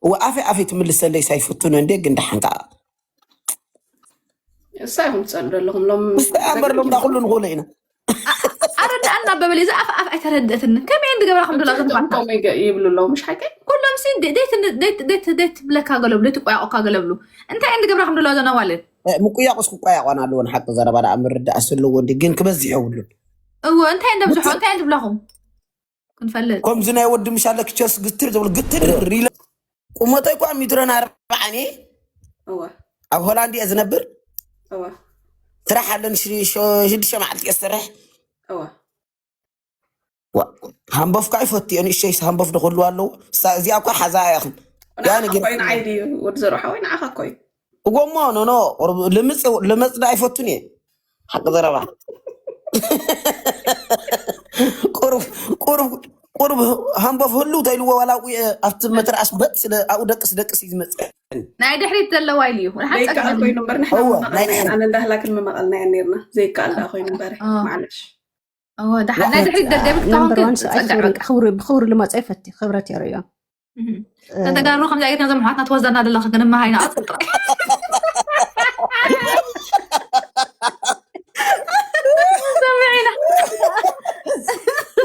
እወ ኣፈይ ኣፈይ ትምልሰለይ ሳይፈቱን እንዴ ግን ደሓን ከዓ እሳ ይኹም ትጸሉ ዘለኹም ሎም ምስ ኣምበር ሎም ኩሉ ንኽእሎ ኢና ኣፍ ኣይተረድእትኒ ከመይ እንዲ ገብራ ከም ዶላ ዘንፋታ ይብሉ ኣለዉ ምሽ ሓቂ ኩሎም ሲ ደይትብለካ ገለብሉ ደይትቋያቆካ ገለብሉ እንታይ እንዲ ገብራ ከም ዶላ ዘናዋልን ምቁያቁስ ክቋያቋን ኣለዎ ንሓቂ ዘረባ ደኣ ምርዳእ ስለዎ እንዲ ግን ክበዝሕ የብሉን እዎ እንታይ እንደብዝሖ እንታይ እንድብለኹም ክንፈልጥ ከምዚ ናይ ወዲ ምሻለ ክቸስ ግትር ዝብሉ ግትር ሪለ ቁመተይ እኳ ሚትሮን ኣርባዓን እየ እወ ኣብ ሆላንድ እየ ዝነብር እወ ስራሕ ኣለኒ ሽ- ሽ- ሽዱሽተ መዓልቲ እየ ዝሰርሕ እወ ዋ፣ ሃንቦፍ ከዓ ይፈቱ እየ ንእሸይስ ሃንቦፍ ዶ ክህልዋ ኣለዎ እሳ- እዚኣ እኳ ሓዛ እያ ኢኹም ያ ንዓኻ ነገር ኮይን ዓይዲ ወዲ ዘርሓ ወይ ንዓኻ ኮይን እጎሞ ኖኖ ቁሩብ ልምፅ ልመፅ ዳ ኣይፈቱን እየ ሓቂ ዘረባ ቁሩብ ቁሩብ ቁሩብ ሃንቦፍ ህሉ ተይልዎ ዋላ ኣብኡ ኣብቲ መትርኣስ በጥ ስለ ኣብኡ ደቅስ ደቅስ እዩ ዝመፅእ ናይ ድሕሪት ዘለዋ ኢሉ እዩ ደይከኣል ኮይኑ እምበር ንሕና እወ፣ ናይ ምመቐልና ድሕሪት። ኣነ እንዳህላክን ምመቐልና እያ ነርና ዘይከኣል ደኣ ኮይኑ እምበር እ። ማዕለሽ እወ፣ ደሓን ናይ ድሕሪት ደደቢት ክኸውን ነምበር ግን ዋን ሰብኣይ ጸግዕ ክብሪ በቃ ብኽብሪ ብኽብሪ ልመፀ ይፈቲ ክብረት የርእዮ ተጋሩ ከምዚ ዓይነት ነዞም ኣሕዋትና ትወስዳና ዘለኻ ግን እማሃይና ኣፅጥረ ሰሚዕና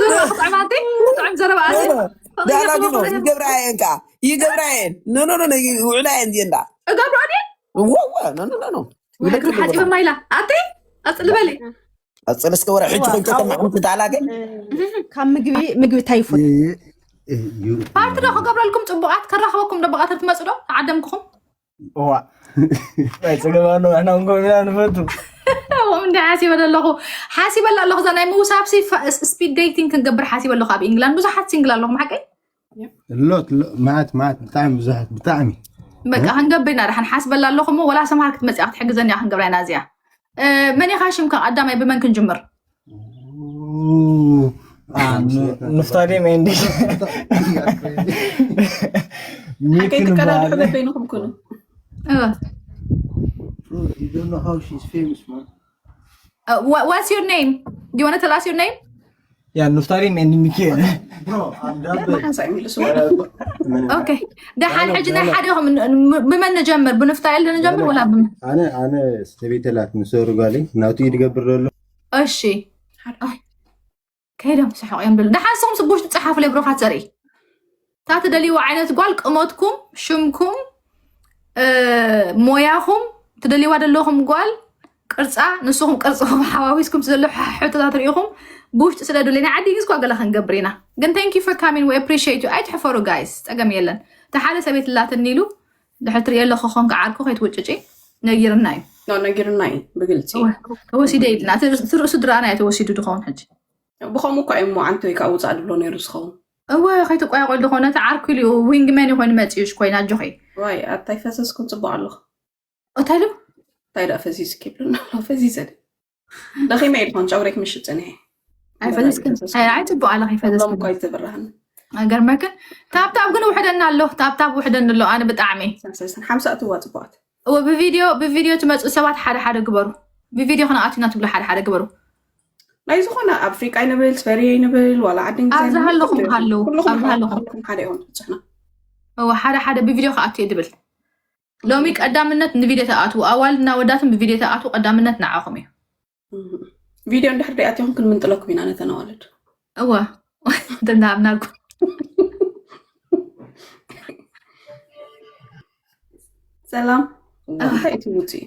ዘረባ ክጥዕማቲ ጥዕም ዘረባ ኣዚ ዳላ ግን ይገብራ እየን ከዓ ይገብራ እየን ኖኖኖ ይውዕላ እየን እዚአን ዳ እገብሮ ድየ ወወ ኖኖኖ ሓፂበ ማይላ ኣቲ ኣፅልበሊ ቀፅል እስከ ወረ ሕጂ ኮይን ከተማ ሓንቲ ዳላ ግን ካብ ምግቢ ምግቢ እንታይ ይፈቱ ፓርቲ ዶ ክገብረልኩም ፅቡቃት ከራኽበኩም ዶ ብቀትሪ ትመፁ ዶ ተዓደምክኹም እዋ ናይ ፀገም ኣሎ ንሕና እውን ኮይና ንፈቱ ከምኡ እንዲ ሓሲበ ኣለኹ ሓሲበላ ኣለኹ እዛ ናይ ምውሳብ ስፒድ ዴቲንግ ክንገብር ሓሲበ ኣለኹ ኣብ ኢንግላንድ ብዙሓት ሲንግል ኣለኹም ሓቀይ ሎት ማዓት ማዓት ብጣዕሚ ብዙሓት ብጣዕሚ በቃ ክንገብር ኢና ደሓን ሓስበላ ኣለኹ እሞ ወላ ሰምሃር ክትመፅኣ ክትሕግዘኒ እያ ክንገብራ ኢና እዚኣ መን ኢኻ ሽምካ ቀዳማይ ብመን ክንጅምር ንፍታሌም ኤንዲ ከይትቀዳድሑ በበይንኹም ኩኑ እወ You don't know how she's famous, man. Uh, what, what's your name? Do you want to tell us your name? ያ ንፍታሌም ኤንዲ ሚኪኤል ሓንሳ ይምልሱ Okay. ደሓን ሕጂ ናይ ሓዲኹም ን- ን- ብመን ንጀምር? ብንፍታኤል ዶ ንጀምር ወላ ብመን? ኣነ ኣነ ሰበይተላት ምስ ጓለይ ናቱ እዩ ዝገብር ዘሎ እሺ። ከይዶም ስሕቕ እዮም ደሉ። ደሓን ንስኹም ስቡሽ ትጸሓፉለይ ብሩኻት ዘርኢ። እታ ትደልይዋ ዓይነት ጓል ቅመትኩም፣ ሽምኩም፣ እ፣ ሞያኹም፣ ትደልይዋ ዘለኹም ጓል ቅርፃ ንስኹም ቅርፅኹም ሓዋዊስኩም ዘሎ ሕቶታት ርኢኹም ብውሽጢ ስደዱለይ ናይ ዓዲ እንግሊዝ ኳ ገለ ክንገብር ኢና ግን thank you for coming we appreciate you ኣይትሕፈሩ guys ፀገም የለን እቲ ሓደ ሰበይት ላትኒ ኢሉ ድሕር ትሪኦ ኣለኹ ኮንካ ዓርኩ ከይትውጭጪ ነጊርና እዩ No ነጊርና እዩ ብግልፂ ተወሲደ ኢልና እቲ ርእሱ ድረኣና እዩ ተወሲዱ ድኸውን ሕጂ ብኸምኡ እኳ እዩ እሞ ዓንተይ ከዓ ውፃእ ድብሎ ነይሩ ዝኸውን እወ ከይትቋየቆ ድኾነ እቲ ዓርኩ ኢሉ wingman ኮይኑ መፂኡ ሽኮይና ኣጆኺ ዋይ ኣታይ ፈሰስኩም ፅቡቅ ኣለኹ እንታይ ኢሉ እንታይ ደኣ ፈዚዝኪ ይብሉና ኣሎ ፈዚዘ ድየ ደኺመ እየ ድኾን ጨጉረይ ክምሽጥ ፀኒሐ ኣይፈዘዝክን ኣይፅቡቅ ኣለኺ ፈዘዝክን እኳ ኣይተብርሃኒ ኣይገርመክን ታብታብ ግን ውሕደና ኣሎ ታብታብ ውሕደኒ ኣሎ ኣነ ብጣዕሚ ሓምሳ እትዋ ፅቡቃት እወ ብቪድዮ ብቪድዮ ትመፁ ሰባት ሓደ ሓደ ግበሩ ብቪድዮ ክነኣቱና ትብሉ ሓደ ሓደ ግበሩ ናይ ዝኾነ ኣፍሪቃ ይንብል ስፈሪ ይንብል ዋላ ዓዲ እንግሊዝ ኣብዚ ይንብል ሃለኹም ኩሉ ሃለዉ ኩልኹም ኣብዚ ሃለኹም ኩልኹም ሓደ ኢኹም ትብፅሑና እወ ሓደ ሓደ ብቪድዮ ክኣቱ እየ ድብል ሎሚ ቀዳምነት ንቪድዮ ተኣትዉ ኣዋልድና ወዳትን ብቪድዮ ተኣትዉ ቀዳምነት ንዓኹም እዩ ቪድዮ እንድሕር ደኣቲኹም ክንምንጥለኩም ኢና ነተን ኣዋልድ እወ ደናብናልኩም ሰላም እንታይ እቲ ውፅኢ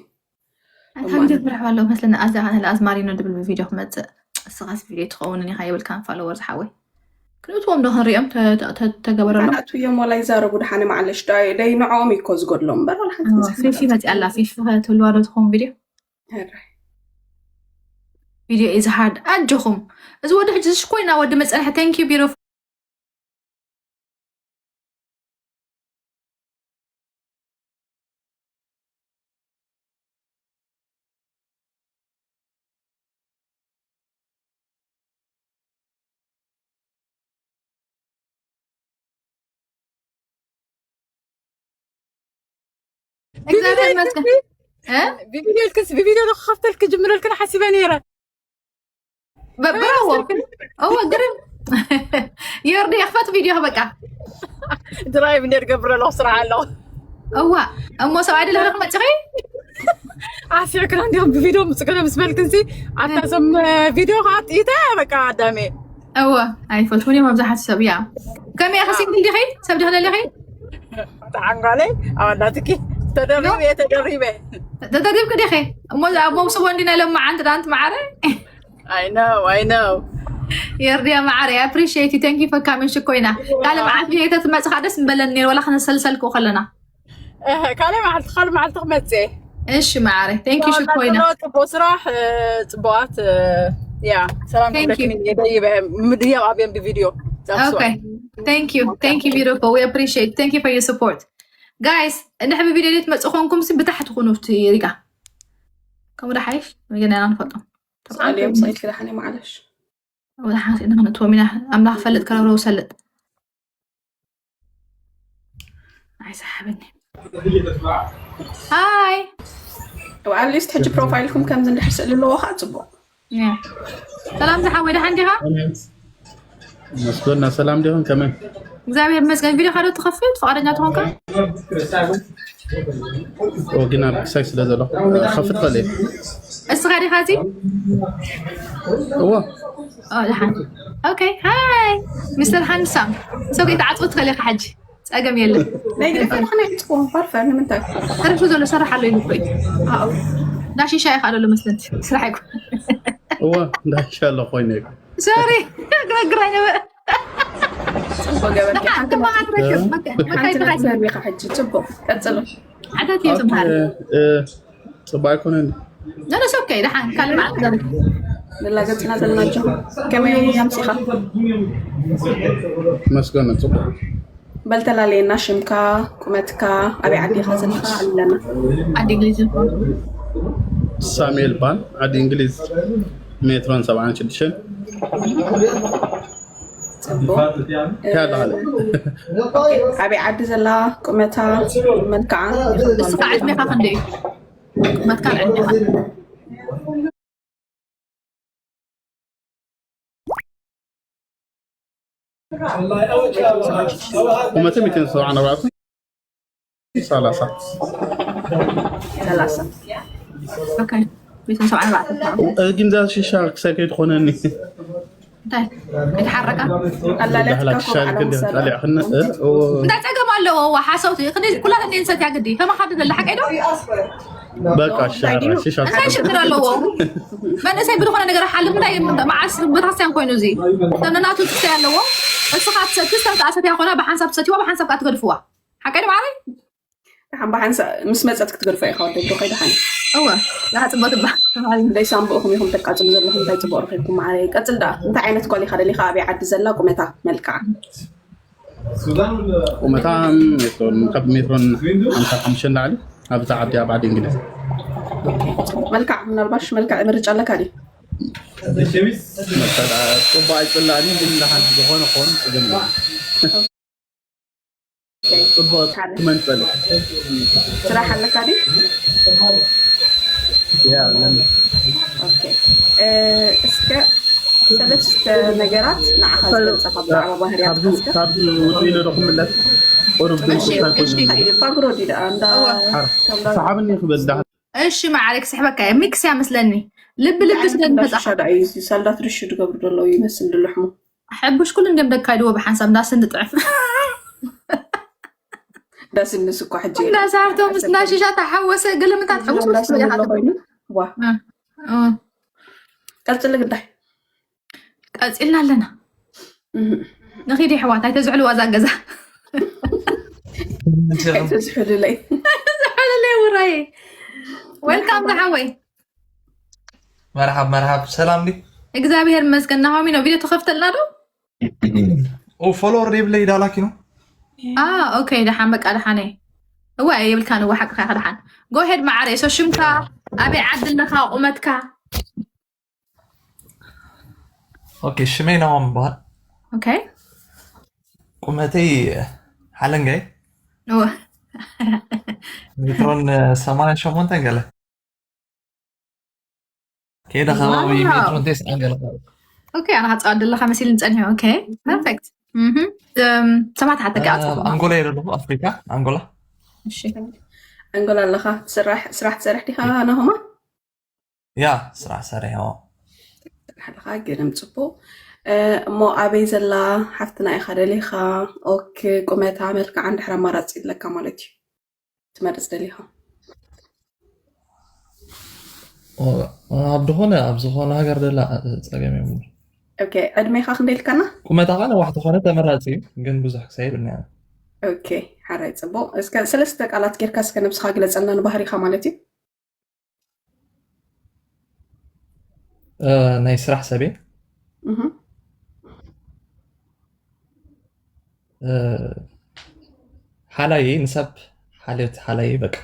ሓንቲ ፍርሕ ኣለዎ መስለኒ ኣዛ ኣዝማሪኖ ድብል ብቪድዮ ክመፅእ እስኻስ ቪድዮ ትኸውንን ኢኻ የብልካን ፋሎወር ዝሓወይ ክንእትዎም ዶ ክንሪኦም ተገበረሎም ኣናእትውዮም ዋላ ይዛረቡ ድሓነ ማዕለሽ ደይ ንዕኦም እዩ እኮ ዝጎድሎም እምበር ዋላ ሓንቲ ፊፊ መፅኣ ኣላ ፊፊ ትህልዋ ዶ ትኸውን ቪድዮ ቪድዮ ኢዝ ሃርድ ኣጆኹም እዚ ወዲ ሕጂ ዝሽኮይና ወዲ መፀንሐ thank you beautiful እግዚኣብሔር ይመስገን እ? ብቪድዮ ልክስ ብቪድዮ ዶ ክኸፍተልክ ክጅምረልክን ሓሲበ ነይረ በ- ብራዎ እወ ግርም ዮርዲ ክፈት ቪድዮ በቃ። ድራይቭ እንዴት ገብረ ኣለኹ ስራሕ ኣለኹ። እዋ እሞ ሰብኣይ ድልካ ክመፅኺ ዓፊርክና እንዲኹም ብቪድዮ ምፅገለ ምስ በልክንሲ ኣታ ዞም ቪድዮ ከዓ ጥኢተ በቃ ኣዳሜ እወ ኣይፈልቱን እዮም ኣብዛሓት ሰብ እያ። ከመይ ኢኺ ሲንግል ዲኺ? ሰብ ዲኺ ደለኺ? ተዓንጓለይ ኣዋላትኪ ተደሪበ እየ ተደሪበ ተደሪብኪ ዲኺ? እሞ እዛ ኣብ መውስቦ እንዲና ሎም መዓንቲ ዳንት መዓረ I know, I know. የርድያ መዓረ appreciate you thank you for coming ሽኮይና ካልእ መዓልቲ ሄተ ትመፅኻ ደስ ምበለኒ ነይሩ ወላ ክነሰልሰልኩ ከለና እህ፣ ካልእ መዓልቲ ካልእ መዓልቲ ክመፅእ እየ እሺ መዓረ thank you ሽኮይና ጽቡቅ ስራሕ እ፣ ጽቡቃት እ፣ ያ ሰላም Thank you. ክብለክኒ እየ ደይበ ምድያብ ኣብየን ብቪድዮ Okay. Thank you. Thank you, beautiful. We appreciate. Thank you for your support. Guys, እንድሕር ብቪድዮ ዘይትመፁ ኮንኩም ሲ ብታሕቲ ኩኑ እቲ ሪጋ ከምኡ ዶ ሓይሽ መጀመርያ ንፈልጦም ስኣልዮም ስኢልኪ ደሓን እዮም ዓለሽ ወላ ሓንቲ ኢና ክንእትዎም ኢና ኣምላኽ ፈልጥ ከረብረው ሰልጥ ኣይሰሓበኒ ሃይ ኣትሊስት ሕጂ ፕሮፋይልኩም ከምዚ እንድሕር ስእሊ ኣለዎ ከዓ ፅቡቅ ሰላም ዝሓወይ ደሓን ዲኻ መስገና ሰላም ዲኹም ከመይ እግዚኣብሔር ይመስገን ቪድዮ ካዶ ትኸፍት ፍቃደኛ ትኾንካ ኦ ግን ኣብ ክሳይ ስለ ዘሎ ከፍት ከለ እስኻ ዲኻ እዚ እዎ ደሓን ኦኬ ሃይ ሚስተር ሃንሳም ሰው ተዓፅቦ ትኸል ኢኻ ሕጂ ፀገም የለን ናይ ግዲ ፈርሕ ናይ ዕፅቆ ፈርፈ ንምንታይ ተረፉ ዘሎ ሰራሕ ኣሎ ኢሉ እኮ እዩ ኣው ዳሽሻ ኢኻ ዘሎ መስለንቲ ስራሕ ይኮ እዎ እንዳሻለ ኮይነ ሶሪ ክነግር ኣይነበረ ፅቡቅ ገበርኪ ሓንቲ ተመሃር ረክብ መካይድ ሓንቲ ኻይድ ነጥቢ ርቢኻ ሕጂ ፅቡቅ ቀፅሉ ሓተት እዩ ትምሃር ጽቡቅ ኣይኮነን ነነስ ኦኬ ደሓን ካልእ መዓልቲ ዘርግ ንላገፅና ዘለና ጆ ከመይ ኣምሲኻ መስገነ ጽቡቅ በልተላለየና ሽምካ ቁመትካ ኣበይ ዓዲ ኢኻ ዘለኻ ኣለና ዓዲ እንግሊዝ ሳሙኤል ባን ዓዲ እንግሊዝ ሜትሮን ሰብዓን ሽዱሽተን ፅቡቅ ያለዓለ ኣበይ ዓዲ ዘላ ቁመታ መልክዓ እስኻ ዕድሜኻ ክንደይ እዩ ቁመትካን ዕድሜኻ ቁመተ ሚእትን ሰብዓን ኣርባዕተን ሰላሳ ሰላሳ ኦኬ ሚእትን ሰብዓን ኣርባዕተን ግን ዛ ሽሻ ክሳይ ከይትኾነኒ እንታይ ኣይተሓረካ ኣላለትካ ዳህላ ሽሻ ክንዲ ጣሊዕ ክነ እንታይ ፀገም ኣለዎ ዋ ሓሰውቲ ክንዲ ኩላት እንዴ ንሰትያ ግዲ ከማኻ ደለ ሓቀይ ዶ በቃ ሽሻ ሽሻ እንታይ ሽግር ኣለዎ መንእሰይ ብዝኾነ ነገር ሓልም እንታይ መዓስ ቤተክርስትያን ኮይኑ እዚ ተነናቱ ትሰይ ኣለዎ እስኻ ትሰቲ ሰብ ተኣሰትያ ኮና ብሓንሳብ ትሰትዋ ብሓንሳብ ከዓ ትገድፍዋ ሓቀይ ዶ ማዕረይ ሓን ብሓንሳ ምስ መፀት ክትገድፎ ኢኻ ወደ ብዶ ከይድሓን እወ ያ ፅቡቅ ትባ ደይ ሳምብእኹም ኢኹም ተቃፅሉ ዘለኹም እንታይ ፅቡቅ ረኺብኩም ማዕረ ቀፅል ዳ እንታይ ዓይነት ጓል ኢኻ ደሊኻ ኣበይ ዓዲ ዘላ ቁመታ መልክዓ ቁመታ ሜትሮን ካብ ሜትሮን ሓምሳ ሓሙሽተ ንላዕሊ ኣብዛ ዓዲ ኣብ ዓዲ እንግሊዝ መልክዓ ምናልባሽ መልክዕ ምርጫ ኣለካ ድዩ መሰላ ጽቡቅ ኣይጽላእኒ ግን ደሓን ዝኾነ ኾን ጽገም ጽቡቅ ትመንጸል ስራሕ ኣለካ ድዩ ያ ለምን ኦኬ እ፣ እስከ ሰለስተ ነገራት ንዓኻ ዝገልጸኻ ብዛዕባ ባህርያት ካብዚ ውጥኢሉ ዶ ክምለስ ቁሩብ ግን እሺ ጉዳይ እሺ ኮይኑ ፋግሮ ዲዳ እንዳ ሓር ሰሓብኒ ክበል ደሓን እሺ ማዕረ ክስሕበካ እየ ሚክስ እያ መስለኒ ልቢ ልቢ ስለ ንመጻ ሻዳ እዩ እዚ ሳልዳት ርሹ ዝገብሩ ዘለዉ ይመስል ድልሕሙ ሕቡሽ ኩሉ እንዲም ደካይድዎ ብሓንሳብ እንዳስኒ ጥዕፍ ዳስ ንስ እኮ ሕጂ እንዳሳርቶ ምስ እንዳሽሻ ተሓወሰ ገለምታት ሕቡስ ምስ ትብል ኢኻ ትብል። ኮይኑ ዋ እ፣ እ። ቀጽሊ ግዳይ ቀጺልና ኣለና ንኺድ ይሕዋት ኣይተዝዕልዋ እዛ ገዛ ኣይተዝሕሉለይ ዝሕልለይ ውራይ ወልካም ዝሓወይ መርሓብ መርሓብ ሰላም ዲ እግዚኣብሔር ይመስገን ናሆሚ ነው ቪድዮ ተኸፍተልና ዶ ኦ ፎሎወር የብለይ ዳላኪ ነው አ ኦኬ ደሓን በቃ ደሓነ እዋ የብልካ ንዋ ሓቅካ ኢኻ ደሓን ጎሄድ ማዕረ ሶ ሽምካ ኣበይ ዓዲ ኣለኻ ቁመትካ ኦኬ ሽመይ ናሆም ይበሃል ኦኬ ቁመተይ ሓለንጋይ እዋ ሜትሮን ሰማንያን ሸሞንተን ገለ ከይደ ከባቢ ዋው። ሜትሮን ቴስዓን ገለ ኦኬ፣ ኣነ ክፃወት ዘለካ መሲልኒ ፀኒሑ። ኦኬ፣ ፐርፌክት። እም፣ ሰባት ሓተካ ኣፅሓፍ። ኣንጎላ እየ ዘለኹ፣ ኣፍሪካ፣ ኣንጎላ። እሺ። ኣንጎላ ኣለኻ፣ ትስራሕ፣ ስራሕ ትሰርሕ ዲኻ ናሆማ? ያ፣ ስራሕ ሰሪሐ። ስራሕ ኣለኻ፣ ግርም፣ ፅቡቅ። እ፣ እሞ ኣበይ ዘላ ሓፍትና ኢኻ ደሊኻ? ኦክ፣ ቁመታ፣ መልክዓ፣ እንድሕር ኣማራፂ ኣለካ ማለት እዩ። ትመርፅ ደሊኻ? ኣብ ዝኾነ፣ ኣብ ዝኾነ ሃገር ደላ ፀገም የብሉ። ኦኬ፣ ዕድሜኻ ክንደይ ኢልካና? ቁመታ ኸ ነዋሕ ተኾነ ተመራፂ እዩ፣ ግን ብዙሕ ክሳይብ እኒያ። ኦኬ፣ ሓራይ፣ ፅቡቅ። እስከ ሰለስተ ቃላት ጌርካ እስከ ነብስኻ ግለፀልና፣ ንባህሪኻ ማለት እዩ። እ፣ ናይ ስራሕ ሰበይ። እህ። እ፣ ሓላዪ፣ ንሰብ ሓልዮት ሓላዪ፣ በቃ።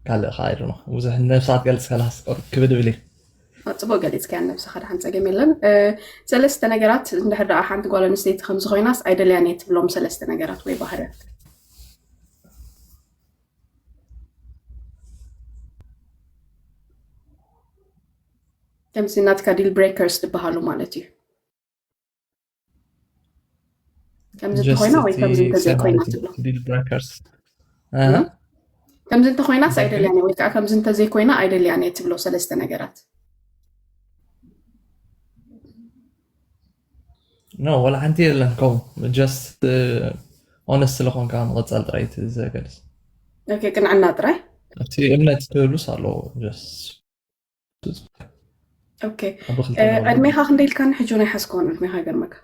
ካልእ ኸዓ፣ I don't know፣ ብዙሕ ነብሳ ክትገልፅ ከላስ ክብድብል እዩ። አ፣ ፅቡቅ ገሊፅካያ ነብስኻ፣ ደሓን፣ ፀገም የለን። እ፣ ሰለስተ ነገራት እንድሕር ደኣ ሓንቲ ጓል ኣንስተይቲ ከምዚ ኮይናስ ኣይደልያን እየ ትብሎም ሰለስተ ነገራት ወይ ባህርያት? ከምዚ ናትካ ዲል ብሬከርስ ዝበሃሉ ማለት እዩ። ከምዚ Just እንተኮይና ወይ እቲ ከምዚ እንተዘይኮይና personality ትብሎ። ዲል ብሬከርስ። ከምዚ እንተኮይናስ እንታይ ኣይደልያን እየ ወይ ከዓ ከምዚ እንተዘይኮይና ኣይደልያን እየ ትብሎ ሰለስተ ነገራት? ኖ፣ ወላ ሓንቲ የለን። ከምኡ፣ just ኦነስት ስለኾንካ ምቕፃል ጥራይ እቲ ዘገድስ። ኦኬ፣ ቅንዕና ጥራይ። ኣብቲ እምነት ክህሉስ ኣለዎ። Just ኦኬ፣ ኣብ ክልተ እ፣ ነገር ዕድሜኻ ክንደይ ኢልካኒ? ሕጂ ናይ ሓዝኮን ዕድሜኻ ይገርመካ።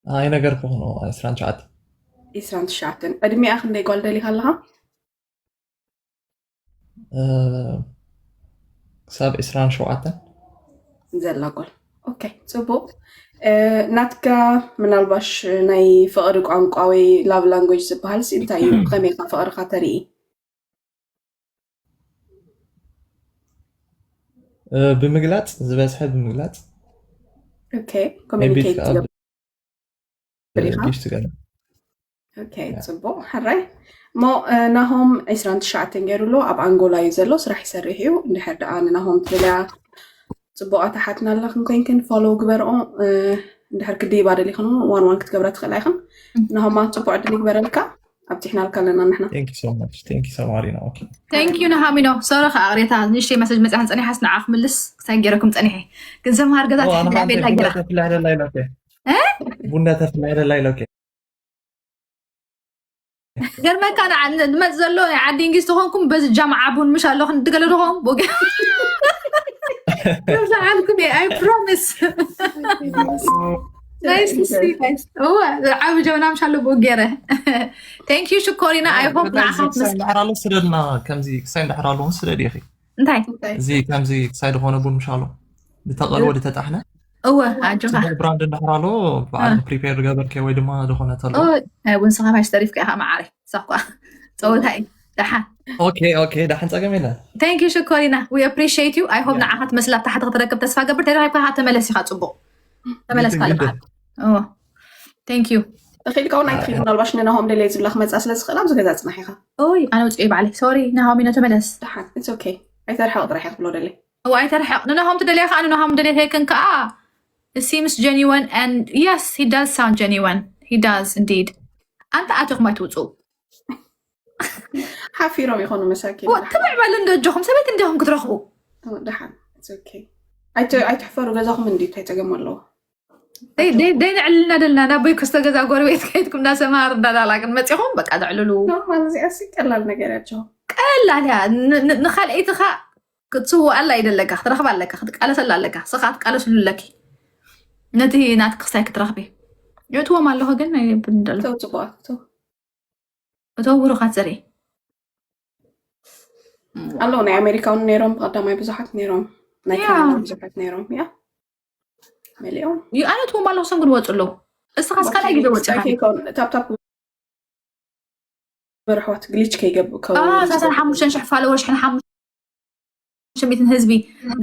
ኣይነገርኩኽን፣ ዕስራን ትሽዓተን። ዒስራን ትሽዓተን። ዕድሜኣ ክንደይ ጓል ደሊኻ ኣለኻ? እ፣ ክሳብ ዒስራን ሸውዓተን። ዘላ ጓል። ኦኬ፣ ፅቡቅ። እ፣ ናትካ ምናልባሽ ናይ ፍቅሪ ቋንቋ ወይ ላቭ ላንጉጅ ዝበሃል ሲ እንታይ እዩ? ብኸመይ ኢኻ ፍቅርኻ ተርኢ? እ፣ ብምግላፅ፣ ዝበዝሐ ብምግላፅ። ኦኬ፣ ኮሚኒኬት ትገብር ኢኻ? ጊፍት ገለ። ኦኬ፣ ፅቡቅ። ሕራይ እሞ፣ እ፣ ናሆም ዒስራን ትሽዓተን ገይሩ ኣሎ፣ ኣብ ኣንጎላ እዩ ዘሎ፣ ስራሕ ይሰርሕ እዩ። እንድሕር ደኣ ንናሆም ትደልያ ፅቡቃት ኣሓትና ኣለኽን ኮይንክን ፎሎው ግበርኦ። እ፣ እንድሕር ክድይባ ደሊኽን እውን ዋን ዋን ክትገብራ ትኽእላ ኢኽን። ናሆማ፣ ፅቡቅ ዕድል ይግበረልካ። ኣብፂሕናልካ ኣለና ንሕና። Thank you so much. Thank you so much, Marina. Okay. Thank you ናሃሚኖ። ሶሪ ከዓ ቅሬታ፣ ንእሽተይ መሰጅ መፅያ ጸኒሓስ ንዓ ክምልስ ክሳይ ገይረኩም ጸኒሐ። ግን ዘምሃር ገዛ ኦ፣ ኣነ ትሕቲ ኸዓ ቤላ ቡና ገይራ። ተፍልሐለላ ኢለኪ። ቡና ተፍልሐለላ ኢለኪ። ገርመካ ንዓ ንመፅ ዘሎ ናይ ዓዲ እንግሊዝ ተኾንኩም በዚ ጃምዓ ቡን ምሽ ኣለኹም ትገለ ዶኹም ቦገ። ዝዓልኩም እየ፣ I promise። ናይስ ሲ ናይስ። እወ፣ ዓቢ ጀበና ምሽ ኣሎ ቦገረ። Thank you ሽኮሪና፣ I hope ንዓኻ ክሳይ እንድሕር ኣሎ ስደድና፣ ከምዚ ክሳይ እንድሕር ኣሎ ስደድ ኢኺ። እንታይ? እዚ ከምዚ ክሳይ ዝኾነ ቡን ምሽ ኣሎ። ዝተቐልወ ዝተጣሕነ። እወ፣ ኣጆኻ። ጽቡቕ ብራንድ እንድሕር ኣሎ፣ ብዓል ፕሪፔር ገበርኪ ወይ ድማ ዝኾነ ተሎ። ኦ፣ ቡን ስኻ ማሽ ተሪፍካ ኢኻ መዓረይ። ሳኳ። ጸወታ እዩ። ደሓን። ኦኬ፣ ኦኬ፣ ደሓን ጸገም የለን። Thank you ሽኮሪና። We appreciate you። I hope ንዓኻ ትመስል ኣብ ታሕቲ ክትረክብ ተስፋ ገብር። ተረኺብካ ተመለስ ኢኻ ጽቡቕ። ተመለስ ግድን፣ ካልእ ግድን። በዓል። ኦ። Thank you። ተኺእልካ እውን ኣይትኺድ፣ ምናልባሽ ንናሆም ደለየ ዝብላ ክመፅኣ ስለ ዝኽእላ ኣብዚ ገዛ ፅናሕ ኢኻ። ኦይ፣ ኣነ ውፅእ ይባዕለይ። ሶሪ፣ ናሆሚኖ ተመለስ። ደሓን፣ it's okay። ኣይተርሕቕ ጥራሕ እየ ክብሎ ደለየ። እዋ ኣይተርሕቕ። ንናሆም ትደልያ ከዓ ንናሆም ደልየተይክን ከዓ it seems genuine and yes, he does sound genuine. He does indeed. ኣንተ ኣትኹም ኣይትውፅኡ። ሓፊሮም ይኾኑ መሳኪን። እዋ ትምዕበሉ እንዶ ኣጆኹም ሰበይቲ እንዲኹም ክትረኽቡ። ደሓን፣ it's okay። ኣይተ-፣ ኣይትሕፈሩ፣ ገዛኹም እንዲ እንታይ ጸገም ኣለዎ? ደይ- ደይ- ደይ ንዕልና ደልና ናብ ቦይ ክስተ ገዛ ጎረቤት ከይድኩም እንዳሰማር እንዳዳላቅን መፂኹም በቃ ተዕልሉ። ኖርማል፣ እዚኣ ሲ ቀላል ነገር ያቸው። ቀላል እያ። ን- ን- ንካልኣይትኻ ክትስውኣላ ይደለካ፣ ክትረኽባ ኣለካ፣ ክትቃለሰላ ኣለካ፣ ስኻ ክትቃለስሉ ኣለኪ። ነቲ ናትኪ ክሳይ ክትረኽቢ። የእትዎም ኣለኹ ግን ኣይብን ደሎ። ተው፣ ጽቡቓት፣ ተው። እቶም ብሩኻት ዘርኢ። ኣለዉ፣ ናይ ኣሜሪካ እውን ነይሮም፣ ብቐዳማይ ብዙሓት ነይሮም፣ ናይ ያ። ካናዳ ብዙሓት ነይሮም። ያ፣ መሊኦም። ዩ ኣነ እትዎም ኣለኹ፣ ሰም ግን ወፁ ኣለዉ። እስኻ እስካ ናይ ግዜ ወፂኻ። ታፕታፕ ግበር ኣሕዋት፣ ግሊች ከይገብእ ከው-፣ ኣዎ፣ ሰላሳን ሓሙሽተን ሽሕ ፋሎወር፣ ሽሕን ሓሙሽተ ሚእትን ህዝቢ።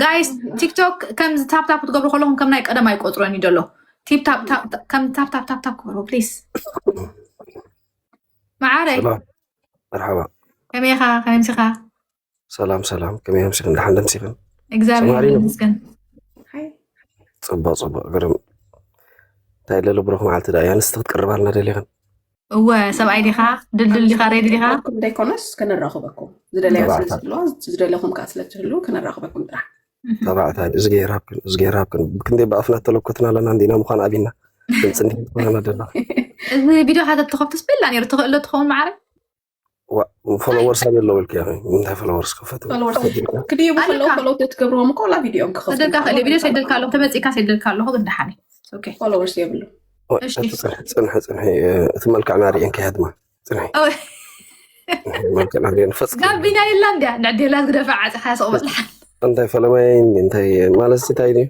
ጋይስ፣ ቲክቶክ ከምዚ ታፕታፕ ክትገብሩ ከለኹም ከም ናይ ቀደም ኣይቆፅሮን እዩ ደሎ። ቲፕታፕ፣ ታፕ፣ ታፕ፣ ከም ታፕታፕ፣ ታፕታፕ ክበሩ፣ ፕሊዝ። መዓረይ፣ ሰላም፣ መርሓባ። ከመይ ኢኻ? ከመይ ምሲኻ? ሰላም፣ ሰላም። ከመይ ኣምሲኽን? ደሓን ደምሲኽን? እግዚኣብሔር ሰማሪ ነው። ይመስገን። ሃይ። ጽቡቕ ጽቡቕ ግርም። እንታይ ደለ ብሩኽ መዓልቲ ዳ እያ ንስቲ ክትቅርባልና ደሊኽን? እወ ሰብኣይ ዲኻ? ድልድል ዲኻ? ሬዲ ዲኻ? እንዳይኮነስ ከነራኽበኩም ዝደለያ ስለዝህልዋ ዝደለኹም ከዓ ስለትህሉ ከነራኽበኩም ጥራሕ። ተባዕታይ እዝጌር ሃብክን እዝጌር ሃብክን ብክንደይ ብኣፍና ተለኮትና ኣለና እንዲና ምዃን ኣቢና። ጽንሕ ትኾነና ደላ። እዚ ቪድዮ ሓተት ተኸፍትስ ቤላ ነይሩ ትኽእሎ ትኸውን ማዕረ? ፎሎወርስ ኣለ ኣለዎ ኢልክ እንታይ ፎሎወርስ ክፈት? ክድይቡ ከለዉ ፈሎት ትገብርዎም እኮ ላ ቪድዮም ክኸፍቱ ሰደልካ ክእል ቪድዮ ሰይደልካ ኣለኹ ተመፂእካ ሰይደልካ ኣለኹ ግን ደሓነ። ኦኬ። ፎሎወርስ የብሉ። እሺ። ጽንሒ ጽንሒ እቲ መልክዕና ርኤን ከይሃድማ ጽንሒ። መልክዕና ርኤን ፈጽ ጋቢና የላ እንዲያ ንዕዴላ ዝግደፋ ዓፅኻ ያስቕ በልሓል እንታይ ፈለማይ እንታይ ማለት እንታይ እዩ?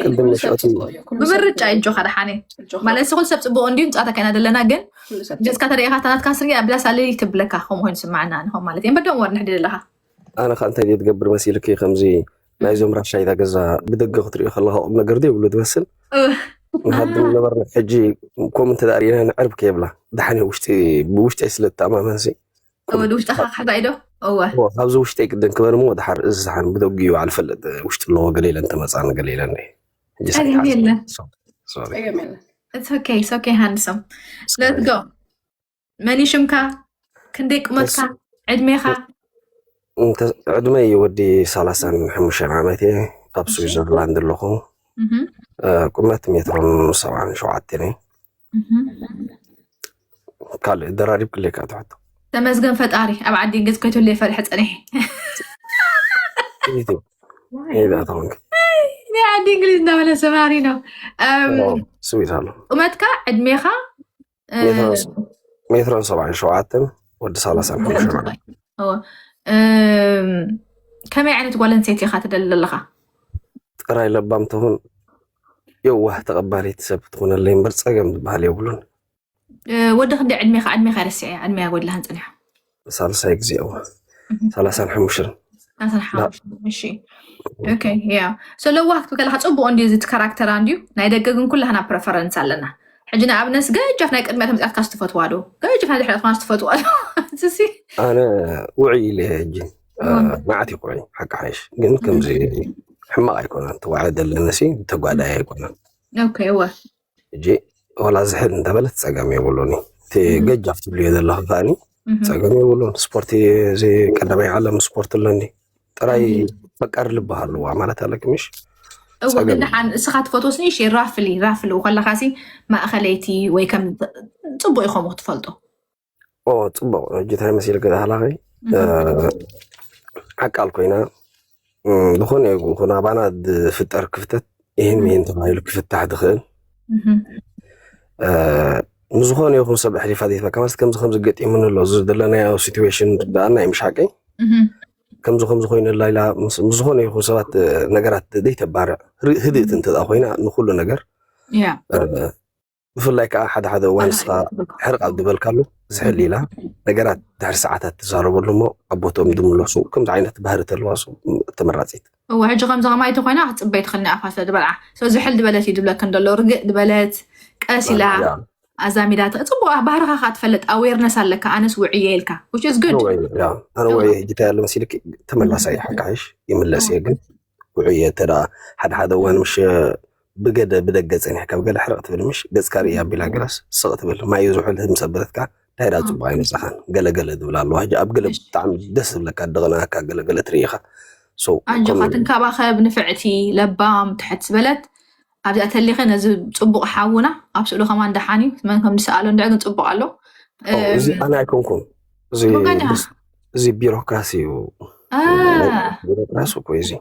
ቅድም ኩሉ መሻቱ ሰብ ጽቡቕ እዩ። ኩሉ ሰብ ብምርጫ እጆኻ ደሓነ እጆኻ ማለት ንስኹል ሰብ ፅቡቅ እንዲዩ ንፃታ ከይና ዘለና ግን ኩሉ ሰብ ገፅካ ተሪኢኻ ታናትካ ስርያ ብላስ ኣለሊ ትብለካ ከምኡ ኮይኑ ስማዕና ንኸም ማለት እዮም በደም ወር ንሕዲ ዘለኻ ኣነ ከ እንታይ ድየ ትገብር መሲልኪ ከምዚ ናይዞም ራሻይታ ገዛ ብደገ ክትሪኦ ከለካ ቁም ነገር ዶ ይብሉ ትመስል። ንሃድም ነበርና ሕጂ ከምኡ እንተ ርኢና ንዕርብ ከየብላ ድሓን ውሽጢ ብውሽጢ ስለ ትተኣማመንሲ ወዲ ውሽጥኻ ክሕዛ ኢዶ እወ ካብዚ ውሽጢ ቅድም ክበል እሞ ድሓር እዚ ዝሓን ብደጊ ይውዓል ፈልጥ ውሽጢ ኣለዎ ገለ ኢለን ተመፃኒ ገለ ኢለን ሕጂ ጸገም የለን። ሶሪ ጸገም የለን። It's okay, it's okay, handsome. Let's go. መን እዩ ሽምካ? ክንደይ ቁመትካ? ዕድሜኻ? እንተ- ዕድመይ ወዲ ሰላሳን ሓሙሽተን ዓመት እየ ኣብ ስዊዘርላንድ ኣለኹ። እህ፣ እ፣ ቁመት ሜትሮን ሰብዓን ሸውዓተን እየ። እህ። ካልእ ደራሪብ ክሌካ ትሕቶ ተመስገን ፈጣሪ ኣብ ዓዲ እንግሊዝ ከይትህሉ የፈርሐ ፀኒሐ ኢቲ ኢዛ ተኾንክ ናይ ዓዲ እንግሊዝ እናበለ ሰማሪ ነው። እም፣ ስዊት ኣሎ ቁመትካ ዕድሜኻ እ፣ ሜትሮን ሰብዓን ሸውዓተን ወዲ ሰላሳን ሓሙሽተን ዓመት እወ። እም፣ ከመይ ዓይነት ጓል ኣንስተይቲ ኢኻ ትደሊ ዘለኻ? ጥራይ ለባም ትኹን የዋህ ተቐባሊት ሰብ ትኹነለይ እምበር ጸገም ዝበሃል የብሉን። እ፣ ወዲ ክንደይ ዕድሜኻ? ዕድሜኻ ረሲዐ ዕድሜያ ጎድላህን ፀኒሖ ሳልሳይ ግዜ እዋ ሰላሳን ሓሙሽተን ናተን ሓሙሽተ እሺ ኦኬ ያ ሶ ለዋህ ክትብል ከለካ ፅቡቅ እንድዩ እዚ ካራክተራ እንድዩ ናይ ደገ ግን ኩላህና ፕረፈረንስ ኣለና ሕጂ ንኣብነት ገጃፍ ናይ ቅድሚያ ተምፅኣትካ ዝትፈትዋ ዶ ገጃፍ ናይ ድሕሪትካ ዝትፈትዋ ዶ ስሲ ኣነ ውዕይ ኢለ ሕጂ እ፣ መዓት ይኩዕይ ሓቂ ሓይሽ ግን ከምዚ ሕማቅ ኣይኮነን ተዋዕደ ኣለነሲ ተጓዳይ ኣይኮነን ኦኬ እወ ሕጂ ዋላ ዝሕል እንተበለት ፀገም የብሉን እቲ ገጃፍ ትብልዮ ዘለካ ከዓኒ እህ፣ ፀገም የብሉን ስፖርቲ እዚ ቀዳማይ ዓለም ስፖርት ኣለኒ ጥራይ ፈቃር ልቢ ኣለዋ ማለት ኣለኪ ምሽ እወ ግን ደሓን እስኻ ትፈትወስ ንእሽ ራፍሊ ራፍሊ ከለካ ሲ ማእኸለይቲ ወይ ከም ፅቡቅ ይኸሙ ክትፈልጦ ኦ ፅቡቅ ሕጂ እንታይ መሲልክ ዳህላኸይ ዓቃል ኮይና እም፣ ዝኾነ ይኹን ኣባና ዝፍጠር ክፍተት ይህን ምሂን ተባሂሉ ክፍታሕ ዝኽእል እህ፣ እ፣ ንዝኾነ ይኹን ሰብ ኣሕሊፋ ዘይትበካ ማለት ከምዚ ከምዚ ገጢሙኒ ኣሎ እዚ ዘለናዮ ሲትዌሽን ርዳኣና እዩ ምሽ ሓቀይ እህ፣ ከምዚ ከምዚ ኮይነላ ኢላ ምስ ምስ ዝኾነ ይኹን ሰባት እ፣ ነገራት ዘይተባርዕ ር- ህድእቲ እንተ ኮይና ንኩሉ ነገር ያ እ፣ ብፍላይ ከዓ ሓደ ሓደ እዋን ንስኻ ሕርቕ ኣብ ዝበልካሉ ዝሕል ኢላ ነገራት ድሕሪ ሰዓታት ትዛረበሉ እሞ ኣቦቶም ዝምለሱ ከምዚ ዓይነት ባህሪ ተለዋ ተመራፂት እወ ሕጂ ከምዚ ከማይ ተኮይና ክትፅበይ ትኽእል ንኣኻ ስለ ዝበልዓ ሶ ዝሕል ዝበለት እዩ ዝብለክን ዘሎ ርግእ ዝበለት ቀስ ኢላ ኣዛሚዳ ተ- ፅቡቅ ባህርኻ ከዓ ትፈልጥ ኣዌርነስ ኣለካ ኣነስ ውዕየ ኢልካ which is good ኣነ ወይ ሕጂ እንታይ ኣሎ መሲልክ ተመላሳይ ሓካይሽ ይምለስ እየ ግን ውዕየ እንተ ደኣ ሓደ ሓደ እዋን ምሽ ብገደ ብደገ ጸኒሕካ ብገለ ሕርቕ ትብል ምሽ ገጽካ ርኢ ኣቢላ ገላስ ስቕ ትብል ማይ ዝውሕል ምስ ኣበለትካ እንታይ ደኣ ጽቡቕ ኣይመጻኻን ገለ ገለ ዝብል ኣለዋ ሕጂ ኣብ ገለ ብጣዕሚ ደስ ዝብለካ ደቕናካ ገለ ገለ ትርኢ ኢኻ So ኣጆኻ ትንከባኸብ ንፍዕቲ ለባም ትሕት ዝበለት ኣብዚኣ ተሊኸ ነዚ ጽቡቕ ሓውና ኣብ ስእሉ ከማን ደሓን እዩ መን ከም ዝሰኣሎ እንድዕ ግን ጽቡቕ ኣሎ ኦ፣ እዚ ኣነ ኣይኮንኩን እዚ ወጋድያ። እዚ ቢሮክራሲ እዩ አ፣ ቢሮክራሲ እኮ እዩ እዚ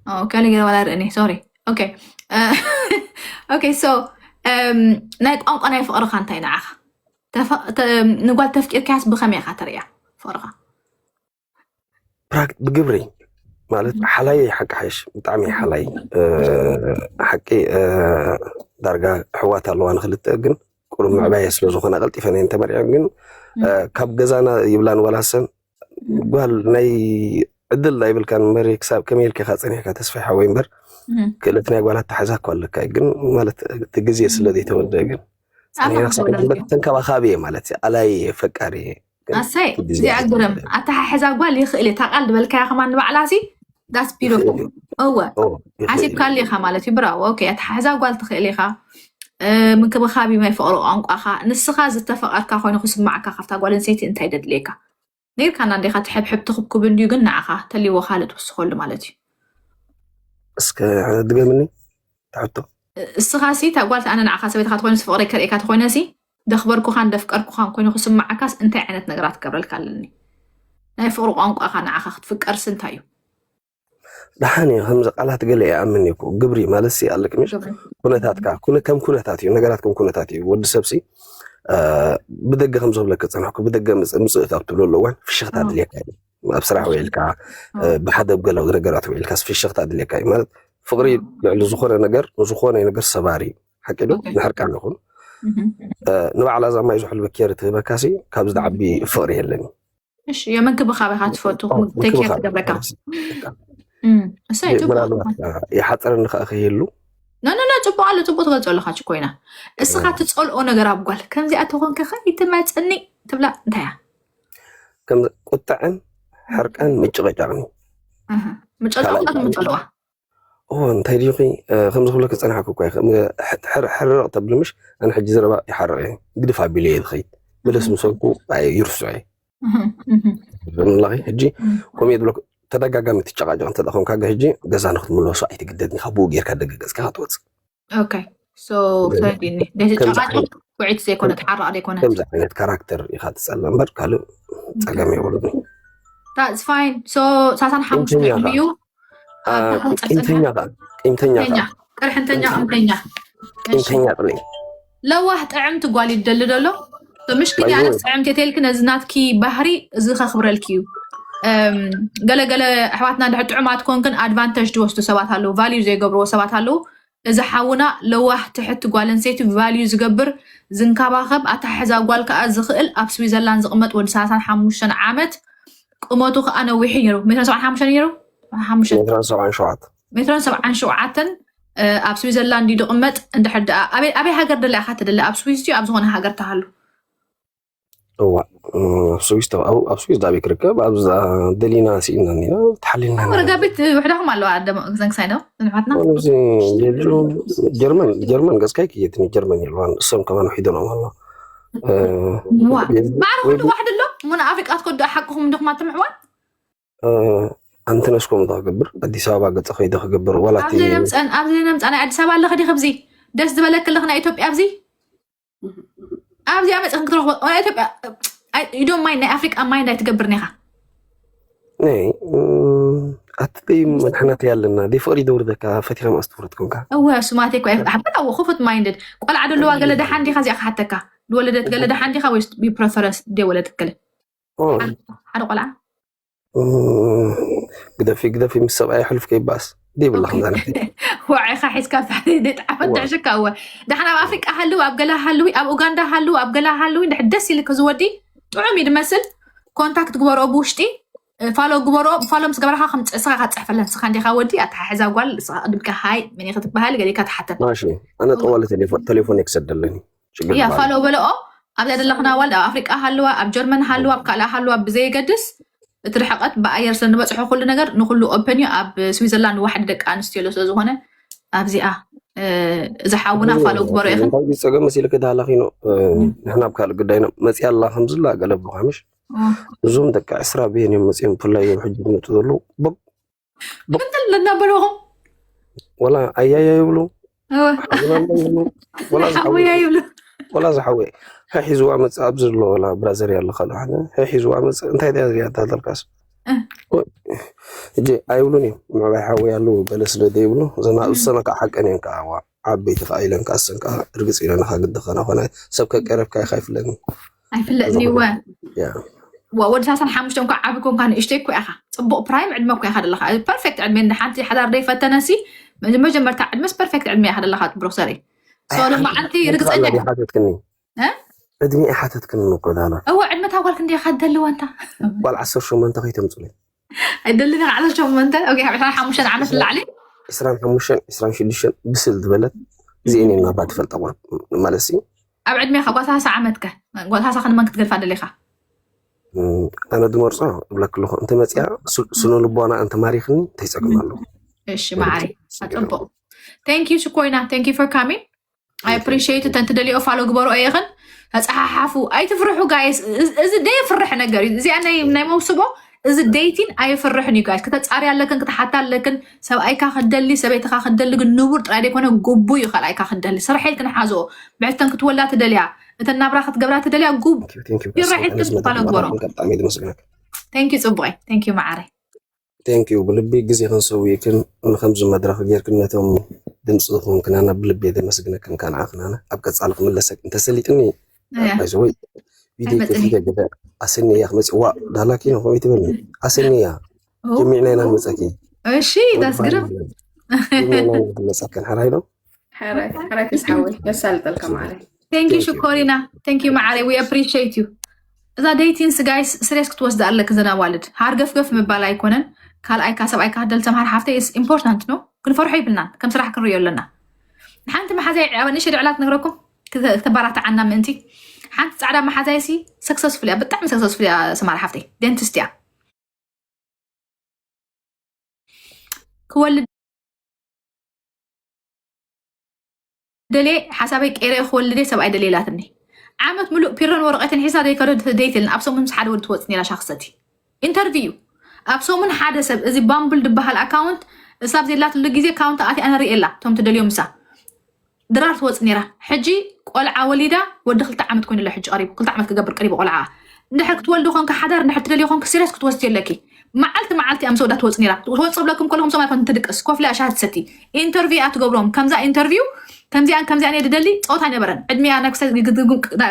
ኦ፣ ከሊ ገለ ዋላ ርእኒ ሶሪ ኦኬ ኦኬ ሶ እም፣ ናይ ቋንቋ ናይ ፍቕርኻ እንታይ ንዓኻ ተፈ- ተ- ንጓል ተፍቂርካያስ ብኸመይ ኢኻ ተርእያ ፍቕርኻ ፕራክ ብግብሪ ማለት ሓላይ ሓቂ ሓይሽ ብጣዕሚ ሓላይ እ፣ ሓቂ እ፣ ዳርጋ ኣሕዋት ኣለዋ ንክልተ ግን ቁሩብ ምዕባየ ስለ ዝኾነ ቀልጢፈን እየን ተመሪዐን ግን እ፣ ካብ ገዛና ይብላን ዋላ ሰን ጓል ናይ ዕድል ኣይብልካን እምበር ክሳብ ከመይ ኢልካ ኢኻ ፀኒሕካ ተስፋ ሓወይ እምበር ክእለት ናይ ጓል ኣተሓዛ እኮ ኣለካ ግን ማለት እቲ ግዜ ስለ ዘይተወደአ ግን ፀኒሕና ክሳብ ሕጂ ተንከባኻቢ እየ ማለት እዩ ኣላይ እየ ፈቃሪ እየ ግን ኣሰይ እቲ ግዜ እዚኣ ግርም ኣይተወደአን። ኣተሓሕዛ ጓል ይኽእል እዩ እታ ቃል ዝበልካያ ከማን ንባዕላ ሲ That's beautiful. እወ፣ ሓሲብካሉ ኢኻ ማለት እዩ። ብራቮ። ኦኬ፣ ኣተሓሕዛ ጓል ትኽእል ኢኻ። ምንክብኻብ ናይ ፍቕሪ ቋንቋኻ፣ ንስኻ ዝተፈቐርካ ኮይኑ ክስማዓካ ካብታ ጓል ኣንስተይቲ እንታይ ደድልየካ? ነይርካና እንዲኻ ትሕብሕብ ትኽብክብ እንድዩ፣ ግን ንዓኻ ተልይዎ ካልእ ትውስኸሉ ማለት እዩ። እስከ ድገምኒ ትሕቶ። እስኻ ሲ እታ ጓል ኣነ ንዓኻ ሰበይትኻ ትኾይነሲ ፍቕረይ ከርእየካ ተኾይነሲ ደኽበርኩኻን ደፍቀርኩኻን ኮይኑ ክስማዓካስ እንታይ ዓይነት ነገራት ክገብረልካ ኣለኒ? ናይ ፍቕሪ ቋንቋኻ ንዓኻ ክትፍቀርሲ እንታይ እዩ? ደሓን እዩ። ከምዚ ቃላት ገለ ይኣምን እኮ ግብሪ ማለት ሲ ኣለቅ ምሽ ኩነታትካ ከም ኩነታት እዩ። ነገራት ከም ኩነታት እዩ። ወዲ ሰብ ሲ ብደገ ከም ዝብለካ ዝጸናሕኩ ብደገ ምጽእ ኣብ ትብለሉ እዋን ፍሽኽታ ድልየካ እዩ። ኣብ ስራሕ ውዒልካ ብሓደ ገለ ነገራት ውዒልካ ፍሽኽታ ድልየካ እዩ ማለት ፍቕሪ ልዕሊ ዝኾነ ነገር ንዝኾነ ነገር ሰባሪ እዩ። ሓቂ ዶ ንሕርቃን ይኹን ንባዕላ እዛ ማይ ዝሕልበ ኬር ትህበካ ሲ ካብ ዝዓቢ ፍቕሪ የለን እዩ። እሺ የምንክብኻብ ኢኻ ትፈቱ ቴክ ኬር ትገብረካ። እሰይ ጽቡቅ ምናልባት ይሓፀረኒ ከዓ ከይህሉ ኖ ኖ ኖ ጽቡቅ ኣሎ ጽቡቅ ትገልጾ ኣለኻ ችኮይና እስኻ ትጸልኦ ነገር ኣብ ጓል ከምዚኣ ተኾንከ ከይትመጽኒ ትብላ እንታይ እያ? ከም ቁጥዐን ሕርቃን ምጭቕጫቕን እዩ። ምጨጫቑታት ምጸልዋ ኦ እንታይ ድዩ ከምዚ ክብለክ ዝፀናሕኩ እኳ ሕርቕ ተብሊ ምሽ ኣነ ሕጂ ዘረባ ይሓርቕ እየ ግድፍ ኣቢለ እየ ዝኸይድ መለስ ምሰልኩ ይርስዑ እየ ላኺ ሕጂ ከምኡ እየ ዝብለኩ ተደጋጋሚ ትጨቃጨቕ እንተ ኾንካ ሕጂ ገዛ ንክትምለሱ ኣይትግደድን ካብ ብኡ ጌርካ ደገ ገጽካ ክትወፅእ ኦኬ ሶ ተረዲኒ ደዚ ጨቃጭ ውዒት ዘይኮነ ተሓራቕ ዘይኮነ ከምዚ ዓይነት ካራክተር ኢኻ ትጸለ እምበር ካልእ ጸገም የብሉን That's fine so ሳሳን ሓሙሽተ እዩ ቂምተኛ ቂምተኛ ቅርሕንተኛ ቂምተኛ ቂምተኛ ጥልይ ለዋህ ጥዕምቲ ጓል ይደሊ ደሎ ምሽክን ያነስ ጥዕምቲ የተልክ ነዚ ናትኪ ባህሪ እዚ ከኽብረልኪ እዩ ገለገለ ኣሕዋትና ድሕር ጥዑማት ኮንክን ኣድቫንተጅ ዝወስዱ ሰባት ኣለዉ ቫልዩ ዘይገብርዎ ሰባት ኣለዉ እዚ ሓውና ለዋህ ትሕቲ ጓል ኣንስተይቲ ቫልዩ ዝገብር ዝንከባኸብ ኣተሓሕዛ ጓል ከዓ ዝኽእል ኣብ ስዊዘርላንድ ዝቕመጥ ወዲ ሰላሳን ሓሙሽተን ዓመት ቁመቱ ከዓ ነዊሑ ነይሩ ሜትሮን ሰብዓን ሓሙሽተን ነይሩ ሓሙሽተ ሜትሮን ሰብዓን ሸውዓተን ሜትሮን ሰብዓን ሸውዓተን ኣብ ስዊዘርላንድ እዩ ዝቕመጥ እንድሕር ደኣ ኣበይ ሃገር ደላ ኢኻ ትደሊ ኣብ ስዊዝ ድዩ ኣብ ዝኾነ ሃገር ተሃሉ እዋ ኣብ ስዊስ ተባኡ ኣብ ስዊስ ዳበይ ክርከብ ኣብዛ ደሊና ስኢልና ኒና ተሓሊልና ረጋቢት ውሕዳኹም ኣለዋ ዘንክሳይ ነው ንፋትና ጀርመን ጀርመን ገጽካይ ክየትኒ ጀርመን የልዋን እሶም ከማን ውሒዶኖም ኣሎ ማዕርኹም ዋሕድ ኣሎ እሞ ንኣፍሪቃ ትከዱ ሓቅኹም እንዲኹም ኣትምዕዋል ኣንተነስኮ ምታ ክገብር ኣዲስ ኣበባ ገጸ ከይደ ክገብር ዋላ ኣብዚ ነምፀን ኣብዚ ነምፃ ናይ ኣዲስ ኣበባ ኣለኸ ዲኸ ብዚ ደስ ዝበለክልኽ ናይ ኢትዮጵያ ኣብዚ ኣብዚኣ መፅእኽን ክትረኽቦ ናይ ኢትዮጵያ ኢዶም ማይ ናይ ኣፍሪቃ ማይ እንዳይ ትገብር ኔኻ ኣትበይ መድሕነት ያለና ደይ ፍቅሪ ደውርደካ ፈቲኻ ማእስ ትፍረት ኮንካ እወ ስማቴ እኮ ሓበር ኣወ ክፉት ማይንድድ ቆልዓ ደለዋ ገለ ደሓን ዲኻ እዚኣ ክሓተካ ዝወለደት ገለ ደሓን ዲኻ ወይስ ቢፕሮፈረስ ደይ ወለደት ገለ ሓደ ቆልዓ ግደፊ ግደፊ ምስ ሰብኣይ ሕልፍ ከይባስ ደይብላ ከምዛ ወዒኻ ሒዝካ ብታሕቲ ደጣዕፈ ትዕሽካ እወ ዳሕና ኣብ ኣፍሪቃ ሃልው ኣብ ገላ ሃልዊ ኣብ ኡጋንዳ ሃልው ኣብ ገላ ሃልዊ እንድሕር ደስ ኢልክ ዝወዲ ጥዑም እዩ ድመስል ኮንታክት ግበርኦ ብውሽጢ ፋሎ ግበርኦ ፋሎ ምስ ገበርካ ከም ንስኻ ካትፅሕፈለን ንስኻ እንዲኻ ወዲ ኣተሓሕዛ ጓል ንስኻ ቅድምካ ሃይ መን ክትበሃል ገሊካ ትሓተት ማሺ ኣነ ጠዋለ ቴሌፎን ቴሌፎን ክሰደለኒ ያ ፋሎ በለኦ ኣብዛ ዘለኽና ዋልድ ኣብ ኣፍሪቃ ሃለዋ ኣብ ጀርመን ሃለዋ ኣብ ካልእ ሃለዋ ብዘየገድስ እቲ ርሕቀት ብኣየር ስለ ንበፅሖ ኩሉ ነገር ንኩሉ ኦፐን እዩ ኣብ ስዊዘርላንድ ዋሕዲ ደቂ ኣንስትዮ ኣሎ ስለዝኮነ ኣብዚኣ ዝሓውና ፋሎ ግበሮ ኢኽን እንታይ ፀገም መሲልክ ዳላ ኪኖ ንሕና ኣብ ካልእ ጉዳይና መፅያ ኣላ ከምዝላ ገለ ብሉካ ምሽ እዞም ደቂ ዕስራ ብሄን እዮም መፅኦም ብፍላይ እዮም ሕጂ ዝመፁ ዘለዉ ክንትል እናበልኹም ወላ ኣያያ ይብሉ ሓውና ይብሉ ወላ ሓወያ ይብሉ ወላ ዝሓወ ሒዝዋ መፅእ ኣብዚ ዘሎ ወላ ብራዘር ያለ ካልእ ሓደ ሒዝዋ መፅእ እንታይ ዳ ዝሪያ ታተልካስ እጂ ኣይብሉን እዮም ምዕባይ ሓወይ ኣለዉ ገለ ስለ ዘይብሉ እዘና እሰነ ከዓ ሓቀን እዮም ከዓ ዓበይቲ ከዓ ኢለን ከዓ እሰን ከዓ እርግፅ ኢለን ከዓ ግዲ ከነ ኮነ ሰብ ከቀረብካ ኢካ ይፍለኒ ኣይፍለጥኒ እወ ዋ ወዲ ሳሳን ሓሙሽተ እንኳ ዓቢ ኮንካ ንእሽተይ እኮ ኢኻ ፅቡቅ ፕራይም ዕድመ እኮ ኢኻ ዘለካ ፐርፌክት ዕድመ ንሓንቲ ሓዳር ደይፈተነሲ መጀመርታ ዕድመስ ፐርፌክት ዕድመ ኢኻ ዘለካ ብሮክሰሪ ሶ ልማዓንቲ ርግፀኛ ሓተትክኒ ዕድመ ሓተትክኒ እኮ ዳና እወ ዕድመ ታጓል ክንደይ ኢኻ ደልዋ እንታ ጓል ዓሰርተ ሸሞንተ ከይተምፅሉ ኣይደልን ኢኻ ዓሰርተ ሸሞንተ ኦኬ ካብ ዕስራን ሓሙሽተን ዓመት ንላዕሊ ዕስራን ሓሙሽተን ዕስራን ሽዱሽተን ብስል ዝበለት እዚአን እየን ናባ ትፈልጠ ማለት ሲ ኣብ ዕድሜኻ ጓል ሰላሳ ዓመትከ ጓል ሰላሳ ክንመን ክትገድፋ ደሊኻ ኣነ ዝመርፆ እብለክ ኣለኹ፣ እንተመፅያ ስነ ልቦና እንተማሪኽኒ እንታይ ፀገም ኣለዎ? እሺ ማዓሪ፣ ኣፅቡቕ። Thank you ሽኮይና፣ thank you for coming። I appreciate it። እንተ ደሊኦ ፋሎ ግበሩ። ኣይኽን ተፀሓሓፉ፣ ኣይትፍርሑ ጋይስ። እዚ ደየፍርሕ ነገር እዩ። እዚኣ ናይ ናይ መውስቦ እዚ ዴቲን ኣይፍርሕን እዩ ጋይስ። ክተፃሪ ኣለክን ክትሓታ ኣለክን። ሰብኣይካ ክደሊ ሰበይትካ ክደሊ ግን ንቡር ጥራይ ደይኮነ ግቡ እዩ። ካልኣይካ ክደሊ ስራሕ ኢልክን ሓዞ ብሕተን ክትወላ ትደልያ እተን ናብራ ክትገብራ ትደልያ ግቡ ይራሒት ግን ፋሎ ግበሩ። ብጣዕሚ ደመስግነክ። Thank you ፅቡቀይ። Thank you ማዓረይ። Thank you ብልቢ ግዜ ክንሰውይክን ንከምዚ መድረክ ጌርክን ነቶም ድምፂ ዝኮንክናና ብልቢ የደመስግነክን ካንዓክናና ኣብ ቀፃሊ ክምለሰክ እንተሰሊጥኒ ባይዘወይ ቪድዮ ከፊተ ገደ ኣሰኒ እያ ክመፅእ ዋ ዳላኪ ነው ከመይ ትበልኒ ኣሰኒ እያ ጀሚዕና ኢና ንመፀኪ እሺ ዳስግርም ጀሚዕና ኢና ንመፀክን ሓራይ ነው ሓራይ ሓራይ ተስሓወይ የሳልጠልካ ማለት Thank you ሽኮሪና። Thank you ማዓረይ። We appreciate you። እዛ ዴቲንስ ጋይስ ስሬስ ክትወስድ ኣለክ ዘን ኣዋልድ ሃርገፍገፍ ምባል ኣይኮነን። ካልኣይካ ሰብኣይካ ክደል ተምሃር ሓፍተይ is important ነው። ክንፈርሖ ይብልናን ከም ስራሕ ክንሪኦ ኣለና። ሓንቲ መሓዛይ ኣብ ንእሽተይ ድዕላ ክነግረኩም ክተ- ክተባራትዓና ምእንቲ ሓንቲ ፃዕዳ መሓዛይ ሲ ሰክሰስፉል እያ፣ ብጣዕሚ ሰክሰስፉል እያ። ሰማር ሓፍተይ ዴንቲስት እያ። ክወልድ ደልየ ሓሳበይ ቀይረ ክወልድ እየ ሰብኣይ ደልየ ኢላትኒ። ዓመት ሙሉእ ፒሮን ወረቐትን ሒዛ ዘይከዶ ደይትልን ኣብ ሰሙን ምስ ሓደ ወዲ ትወፅእ ነይራ ሻኽሰቲ ኢንተርቪው ኣብ ሰሙን ሓደ ሰብ እዚ ባምብል ዝበሃል ኣካውንት እሳብ ዘላትሉ ግዜ ካውንት ኣትያ ኣነ ርእየላ እቶም ትደልዮም ምሳ ድራር ትወፅእ ነይራ። ሕጂ ቆልዓ ወሊዳ ወዲ ክልተ ዓመት ኮይኑላ። ሕጂ ቀሪቡ ክልተ ዓመት ክገብር ቀሪቡ ቆልዓ። እንድሕር ክትወልዲ ኮንካ ሓዳር እንድሕር ትደልዮ ኮንክ ሲሪየስ ክትወስድ የለኪ። መዓልቲ መዓልቲ እያ ምስ ወዳ ትወፅእ ነይራ። ትወፅእ ብለኩም ከለኹም ሰማይ ኮን ትድቅስ ኮፍ ኢላ ሻሂ ትሰቲ ኢንተርቪው እያ ትገብሮም። ከምዛ ኢንተርቪው ከምዚኣን ከምዚኣን እየ ድደሊ ፀወታ ኣይነበረን። ዕድሚያ ነክሰ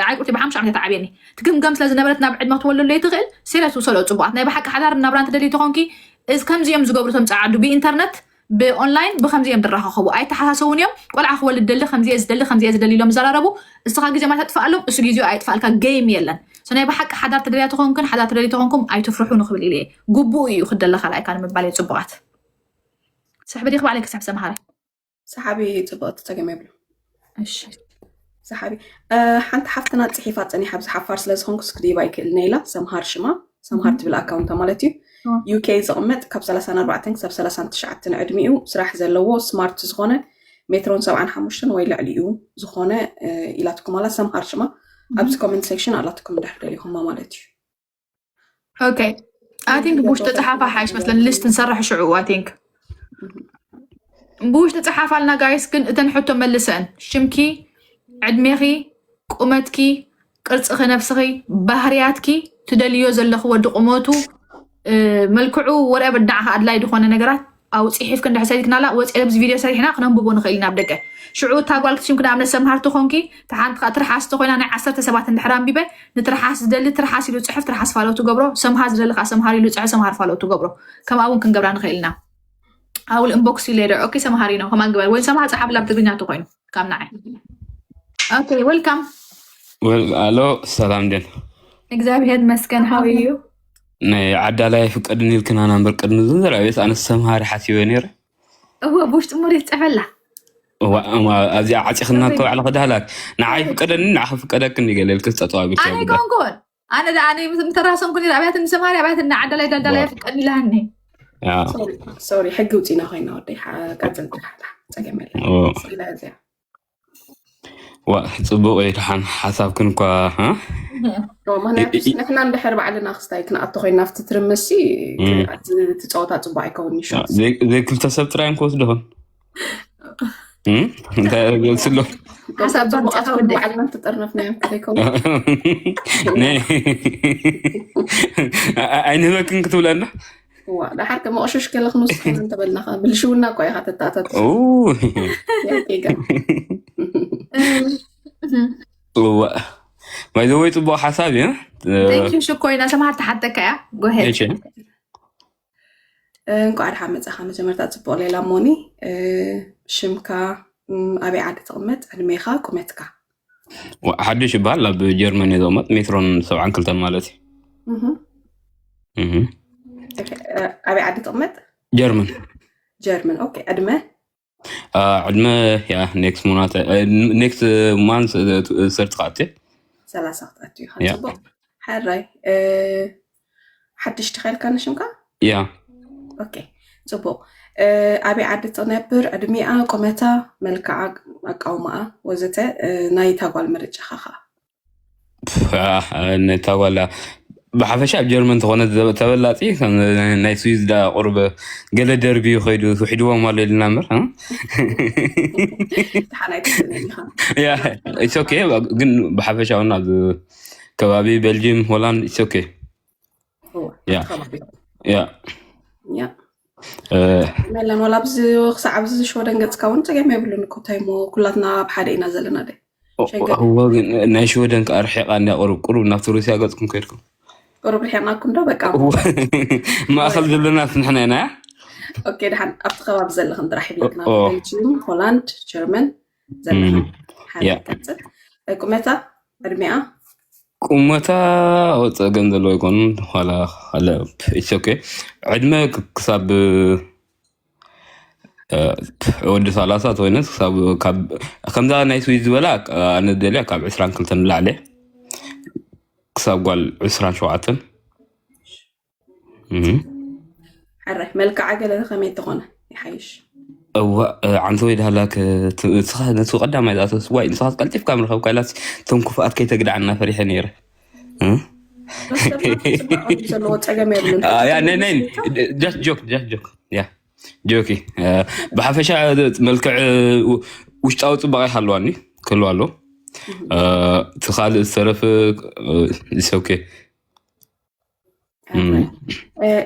ዓይቁርቲ ብሓሙሽተ ዓመት እያ ተዓብየኒ። ትግምገም ስለ ዝነበረት ናብ ዕድመ ክትወልደሉ ይትኽእል። ሲሪየስ ውሰዶ ፅቡቃት ናይ ብሓቂ ሓዳር ናብራን ትደሊ ተኾንኪ እዚ ከምዚኦም ዝገብሩ ተምፃዓዱ ብኢንተርነት ብኦንላይን ብከምዚ እዮም ዝራኸኸቡ። ኣይተሓሳሰቡን እዮም። ቆልዓ ክወልድ ደሊ ከምዚ እየ ዝደሊ ከምዚ እየ ዝደሊ ኢሎም ዝዘራረቡ። እስኻ ግዜ ማይ ተጥፍኣሎም እሱ ግዜኡ ኣይጥፋልካ። ገይም የለን። So ናይ ብሓቂ ሓዳር ተደልያ ተኾንክን ሓዳር ተደሊ ተኾንኩም ኣይትፍርሑ ንክብል ኢለ እየ። ግቡኡ እዩ ክደለ ካልኣይካ ንምባል እዩ። ፅቡቓት ስሕቢ ዲኽ ባዕለይ ክስሕብ ሰምሃረ ሰሓቢ ፅቡቅ ተፀገም የብሉ እሺ ሰሓቢ እ፣ ሓንቲ ሓፍትና ፅሒፋ ፀኒሓ ኣብዚ ሓፋር ስለ ዝኾንኩ ስክዲባ ይክእልነ ኢላ ሰምሃር ሽማ ሰምሃር ትብል ኣካውንታ ማለት እዩ እ። ዩኬ ዝቕመጥ ካብ ሰላሳን ኣርባዕተን ክሳብ ሰላሳን ትሽዓተን ዕድሚኡ ስራሕ ዘለዎ ስማርት ዝኾነ ሜትሮን ሰብዓን ሓሙሽተን ወይ ልዕሊኡ ዝኾነ እ፣ ኢላትኩም ኣላ ሰምሃር ሽማ ኣብዚ ኮመንት ሴክሽን ኣላትኩም እንድሕር ደሊኹማ ማለት እዩ okay I think ብውሽጢ ፀሓፋ ሓይሽ መስለኒ ሊስት ንሰርሕ ሽዑ I think ብውሽጢ ፀሓፋልና ጋይስ ግን እተን ሕቶ መልሰን ሽምኪ ዕድሜኺ ቁመትኪ ቅርፅኺ ነብስኺ ባህርያትኪ ትደልዮ ዘለኺ ወዲ ቁመቱ እ፣ መልክዑ ወረ ብዳዕኻ ኣድላይ ዝኾነ ነገራት ኣው ፅሒፍክ እንድሕር ሰሪትናላ ወፂ ኣብዚ ቪድዮ ሰሪሕና ክነንብቦ ንኽእል ኢና ኣብ ደገ ሽዑ እታ ጓል ክትሽምክ ንኣብነት ሰምሃር ተኾንኪ ተሓንቲ ትርሓስ ተኮይና ናይ ዓሰርተ ሰባት እንድሕር ኣንቢበ ንትርሓስ ዝደሊ ትርሓስ ኢሉ ፅሕፍ ትርሓስ ፋለው ትገብሮ ሰምሃር ዝደሊ ከዓ ሰምሃር ኢሉ ፅሕፍ ሰምሃር ፋለው ትገብሮ ከምኣ እውን ክንገብራ ንኽእል ኢና ኣውል ኢንቦክስ ዩ ሌደር okay ሰምሃር ነው ከማን ግበር ወይ ሰምሃር ፀሓፍላ ብትግርኛ ተኮይኑ ካብ ንዓይ okay welcome ወል ኣሎ ሰላም ደን እግዚኣብሔር ይመስገን how are you ናይ ዓዳላይ ፍቀድን ኢልክና ናምበር ቅድሚ ዝንዘር ኣቤት ኣነስ ሰምሃሪ ሓሲበ ነይረ እወ ብውሽጢ ሙሪት ፅሕፈላ እዋ፣ እዋ፣ ኣብዚኣ ዓፂኽና እኮ ባዕልኻ ዳህላክ ንዓይ ፍቀደኒ ንዓኺ ፍቀደክን ገለ ኢልክስ ጠጠው ኣቢልካ ኣነ ይከውንኩን ኣነ ዳ ኣነ ምተራሰንኩ ነር ኣብያትን ሰማሪ ኣብያትን ዓዳላይ ዳዳላይ ፍቀድኒ ኢላሃኒ ያ ሶሪ ሕጊ ውፅኢና ኮይና ወደይ ቀፅል ዲኻ ጸገም የለ ኦ፣ ስለዚያ ዋ፣ ፅቡቅ እዩ ድሓን ሓሳብክን እኳ እ? ምክንያቱ ንሕና እንድሕር ባዕልና ክስታይ ክንኣቶ ኮይና ኣብቲ ትርምሲ እም። ትፀወታ ፅቡቅ ኣይከውን ይሾ ዘይ- ዘይክልተ ሰብ ጥራይ እዮም ክወስዱ ኾን እንታይ ገልፅሎ ሓሳብ ፅቡቅ ኣትወደይ ባዕልና ተጠርነፍናዮም ከይከውን ነ- ኣ- ኣይንህበክን ክትብለና ዋ ዳሓር ከመቕሽሽ ከለክ ንስክን እንተበልናካ ብልሽውና እኳ ኢካ ተተኣታት ኡ፣ ጌጋ እዋ። ባይዘወይ ፅቡቅ ሓሳብ እዩ Thank you ሽኮይና ሰምሃር ተሓተካ እያ ጎሄድ እሺ። እንኳዕ ድሓን መጻኻ መጀመርታ ጽቡቅ ሌላ ሞኒ ሽምካ ኣበይ ዓዲ ትቕመጥ ዕድሜኻ ቁመትካ ዋ- ሓዱሽ ይበሃል ኣብ ጀርመን እየ ዘቕመጥ ሜትሮን ሰብዓን ክልተን ማለት እዩ እህ። እህ። ኣበይ ዓዲ ትቕመጥ ጀርመን ጀርመን ኦኬ ዕድመ አ፣ ዕድመ ያ ኔክስት ሞናት ኔክስት ማንስ ሰርት ካቴ ሰላሳ ክትኣትዩ ኢኻ ያ። ጽቡቅ ሕራይ። ሓድሽ ተኸልካ ንሽምካ? ያ ኦኬ፣ ጽቡቕ። ኣበይ ዓዲ ትነብር? ዕድሚኣ፣ ቁመታ፣ መልክዓ፣ ኣቃውማኣ ወዘተ። ናይታ ጓል ምርጫኻ ኸዓ? ነታ ጓላ ብሓፈሻ ኣብ ጀርመን ተኾነ ተበላፂ፣ ናይ ስዊዝ ዳ ቁርብ ገለ ደርቢ ከይዱ ውሒድዎም ኣሎ ኢልና እምበር። ሓናይ ትስነ ኢኻ። ያ ኦኬ። ግን ብሓፈሻ እውን ኣብ ከባቢ ቤልጅየም፣ ሆላንድ ኦኬ። እወ፣ ያ። ኣትኸባቢ። ያ ያ። መለን ዋላ ኣብዚ ክሳዕ ኣብዚ ሽወደን ገጽካ እውን ጸገም የብሉን እኮ። እንታይ እሞ ኩላትና ኣብ ሓደ ኢና ዘለና ደ። ሸገር። እወ፣ ግን ናይ ሽወደን ከዓ ርሒቓ እንድያ ቁሩብ ቁሩብ ናብቲ ሩስያ ገጽኩም ከድኩም። ቁሩብ ርሒቕናኩም ዶ? በቃ። ማእኸል ዘለና ንሕና ኢና። ኦኬ፣ ደሓን ኣብቲ ከባቢ ዘለኽን ጥራሕ ይብለክና። ኦ። ቤልጅየም፣ ሆላንድ፣ ጀርመን ዘለኽን። እም። ሓደ ያ። ቀጽል። ቁመታ፣ ዕድሚኣ? ቁመታ ጸገም ዘለዎ ኣይኮኑን። ኋላ ለ ኦኬ። ዕድመ ክ- ክሳብ እ፣ ወዲ ሰላሳ ተኮይነስ ክሳብ ካብ ከምዛ ናይ ስዊዝ ዝበላ ኣነ ደልያ ካብ ዕስራን ክልተን ንላዕሊ ክሳብ ጓል ዕስራን ሸውዓተን። እም። ሕራይ። መልክዓ ገለ ከመይ ተኾነ ይሓይሽ? እዋ እ፣ ዓንተ ወይ ዳህላክ ት- ንስኻ ነሱ ቀዳማይ ዝኣተስ ዋይ ንስኻ ቀልጢፍካ ምረኸብካ ኢላስ እቶም ክፉኣት ከይተግድዓና ፈሪሐ ነይረ። እ? ዶክተር ናቱ ጽቡቅ ቅርጺ ዘለዎ ጸገም የብሉን። ያ ነይ ነይ just joke just joke ያ ጆኪ። ብሓፈሻ መልክዕ ው- ውሽጣዊ ጽባቐ ይሃለዋኒ ክህልዋ ኣሎ። እቲ ካልእ ዝተረፈ ኦኬ።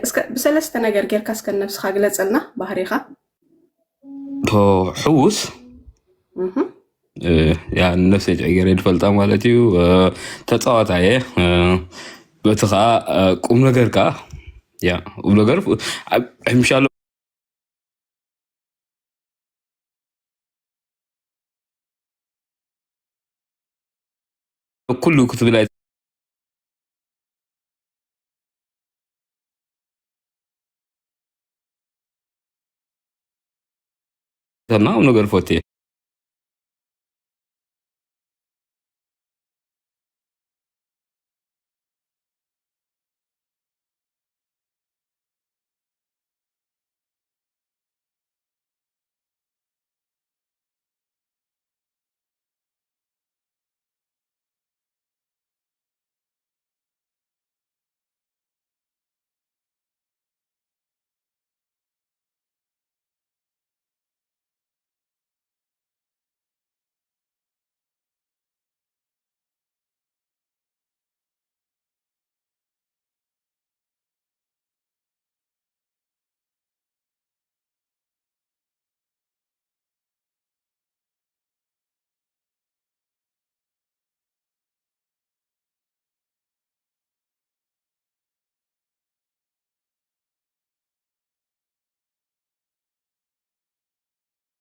እስከ ብሰለስተ ነገር ጌርካ እስከ ነብስኻ ግለጸልና፣ ባህሪኻ። ቶ ሕዉስ እህ። ያ ነፍሰይ ጨገረ ድፈልጣ ማለት እዩ። ተጻዋታይ እየ። በቲ ከዓ ቁም ነገር ከዓ ያ ቁም ነገር ሕምሻሎ ኩሉ ክትብል ኣይ- ተና ነገር ፎቴ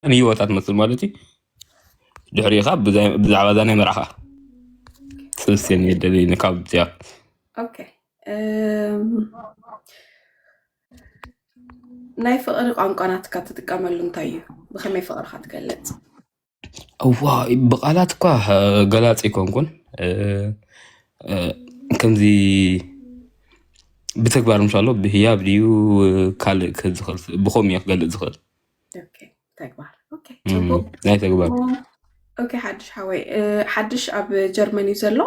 ንህይወታ ትመስል ማለት እዩ። ድሕሪኡ ከዓ ብዛ- ብዛዕባ እዛ ናይ መርዓኻ ስስን የደልኒ ካብ እዚኣ ኦኬ። እም፣ ናይ ፍቕሪ ቋንቋ ናትካ ትጥቀመሉ እንታይ እዩ? ብኸመይ ፍቕርኻ ትገልጽ? እዋ ብቃላት እኳ ገላፂ ኣይኮንኩን። ከምዚ ብተግባር ምሻሎ ብህያብ ድዩ ካልእ ክህብ ዝኽእል ብኸም እየ ክገልፅ ዝኽእል። ተግባር። ኦኬ፣ ጽቡቅ። ናይ ተግባር። ኦኬ፣ ሓድሽ ሓወይ፣ ሓድሽ ኣብ ጀርመን እዩ ዘሎ።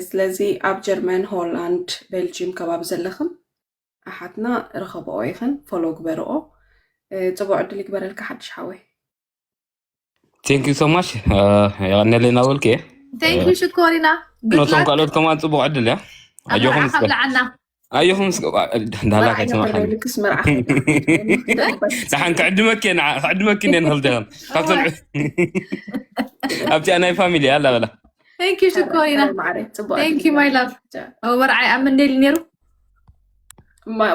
ስለዚ ኣብ ጀርመን፣ ሆላንድ፣ ቤልጂም ከባቢ ዘለኽም ኣሓትና ርኸብኦ ኢኽን፣ ፎሎ ግበርኦ። ጽቡቅ ዕድል ይግበረልካ ሓድሽ ሓወይ። Thank you so much። የቀነለይ ናበልክ እየ። Thank you ሽኮሪና። ነቶም ካልኦት ከማን ጽቡቅ ዕድል እያ። ኣጆኹም እስከ ብልዓና። ኣጆኹም እስከ እንዳላ ካይሰማሓኒ ክስ መርዓ ደሓን ክዕድመኪ እየ ንዓ- ክዕድመኪ እየ ንኽልተ ካብተን ኣብቲኣ ናይ ፋሚሊ ኣላ በላ። Thank you ሽኮሪና። ማዕረ ጽቡቅ Thank you my love። ወርዓይ ኣመንደሊ ነይሩ።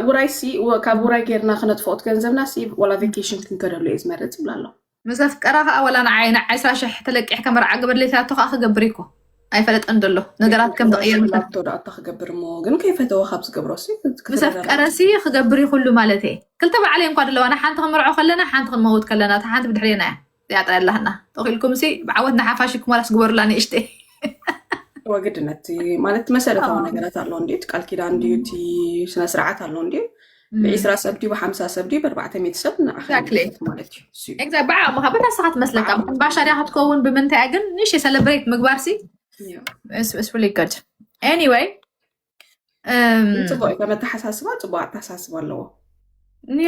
ውራይ ሲ ወ- ካብ ውራይ ጌርና ክነጥፍኦት ገንዘብና ሲ ወላ ቬኬሽን ክንከደሉ እየ ዝመርጽ ይብላ ኣሎ። ምስ ኣፍቀራ ከዓ ወላ ንዓይ ንዓይ ዕስራ ሽሕ ተለቂሕካ መርዓ ግበርለይ ትላቶ ከዓ ክገብር እኮ ኣይፈለጠን ዘሎ ነገራት ከም ዝቕየር ምተ ላቶ ዶ ኣታ ክገብር እሞ ግን ከይፈተወ ካብ ዝገብሮ ሲ ምስ ኣፍቀረ ሲ ክገብር እዩ ኩሉ ማለት እየ። ክልተ ባዕለይ እንኳ ደለዋና ሓንቲ ክንመርዖ ከለና ሓንቲ ክንመውት ከለና እታ ሓንቲ ብድሕሬና እያ። እዚኣ ጥራይ ኣላህና ተኺልኩም ሲ ብዓወት ንሓፋሽኩም ዋላስ ግበሩላ ንእሽተይ። ወግድነት ማለት መሰረታዊ ነገራት ኣሎ እንዲ ቃል ኪዳን ድዩ እቲ ስነ ስርዓት ኣሎ እንዲ ብዒስራ ሰብ ድዩ ብሓምሳ ሰብ ድዩ ብኣርባዕተ ሚእቲ ሰብ ንዓኻ ማለት እዩ። በታ ንስኻ ትመስለካ ባሻ ዲያ ክትከውን ብምንታይ ግን ንሽ ሰለብሬት ምግባር ሲ ስፍሊ ገድ anyway ፅቡቅ እዩ። ከም ኣተሓሳስባ ፅቡቅ ኣተሓሳስባ ኣለዎ።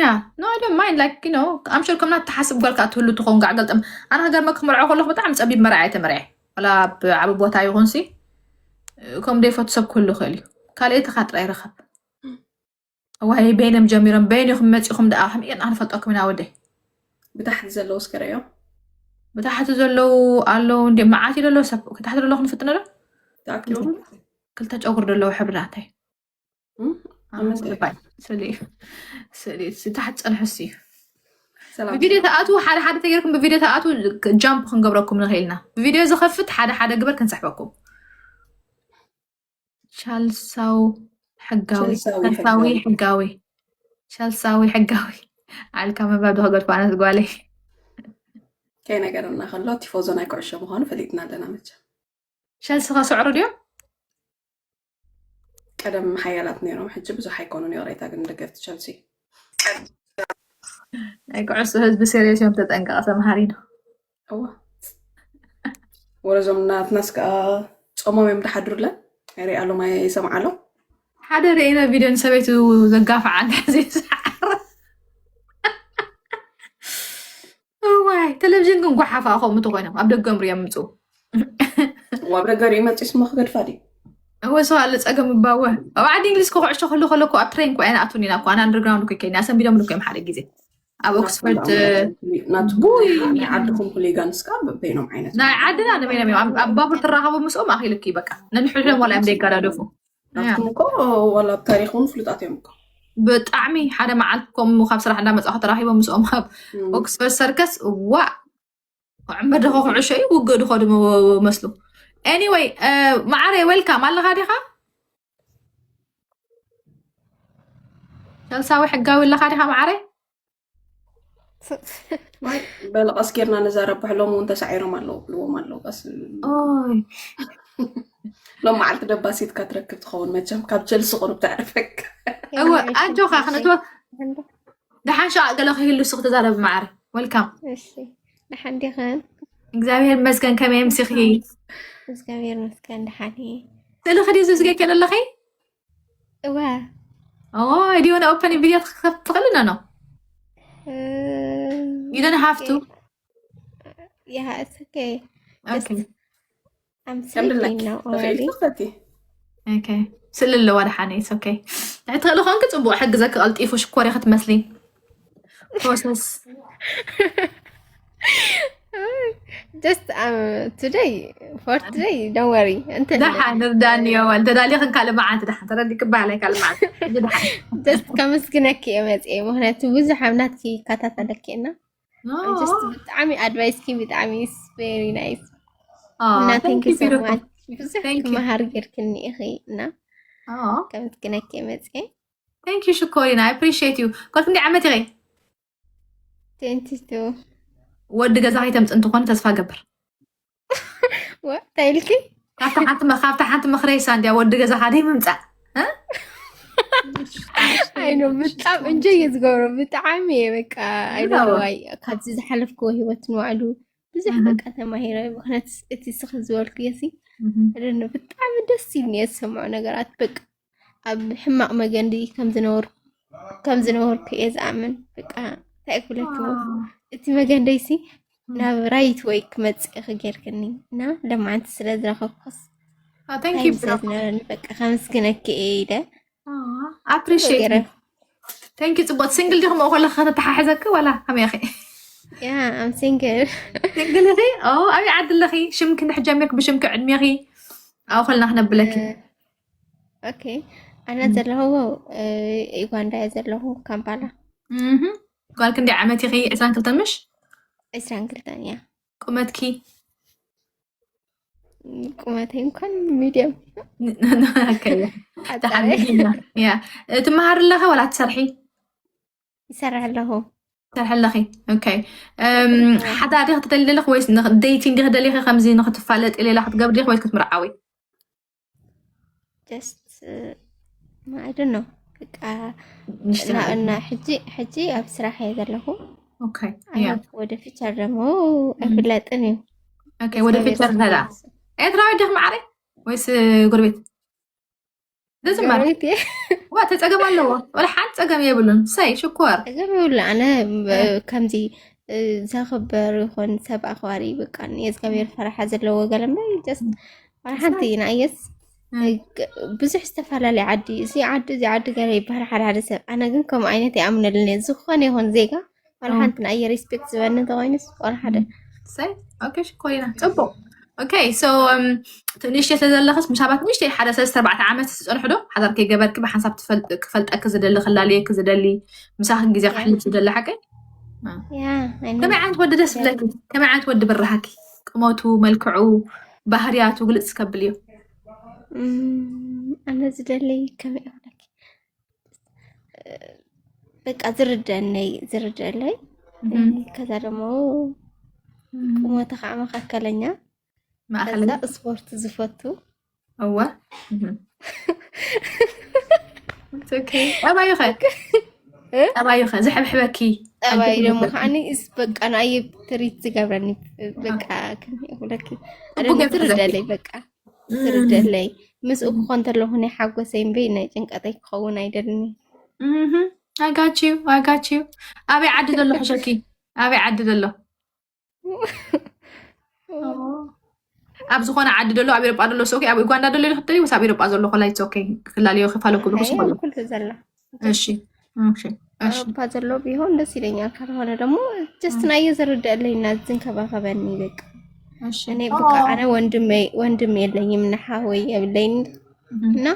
ያ no I don't mind like you know I'm sure ከምና ተሓስብ ጓልካ ትህሉ ትኸውን ጋዕ ገልጠም ኣነ ሃገር መክ ክምርዖ ከለኩ ብጣዕሚ ፀቢብ መርዓ እየ ተመርዐ ወላ ኣብ ዓቢ ቦታ ይኹን ሲ ከም ደይፈቱ ሰብ ክህሉ ይኽእል እዩ ካልእ ተኻ ጥራይ ረኸብ እዋይ በይኖም ጀሚሮም በይን ኢኹም መፂኹም ደኣ ከም ኢና ንፈልጠኩም ኢና ወደይ ብታሕቲ ዘለዉ እስከ ረእዮም። ብታሕቲ ዘለዉ ኣለዉ እንዲ መዓት እዩ ዘለዉ ሰብ ክታሕቲ ዘለዉ ክንፍጥነ ዶ ክልተ ጨጉር ዘለዉ ሕብሪ ናተይ ታሕት ፀንሑ ሲ ብቪድዮ ተኣትዉ ሓደ ሓደ ተገይርኩም ብቪድዮ ተኣትዉ ጃምፕ ክንገብረኩም ንኽእል ኢና ብቪድዮ ዝኸፍት ሓደ ሓደ ግበር ክንስሕበኩም ቻልሳው ሕጋዊ ቻልሳዊ ሕጋዊ ቻልሳዊ ሕጋዊ ዓልካ መባብ ዝኸገድኩ ኣነት ጓለይ ከይ ነገርና ከሎ ቲፎዞ ናይ ኩዕሾ ምዃኑ ፈሊጥና ኣለና መቸ ቻልሲ ከስዕሩ ድዮም ቀደም ሓያላት ነይሮም ሕጂ ብዙሕ ኣይኮኑን ይቕሬታ ግን ደገፍቲ ቻልሲ ናይ ኩዕሶ ህዝቢ ሴሪየስ እዮም ተጠንቀቐ ተምሃሪ ነው እዋ ወረዞም ናትናስ ከዓ ጾሞም እዮም ድሓድሩለን ሪኣሎም ኣይሰምዓሎም ሓደ ርእነ ቪድዮ ንሰበይቱ ዘጋፍዓ እንደዚ ሰዓር እዋይ ቴሌቪዥን ግን ጓሓፋ ከምኡ ተኮይኖም ኣብ ደገ ምርዮም ምፁ ኣብ ደገ ርኢ መፂስ ሞ ክገድፋ ድዩ እወ ሰው ኣለ ፀገም እባወ ኣብ ዓዲ እንግሊዝ ክኩዕሾ ክህሉ ከለኩ ኣብ ትሬን ኮይነ ኣቱን ኢና እኮ ኣነ ኣንደርግራውንድ እኮ ከይኒ ኣሰንቢዶም እኮ እዮም ሓደ ግዜ ኣብ ኦክስፎርድ ዓድኩም ሁሊጋንስ ከዓ በይኖም ዓይነት ናይ ዓድና ንበይኖም እዮም ኣብ ባቡር ትራኸቡ ምስኦም ኣኺልኪ በቃ ነንሕድሕዶም ዋላ እዮም ዘይጋዳደፉ ናትኩም እኮ ዋላ ኣብ ታሪክ እውን ፍሉጣት እዮም እኮ ብጣዕሚ ሓደ መዓልቲ ከምኡ ካብ ስራሕ እንዳመፃኹ ተራኺቦም ምስኦም ኣብ ኦክስፎርድ ሰርከስ ዋ ዕመር ድኸ ኩዕሾ እዩ ውግእ ድኸ ድሞ መስሉ anyway ማዓረ ዌልካም ኣለኻ ዲኻ ቻልሳዊ ሕጋዊ ኣለኻ ዲኻ ማዓረ በለ ቀስ ጌርና ንዛረብ ብሕሎም እውን ተሳዒሮም ኣለዉ ብልዎም ኣለዉ ቀስ ሎም መዓልቲ ደባሲትካ ትረክብ ትኸውን መቸም ካብ ቸልሲ ቁሩብ ተዕርፈካ እወ ኣጆኻ ክነትወ ደሓን ሸቃ ገለ ክህሉ ሱ ክትዛረብ ማዓረ ወልካም ደሓን ዲኽን እግዚኣብሔር መስገን ከመይ ምሲኺ እግዚኣብሔር መስገን ደሓን ስእሊ ክዲ ዝዝገ ከለለኺ እወ do you want to open video ትኽፍት ትኽእል no no you don't have to yeah it's okay okay I'm sleeping now already okay ስእሊ ኣለዋ ደሓነ it's okay ትኽእሊ ኮንክ ፅቡቅ ሕግዘኪ ቀልጢፉ ሽኮር ክትመስሊ process just um, today for today don't worry እንተ ደሓን ርዳኒ የዋል ተዳሊኽን ካልእ መዓልቲ ደሓን ተረዲክ ባላይ ካልእ መዓልቲ ደሓን just ከመስግነኪ እየ መፅአ ምክንያቱ ብዙሕ ኣብ ናትኪ ይከታተለኪ እና just ብጣዕሚ ኣድቫይስኪ ብጣዕሚ very nice እና thank you so much ብዙሕ ክመሃር ጌርክኒ ኢኺ እና ከመስግነኪ እየ መፅአ thank you ሽኮሪና I appreciate you ኮልክ እንዲ ዓመት ኢኺ twenty two ወዲ ገዛ ከይተምፅ እንትኾነ ተስፋ ገብር እንታይ ኢልኪ ካብታ ሓንቲ መ- ካብታ ሓንቲ መኽረይ ሳንድያ ወዲ ገዛ ካደይ ምምፃእ ኣይኖ ብጣዕሚ እንጆ እየ ዝገብሮ ብጣዕሚ እየ በቃ ኣይደዋይ ካብዚ ዝሓለፍክዎ ህይወት ንባዕሉ ብዙሕ በቃ ተማሂረ ምክንያት እቲ ስኺ ዝበልክዮ ሲ ብጣዕሚ ደስ ኢልኒ እየ ዝሰምዖ ነገራት በቃ ኣብ ሕማቕ መገንዲ ከም ዝነበርኩ እየ ዝኣምን በቃ እንታይ ክብለኪ እቲ መገንደይ ሲ ናብ right way ክመፅእ ክጌርክኒ እና ለማዓንቲ ስለ ዝረኸብኩስ thank you ስለዝነበረኒ በቃ ከምስግነኪ እየ ኢለ appreciate thank you ፅቡቅ ሲንግል ዲኹም ከለካ ከተተሓሕዘኪ ዋላ ከመይ ኢኺ yeah I'm single ሲንግል ኢኺ ኣበይ ዓዲ ኣለኺ ሽምኪ እንድሕር ጀሚርክ ብሽምኪ ዕድሜኺ ኣብኡ ከልና ክነብለኪ okay ኣነ ዘለኹ ዩጋንዳ እየ ዘለኹ ካምፓላ ጓል ክንደይ ዓመት ኢኺ ዕስራን ክልተን ምሽ ዕስራን ክልተን እያ ቁመትኪ ቁመተይ እንኳን ሚድየም ትመሃሪ ኣለኸ ዋላ ትሰርሒ ይሰርሕ ኣለኹ ትሰርሒ ኣለኺ ሓዳር ዲኺ ትደሊ ደለኺ ወይስ dating ዲኺ ደሊኺ ከምዚ ንክትፋለጢ ሌላ ክትገብሪ ዲኺ ወይስ ክትምርዓዊ just I don't know በቃ እና እና ሕጂ ሕጂ ኣብ ስራሕ እየ ዘለኹ። Okay. I hope ወደ future ደግሞ ኣይፍለጥን እዩ። Okay. ወደ future ተላ ኤርትራዊ ዲኺ ማዓረይ ወይስ ጎረቤት? ደስማ ጎረቤት እየ። ዋ ተጸገም ኣለዎ። ወላ ሓንቲ ጸገም የብሉን። ሰይ ሽኮር። ጸገም ይብሉ ኣነ ከምዚ ዘኽበር ይኾን ሰብ ኣኽባሪ በቃ ንእግዚኣብሔር ፈራሓ ዘለዎ ገለ እምበር just ሓንቲ ኢና እየስ ብዙሕ ዝተፈላለየ ዓዲ እዚ ዓዲ እዚ ዓዲ ገለ ይበሃል ሓደ ሓደ ሰብ ኣነ ግን ከምኡ ዓይነት ይኣምነልን እየ ዝኾነ ይኹን ዜጋ ዋላ ሓንቲ ንኣየ respect ዝበኒ እንተኮይኑስ ዋላ ሓደ ሰይ okay ሽኮር ኢና ጽቡቅ okay so ንእሽተይ ስለዘለኽስ ምሻባት ንእሽተይ ሓደ ሰለስተ ኣርባዕተ ዓመት ዝፀንሑ ዶ ሓዳር ከይገበርኪ ብሓንሳብ ክፈልጠኪ ዝደሊ ክላለየኪ ዝደሊ ምሳኺ ግዜ ክሕልፍ ዝደሊ ሓቀይ ያ ከመይ ዓይነት ወዲ ደስ ብለኪ ከመይ ዓይነት ወዲ ብራሃኪ ቁመቱ መልክዑ ባህርያቱ ግልፅ ከብል እዩ ኣነ ዝደለይ ከመይ ይብለኪ በቃ ዝርደነይ ዝርደለይ ከዛ ደግሞ ቁመቱ ከዓ መካከለኛ ማእኸለኛ ከዛ ስፖርት ዝፈቱ እወ ጠባዩ ኸ ጠባዩ ኸ ዘሕብሕበኪ ጠባይ ደግሞ ከዓኒ እስ በቃ ንኣየ ትሪት ዝገብረኒ በቃ ከመይ ይብለኪ ኣደሞ ዝርደለይ በቃ ዝርደለይ ምስኡ ክኾን ተለኹ ናይ ሓጎሰይ እምበይ ናይ ጭንቀተይ ክኸውን ኣይደልኒ I got you I got you ኣበይ ዓዲ ዘሎ ሕሸኪ ኣበይ ዓዲ ዘሎ ኣብ ዝኾነ ዓዲ ዘሎ ኣብ ኤሮጳ ዘሎ ሶኪ ኣብ ኡጋንዳ ዘሎ ይኽተል ወስ ኣብ ኤሮጳ ዘሎ ኮላይ ሶኪ ክላለዮ ክፋለኩ ብኩስ ኣይ ኩሉ ዘሎ እሺ እሺ እሺ ኣባ ዘሎ ቢሆን ደስ ይለኛል። ካልሆነ ደግሞ ጀስት ናየ ዝርደአለይና ዝንከባኸበኒ በቃ እሺ እኔ በቃ ኣነ ወንድሜ ወንድም የለኝም ንሓወይ የብለይን እና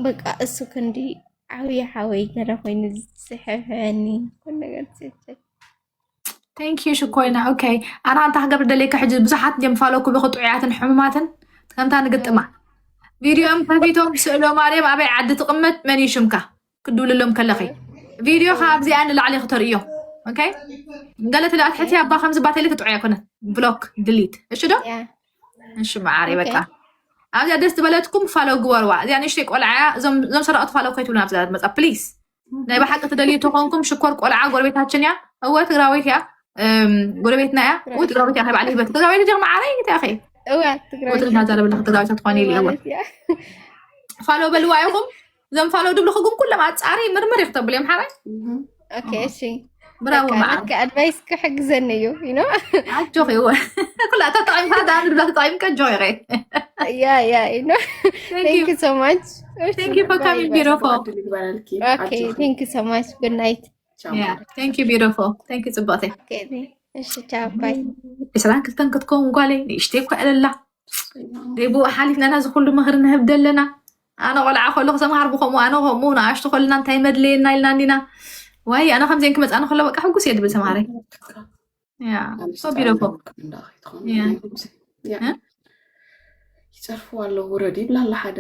በቃ እሱ ክንዲ ዓብዪ ሓወይ ገለ ኮይኑ ዝሕብሕበኒ ኩሉ ነገር ትክክል thank you ሽኮይና okay ኣነ ኣንታ ክገብር ደለካ ሕጂ ብዙሓት እዮም ፋለኩ ብክጥዑያትን ሕሙማትን ከምታ ንግጥማ ቪድዮም ከፊቶም ስእሎ ማርያም ኣበይ ዓዲ ትቕመጥ መን እዩ ሽምካ ክድውልሎም ከለኺ ቪድዮ ካብዚኣ ንላዕሊ ክተርእዮ okay ገለ ትልኣት ሕቲ ኣባ ከምዚ ባተሊ ክጥዑ ኣይኮነት ብሎክ ድሊት እሺ ዶ ያ እሺ መዓሪ በቃ ኣብዚኣ ደስ ዝበለትኩም ፋሎ ግበርዋ እዚኣ ንእሽተይ ቆልዓ እያ እዞም እዞም ሰረቕቲ ፋሎ ከይትብሉ ናብዚኣ መፃ ፕሊዝ ናይ ብሓቂ ትደልዩ ተኾንኩም ሽኮር ቆልዓ ጎረቤታችን እያ እወ ትግራዊት እያ እም፣ ጎረቤትና እያ እወ ትግራዊት እያ ከይባዕሊ ህበት ትግራዊት ዲኹም መዓረይ እንታይ ኸ እዋ ትግራይ ወትርና ዘረብለኽ ትግራዊት ትኾነ ኢሉ እወ ማለት እያ ፋሎ በልዋ ኢኹም እዞም ፋሎ ድብልኹ ግን ኩሎም ኣፃሪ ምርምር ይኽተብሉ እዮም ሓራይ ኦኬ እሺ ብራቮ በቃ መዓር ናትካ ኣድቫይስ ክሕግዘኒ እዩ you know ኣጆኺ እወ ኩላ ተጠቒምካ ዳ ንብላ ተጠቒምካ ኣጆኺ ኢኺ yeah yeah you know Thank thank you. you so much Thank you for coming beautiful. ዕድል ይግበረልኪ okay thank you so much good night ቻው Yeah, thank you beautiful. Thank you ጽብቕቲ። okay እሺ ቻው bye ዕስራን ክልተን ክትከውን ጓለይ ንእሽተይ እኳ እለላ ደይብኡ ሓሊፍና ኢና ዝኩሉ ምኽሪ ንህብ ደለና ኣነ ቆልዓ ከለኹ ተምሃር ብከምኡ ኣነ ከምኡ ንኣሽቱ ከልና እንታይ መድለየና ኢልና እንዲና ዋይ ኣነ ከምዚአን ክመፃኒ ከሎ በቃ ሕጉስ እየ ድብል ተምሃረይ Yeah, so beautiful. Yeah. ይፀርፉ ኣለዉ ውረድ ይብላ ኣላ ሓደ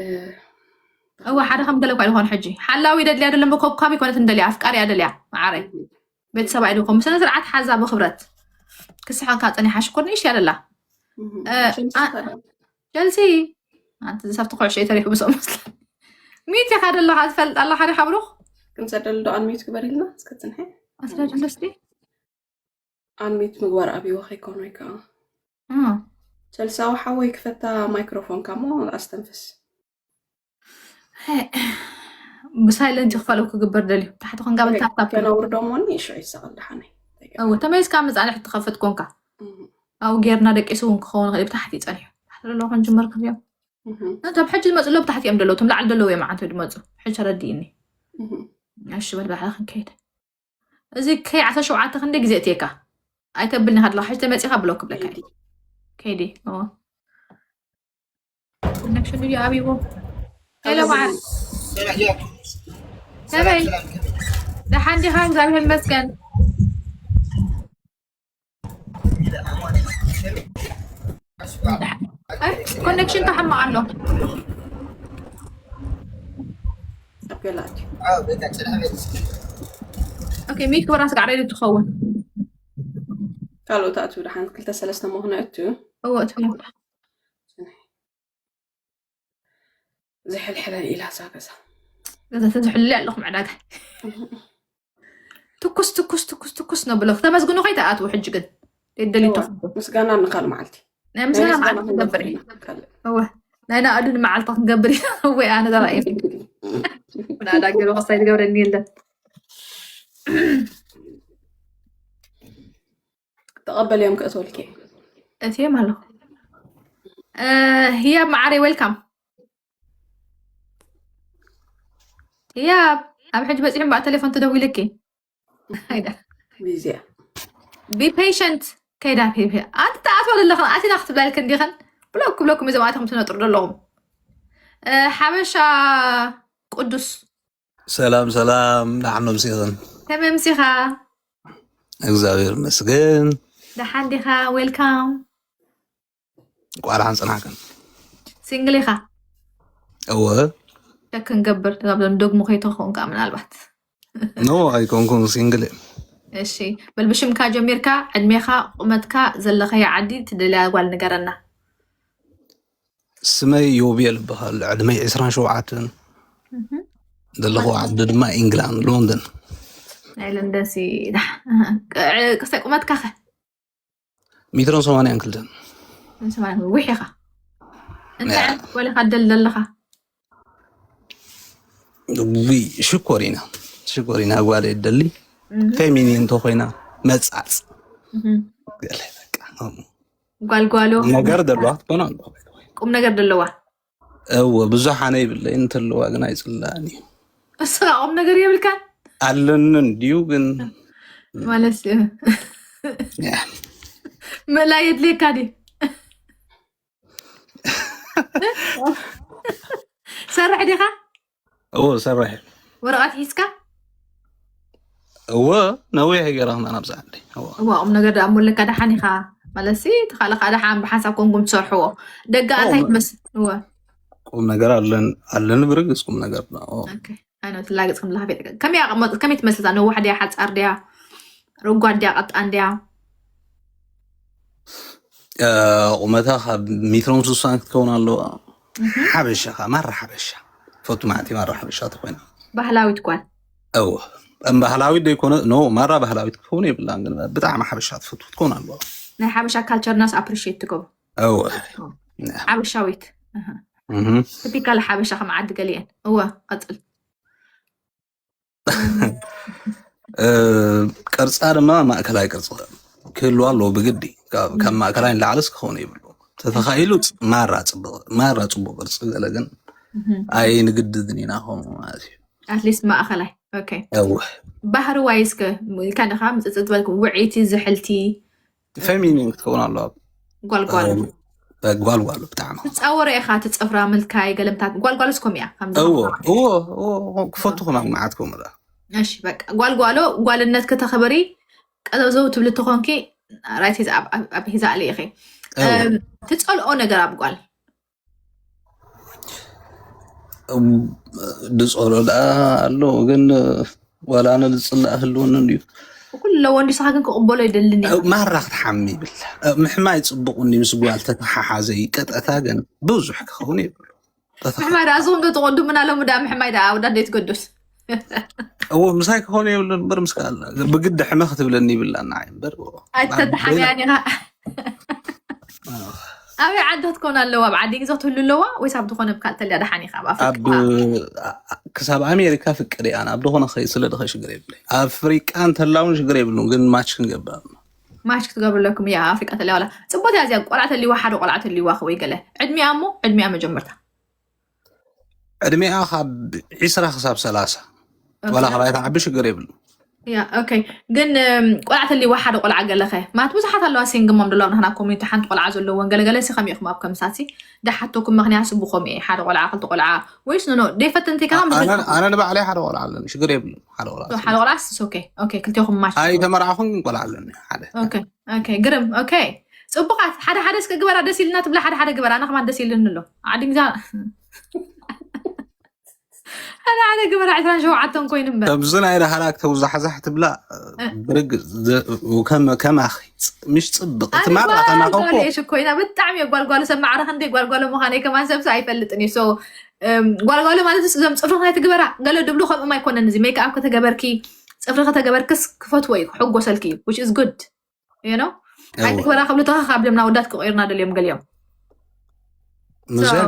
እወ ሓደ ከም ገለ እኳ ይኾን ሕጂ ሓላዊ ደድልያ ደሎ ኮብካብ ይኮነት እንደልያ ኣፍቃሪ እያ ደልያ መዓረይ ቤተሰብ ኣይደኮም ስነ ስርዓት ሓዛ ብክብረት ክስሓካ ፀኒሓ ሽኮር ንእሽት ያደላ ቸልሲ ኣንቲ ዝሰብቲ ኩዕሾ ተሪፉ ምስኦም መስለ ሚት ኢኻ ደለኻ ዝፈልጥ ኣለኻ ዲኻ ብሩኽ ክንሰደሉ ዶ ኣንሚት ግበር ኢልና እስከ ፅንሐ ኣስረድለስቲ ኣንሚት ምግባር ኣብይዎ ከይኮኑ ወይ ከዓ ቸልሳዊ ሓወይ ክፈታ ማይክሮፎንካ እሞ ኣስተንፍስ ብሳይለንት ክፈለው ክግበር ደልዩ ታሕቲ ኮንካ በልታብታብ ከነውርዶ እሞ ንእሾ ይሰቐል ደሓነይ እው ተመይስካ መፃልሕ ትኸፍት ኮንካ ኣብኡ ጌርና ደቂሱ እውን ክኸውን ይኽእል ብታሕቲ ይፀንሑ ታሕቲ ዘለኹን ጅመር ክሪኦም እቶም ሕጂ ዝመፁ ሎ ብታሕቲ እዮም ደለዉ እቶም ላዕሊ ደለዉ እዮም ዓንተ ዝመፁ ሕጂ ተረዲእኒ እሺ በል ባዕላ ክንከይድ እዚ ከይ ዓሰርተ ሸውዓተ ክንደይ ግዜ እትየካ ኣይተብልኒ ከድላ ሕጂ ተመፂኻ ብሎ ክብለካ ከይዲ ኮነክሽን ድዩ ኣብይዎ ሄሎ ማዓር ከመይ ደሓን ዲኻ እግዚኣብሔር ይመስገን ኮኔክሽን ተሓማቕ ኣሎ ገላቲ ሚት ክበራ ስጋዕ ሬዲ ትኸውን ካልኦት ኣቱ ደሓን ክልተ ሰለስተ መሆነ እቱ እዎ እቲ ዝሕልሕለን ኢላ እዛ ገዛ። ገዛ ተዝሕሉ ኣለኹም ዕዳጋ። ትኩስ ትኩስ ትኩስ ትኩስ ነብሎ። ተመስግኑ ከይተኣትዉ ሕጂ ግን ደደሊቱ እዋ፣ ምስጋና ንካል መዓልቲ። ናይ ምስጋና ናይ ምስጋና መዓልቲ ትገብር እዩ። ክንገብር ካልእ። እወ፣ ናይ ናኣዱን መዓልቲ ክንገብር እዩ። ወይ ኣነ ተራእየ ናዳ ገይሩ ክሳይ ትገብረኒ የለን። ተቐበልዮም ክእትወልኪ። እትዮም ኣለኹ። እ፣ ህያብ መዓረይ፣ ዌልካም። ህያብ ኣብ ሕጂ በፂሑ እምበኣር ቴሌፎን ትደውልኪ። ኣይዳ። ቢዚያ። ቢ ፔሸንት። ከይዳ ፔ ኣንቲ ተኣትዋ ዘለኽን ኣቲና ክትብላልክ እንዲኽን ብሎክ ክብለኩም እዞም ኣቲኹም ትነጥሩ ዘለኹም። እ፣ ሓበሻ ቅዱስ። ሰላም ሰላም፣ ደሓን መምሲኽን። ከመይ ምሲኻ? እግዚኣብሔር ይመስገን። ደሓን ዲኻ? ዌልካም። እንኳዕ ደሓን ጸናሕክን። ሲንግል ኢኻ? እወ። ቸክ ክንገብር፣ ካብዞም ደግሞ ከይተኸውን ከዓ ምናልባት። ኖ፣ ኣይኮንኩን፣ ሲንግል እየ። እሺ፣ በል ብሽምካ ጀሚርካ፣ ዕድሜኻ፣ ቁመትካ፣ ዘለኸዮ ዓዲ፣ ትደልያ ጓል ንገረና። ስመይ ዮቤል ይበሃል። ዕድመይ ዕስራን ሸውዓተን። እህ። ዘለኹ ዓዲ ድማ ኢንግላንድ፣ ሎንደን። ናይ ለንደን ሲ-፣ ዳ-፣ ቅስተ ቁመትካ ኸ? ሜትሮን ሰማንያን ክልተን። ሰማንያ ዊሕ ኢኻ። እንታይ ያ። ዓይነት ጓል ኢኻ ደል ዘለኻ? ዊ፣ ሽኮሪና። ሽኮሪና ጓል እየ ደሊ። እህ። ፌሚኒን እንተኾይና መጻጽ። እህ። ገለ በቃ። ጓልጓሎ። ነገር ደለዋ ትኾና። ቁም ነገር ደለዋ። እወ፣ ብዙሕ ኣነ ይብለይ እንተለዋ ግን ኣይጽላእን እዩ። እስኻ ቁም ነገር የብልካን? ኣለኒ እንድዩ ግን ማለት፣ እ፣ ያ። ምእላይ የድልየካ ድዩ? ሰርሕ ዲኻ? እወ፣ ሰርሕ። ወረቐት ሒዝካ? እወ፣ ነዊሕ ገይራ ክና ናብዛ ዓዲ። እወ። እዋ፣ ቁም ነገር ደኣ እሞ ኣለካ፣ ደሓን ኢኻ። ማለት ሲ፣ እቲ ካልእ ከዓ ደሓን ብሓንሳብ ኮንኩም ትሰርሕዎ። ደጋ እወ፣ እንታይ መ- ትመስል? እወ። ቁም ነገር ኣለን፣ ኣለኒ ብርግጽ ቁም ነገር ነው። እወ። ኦኬ። ኣነ ትላገጽ ከም ዝላፍ የለ። ከመይ ኣቐመጥ-፣ ከመይ ትመስል? እዛ ነዋሕ ድያ፣ ሓጻር ድያ? ረጓድ ድያ፣ ቀጣን ድያ? እ፣ ቁመታ ካብ ሜትሮን ስሳን ክትከውን ኣለዋ። እህ። ሓበሻ ኸ፣ ማራ ሓበሻ። ፈቱ ማዕቲ ማራ ሓበሻ ተኾይና። ባህላዊት ጓል። እወ። እም ባህላዊት ደይኮነ፣ ኖ፣ ማራ ባህላዊት ክትከውን የብላን፣ ግን ብጣዕሚ ሓበሻ ትፈቱ ክትከውን ኣለዋ። ናይ ሓበሻ ካልቸርናስ ኣፕሪሺየት ትገብሩ። እወ። ሓበሻዊት። እህ። እህ። ቲፒካል ሓበሻ ከም ዓዲ ገሊአን። እወ፣ ቀጽል። እ፣ ቅርጻ ድማ ማእከላይ ቅርጺ ክህልዋ ኣለዎ ብግዲ። ካብ፣ ካብ ማእከላይ ንላዕልስ ክኸውን የብሉ። ተተኻኢሉ ጽ-፣ ማራ ጽቡቕ፣ ማራ ጽቡቕ ቅርጺ ገለ ግን እህ። ኣይንግድድን ኢና ከምኡ ማለት እዩ። ኣትሊስት ማእኸላይ። ኦኬ። እወ። ባህሪ ዋይ እስከ ኢልካ ዲኻ ምጽጽ ዝበልክ ውዕይቲ ዝሕልቲ? ፌሚኒን ክትከውን ኣለዋ። ጓልጓል። እ፣ ጓልጓል ብጣዕሚ። ትጻወሮ ኢኻ፣ ትጽፍራ ምልካይ ገለምታት ጓልጓልስ ከምኡ እያ፣ ከምዚ እዎ፣ ከምኡ። እዎ፣ እዎ፣ ክፈቱ ከማን መዓት ከምኡ ደኣ። እሺ፣ በቃ ጓልጓሎ ጓልነት ከተኽብሪ ቀዘብዘው ትብሊ ተኾንኪ ራይት ሂዝ ኣብ፣ ኣብ፣ ኣብ ሂዛ ኣለ ኢኺ። እዎ። እም፣ ትጸልኦ ነገር ኣብ ጓል? እም፣ ድጸሎ ደኣ ኣሎ፣ ግን ዋላ ኣነ ዝጽላእ ህልወኒ እንድዩ። ኩሉ ኣለዎ እንዲ፣ ንስኻ ግን ክቕበሎ ይደልን እዩ። ማራ ክትሓሚ ይብል። ምሕማይ ጽቡቕ እንዲ ምስ ጓል ተተሓሓዘ ይቀጠታ፣ ግን ብዙሕ ክኸውን የብሉ። ተተሓ-፣ ምሕማይ ደኣ፣ እዚኹም ዶ ትቕድሙና ሎሚ ደኣ ምሕማይ ደኣ፣ ኣወዳት ደይ ትገዱስ? እዎ፣ ምሳይ ክኸውን የብሉ እምበር፣ ምስ ካልእ ብግዲ ሕመ ክትብለኒ ይብላ፣ ንዓይ እምበር፣ እዎ። ኣይተተሓምያን ኢኻ። ኣበይ ዓዲ ክትከውን ኣለዋ? ኣብ ዓዲ ግዜ ክትህሉ ኣለዋ ወይስ ኣብ ዝኾነ ካልእ ተልያ ደሓን ኢኻ? ኣብ ኣፍሪቃ? ኣብ፣ ክሳብ ኣሜሪካ ፍቅድ እያ፣ ኣብ ዝኾነ ኸይ-፣ ስለ ድኸ ሽግር የብለይ። ኣፍሪቃ እንተላ እውን ሽግር የብሉን፣ ግን ማች ክንገብር ኣለና። ማች ክትገብሩ ኣለኩም፣ ያ፣ ኣፍሪቃ ተልያ ዋላ። ጽቡቅ እያ እዚኣ፣ ቆልዓ ተልይዋ፣ ሓደ ቆልዓ ተልይዋ ወይ ገለ። ዕድሚኣ እሞ፣ ዕድሚኣ መጀመርታ። ዕድሚኣ ካብ ዒስራ ክሳብ ሰላሳ። ኦኬ። ዋላ ካብ ኣይትዓቢ ሽግር የብሉ። ያ፣ ኦኬ። ግን፣ እም፣ ቆልዓ ተልይዋ ሓደ ቆልዓ ገለኸ? ማለት ብዙሓት ኣለዋ ሲንግል ማም ዘለዋ፣ ንሕና ኮሚኒቲ ሓንቲ ቆልዓ ዘለወን ገለገለ ሲ ከመይ ኢኹም ኣብ ከምሳሲ? ደሓቶኩም ምኽንያት ጽቡቕ ኮም እየ። ሓደ ቆልዓ፣ ክልተ ቆልዓ፣ ወይስ ኖ፣ ኖ፣ ደይፈተንቲ ከማን ኣ-፣ ኣነ፣ ብዘይካ ኣነ ንባዕለይ ሓደ ቆልዓ ኣለኒ፣ ሽግር የብሉን። ሓደ ቆልዓ ሶ፣ ኣለኒ። ሓደ ቆልዓ ስ፣ ኦኬ፣ ኦኬ፣ ክልቴኹም ማች። ኣይተመርዓኹን ግን ቆልዓ ኣለኒ፣ ሓደ። ኦኬ፣ ኦኬ፣ ግርም፣ ኦኬ። ጽቡቓት፣ ሓደ ሓደ እስከ ግበራ ደስ ኢልና ትብላ፣ ሓደ ሓደ ግበራ፣ ኣነ ከማን ደስ ኢልኒ ኣሎ። ዓዲ ግዛ-፣ ሓደ ሓደ ግበራ ዕስራን ሸውዓተን ኮይኑ እምበር። ኣብዚ ናይ ዳህላክ ተውዛሕዛሕ ትብላ፣ እ። ብርግ-፣ ዘ-፣ ከም-፣ ከማኺ፣ ጽ-፣ ምሽ ጽብቕ፣ እቲ ኣነ ማራ ከማኻ እኮ። ጓልጓል እየ ሽኮይና፣ ብጣዕሚ እየ ጓልጓል፣ ሰብ ማዕረ ክንደይ ጓልጓል ምዃነይ ከማን ሰብስ ኣይፈልጥን እዩ። ሶ፣ እም፣ ጓልጓሎ ማለት እዞም ፅፍሪ ከይትግበራ ገለ ድብሉ ከምኦም ኣይኮነን። እዚ ሜክኣፕ ከተገበርኪ፣ ፅፍሪ ከተገበርክስ ክፈትዎ እዩ፣ ክሕጎሰልኪ እዩ፣ which is good, you know? ኣይትግበራ ክብሉ ተኻ ካብ ደምና ወዳት ክቆይርና ደልዮም ገሊኦም። ምዘን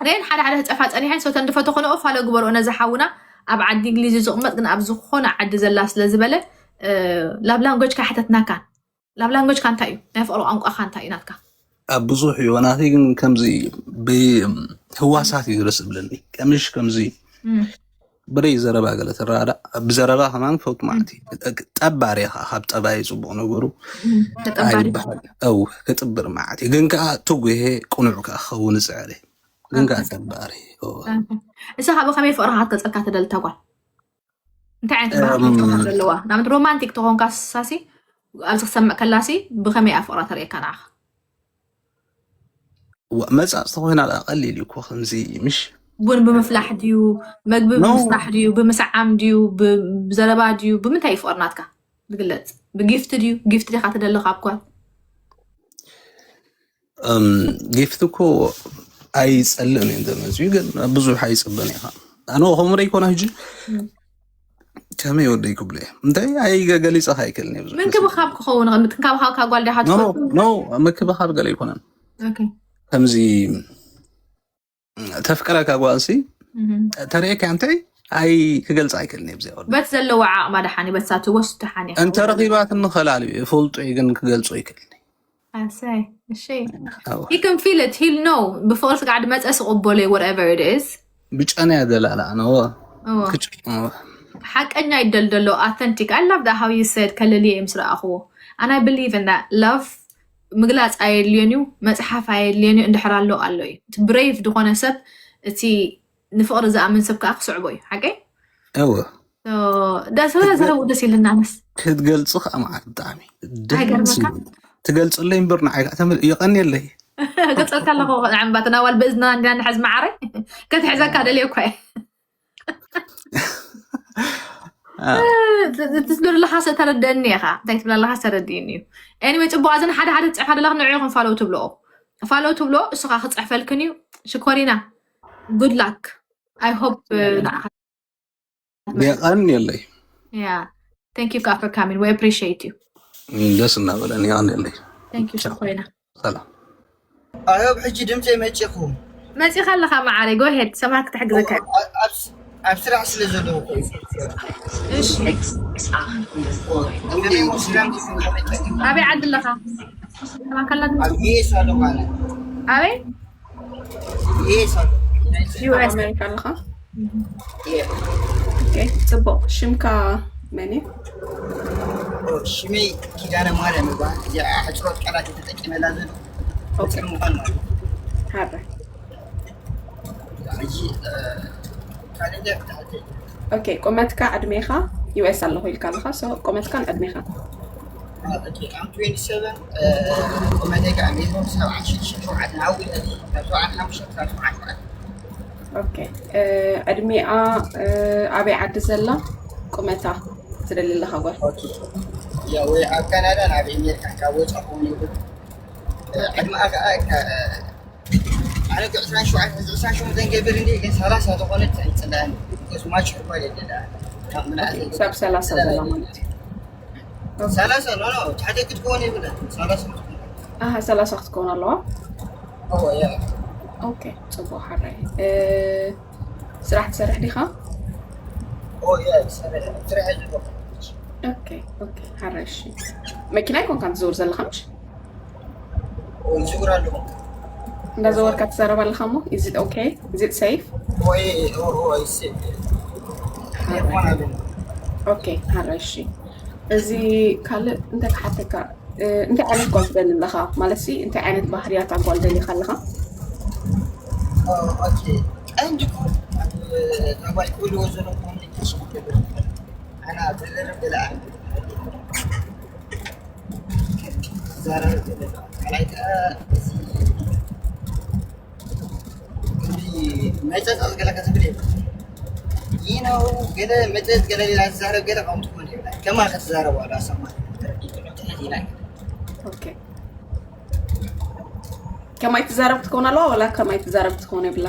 ነን ሓደ ሓደ ህፀፋ ፀኒሐን ሰተን ድፈቶ ኮነኦ ፋሎ ግበርኦ ነዚ ሓውና ኣብ ዓዲ እንግሊዝ ዝቕመጥ ግን ኣብ ዝኾነ ዓዲ ዘላ ስለ ዝበለ ላብ ላንጎጅ ካሕተትናካን ላብ ላንጎጅ ካንታ እዩ ናይ ፍቕሪ ቋንቋ ካንታ እዩ ናትካ ኣብ ብዙሕ እዩ ናተይ ግን ከምዚ ብህዋሳት እዩ ዝረስ ዝብለኒ ቀምሽ ከምዚ ብደይ ዘረባ ገለ ትረዳ ብዘረባ ከማን ፈውት ማለት እዩ ጠባሪ ኢኻ ካብ ጠባይ ፅቡቕ ነገሩ ተጠባሪ ኣይበሃል ው ክጥብር ማለት እዩ ግን ከዓ ትጉሄ ቁኑዕ ከዓ ክኸውን ዝፅዕር እዩ ግን ከዓ ጠባሪ እሳ ካብ ከመይ ፍቕርካ ክትገልፀልካ ትደሊ ተጓል እንታይ ዓይነት ባህሪ ዘለዋ ናብ ሮማንቲክ ተኾንካ ሳሲ ኣብዚ ክሰምዕ ከላሲ ብኸመይ ኣፍቕራ ተርእየካ ንዓኻ መፃፅ ተኮይና ደኣ ቀሊል እዩ እኮ ከምዚ ምሽ ቡን ብምፍላሕ ድዩ መግቢ ብምስራሕ ድዩ ብምስዓም ድዩ ብዘረባ ድዩ ብምንታይ ይፍቅር ናትካ ዝግለፅ ብጊፍት ድዩ ጊፍት ዲካ ትደሊ ካብ ጓል ጊፍት እኮ ኣይፀልእን እዩ እንተመፅኡ ግን ብዙሕ ኣይፅበን ኢኻ ኣነ ከምኡ ደይኮነ ሕጂ ከመይ ወደይ ክብሎ እየ እንታይ ኣይገሊፀ ኣይክእልን እየ ብዙሕ ምንክብኻብ ክኸውን ምትንካብካ ካብ ጓል ዲኻ ኖ ኖ ምክብኻብ ገለ ኣይኮነን ከምዚ ተፍቅረካ ጓልሲ ተርእየካ እንታይ ኣይ ክገልፅ ኣይክእልን እየ ብዚኣ በት ዘለዎ ዓቕማ ደሓን በትሳቲ ወስዱ ደሓን እንተረኺባትኒ ከላል እፈልጦ እዩ ግን ክገልፆ ይክእልን ኣሰይ እሺ he can feel it he'll know ብፍቅሪ ስጋዕ ድመፀ ስቅበሎ whatever it is ብጨና ያደላላ ነዎ ሓቀኛ ይደልደሎ authentic I love that how you said ከለልየ ምስ ረኣኽዎ and I believe in that love ምግላፅ ኣየድልዮን እዩ መፅሓፍ ኣየድልዮን እዩ እንድሕር ኣሎ ኣሎ እዩ እቲ brave ዝኾነ ሰብ እቲ ንፍቅሪ ዝኣምን ሰብ ከዓ ክስዕቦ እዩ ሓቀይ እወ ደስ ዝረቡ ደስ ይልና ኣነስ ክትገልፂ ከዓ መዓት ብጣዕሚ ኣይገርመካ ትገልፅለይ እምበር ንዓይ ከዓ ተመል የቀንየለይ ገፀልካ ኣለኹ ዕምባትና ዋል በእዝና እንዲና ንሐዝ መዓረ ከትሕዘካ ደልየ እኳ ትስሎ ዘለካ ሰ ተረደእኒ ኢኻ እንታይ ትብላ ኣለካ ሰረድእኒ እዩ anyway ፅቡቅ ኣዘን ሓደ ሓደ ትፅሕፋ ዘለክ ንዑ ይኹን ፋለው ትብልኦ ፋለው ትብሎ እሱካ ክፅሕፈልክን እዩ ሽኮሪና good luck I hope ንዓኻ የቀንየለይ yeah thank you for coming we appreciate you ደስ እናበለኒ የቀንየለይ thank you ሽኮሪና ሰላም ኣዮብ ሕጂ ድምፀይ መፂኹ መፂኻ ኣለኻ መዓረይ go ahead ሰማር ክትሕግዘካ ኣብ ስራሕ ስለ ዘለዉ ኣበይ ዓዲ ኣለኻ ኣብ ዩኤስ ኣለኹ ኣነ ኣበይ ዩኤስ ኣለኹ ዩኤስ ኣሜሪካ ኣለኻ ጽቡቅ ሽምካ መን እዩ ሽመይ ኪዳነ ማርያም ይባል እዚኣ ሕፅሮት ቃላት የተጠቀመላ ዘሎ ሕፅር ምኳን ማለት ሓረ ሕጂ ካልእ እንታይ ክትሓተይ ኦኬ ቁመትካ ዕድሜኻ ዩኤስ ኣለኹ ኢልካ ኣለኻ so ቁመትካን ዕድሜኻን I'm twenty-seven ቁመተይ ከዓ ሜትሮ ሰብዓን ሽዱሽተ ሸውዓተ ናዊ ካብ ሸውዓን ሓሙሽተ ክሳብ ሸውዓን ሸውዓተ ኦኬ ዕድሜኣ ኣበይ ዓዲ ዘላ ቁመታ ትደሊ ኣለኻ ጓል ወይ ኣብ ካናዳ ናብ ኣሜሪካ ካብ ወፃ ክኸውን ይብል ዕድመኣ ከዓ ኣነ ዕስራን ሸውዓተ ዕስራን ሸሞንተን ገብር እንዲ ግን ሰላሳ ዝኾነት ኣይፅላእን ማች ክባል የለና ክሳብ ሰላሳ ዘላ ማለት እዩ ሰላሳ ኖ ኖ ትሕተይ ክትከውን የብለን ሰላሳ ክትከውን ኣሃ ሰላሳ ክትከውን ኣለዋ ኦ ያ ኦኬ ፅቡቅ ሓራይ ስራሕ ትሰርሕ ዲኻ ኦ ያ ስራሕ ስራሕ ዝቦ ኦኬ ኦኬ ሓራይ እሺ መኪና ይኮንካ ትዘውር ዘለካ ምሽ ዝጉር ኣለኹ እንዳዘወርካ ትዛረብ ኣለካ ሞ is it okay is it safe ወይ ወይ ሴ ይኾናሉ ኦኬ ሓራይ እሺ እዚ ካልእ እንታይ ክሓተካ እንታይ ዓይነት ጓል ትደሊ ኣለኻ ማለት ሲ እንታይ ዓይነት ባህርያት ኣጓል ደሊኻ ኣለኻ ቀንዲ እኮ ተባይ ክብልዎ ዘሎ ኮሚኒኬሽን ኣና ተዘረብ ገለ ዛረብ ገለ ካልኣይ ከዓ እዚ መጨጣት ገለ ክትብል የብልካ ይህ ነው ገለ መጨጥ ገለ ሌላ ትዛረብ ገለ ከምኡ ትኮን የብላ ከማ ክትዛረብ ዋላ ሰማ ከማይ ትዛረብ ትከውን ኣለዋ ወላ ከማይ ትዛረብ ትከውን የብላ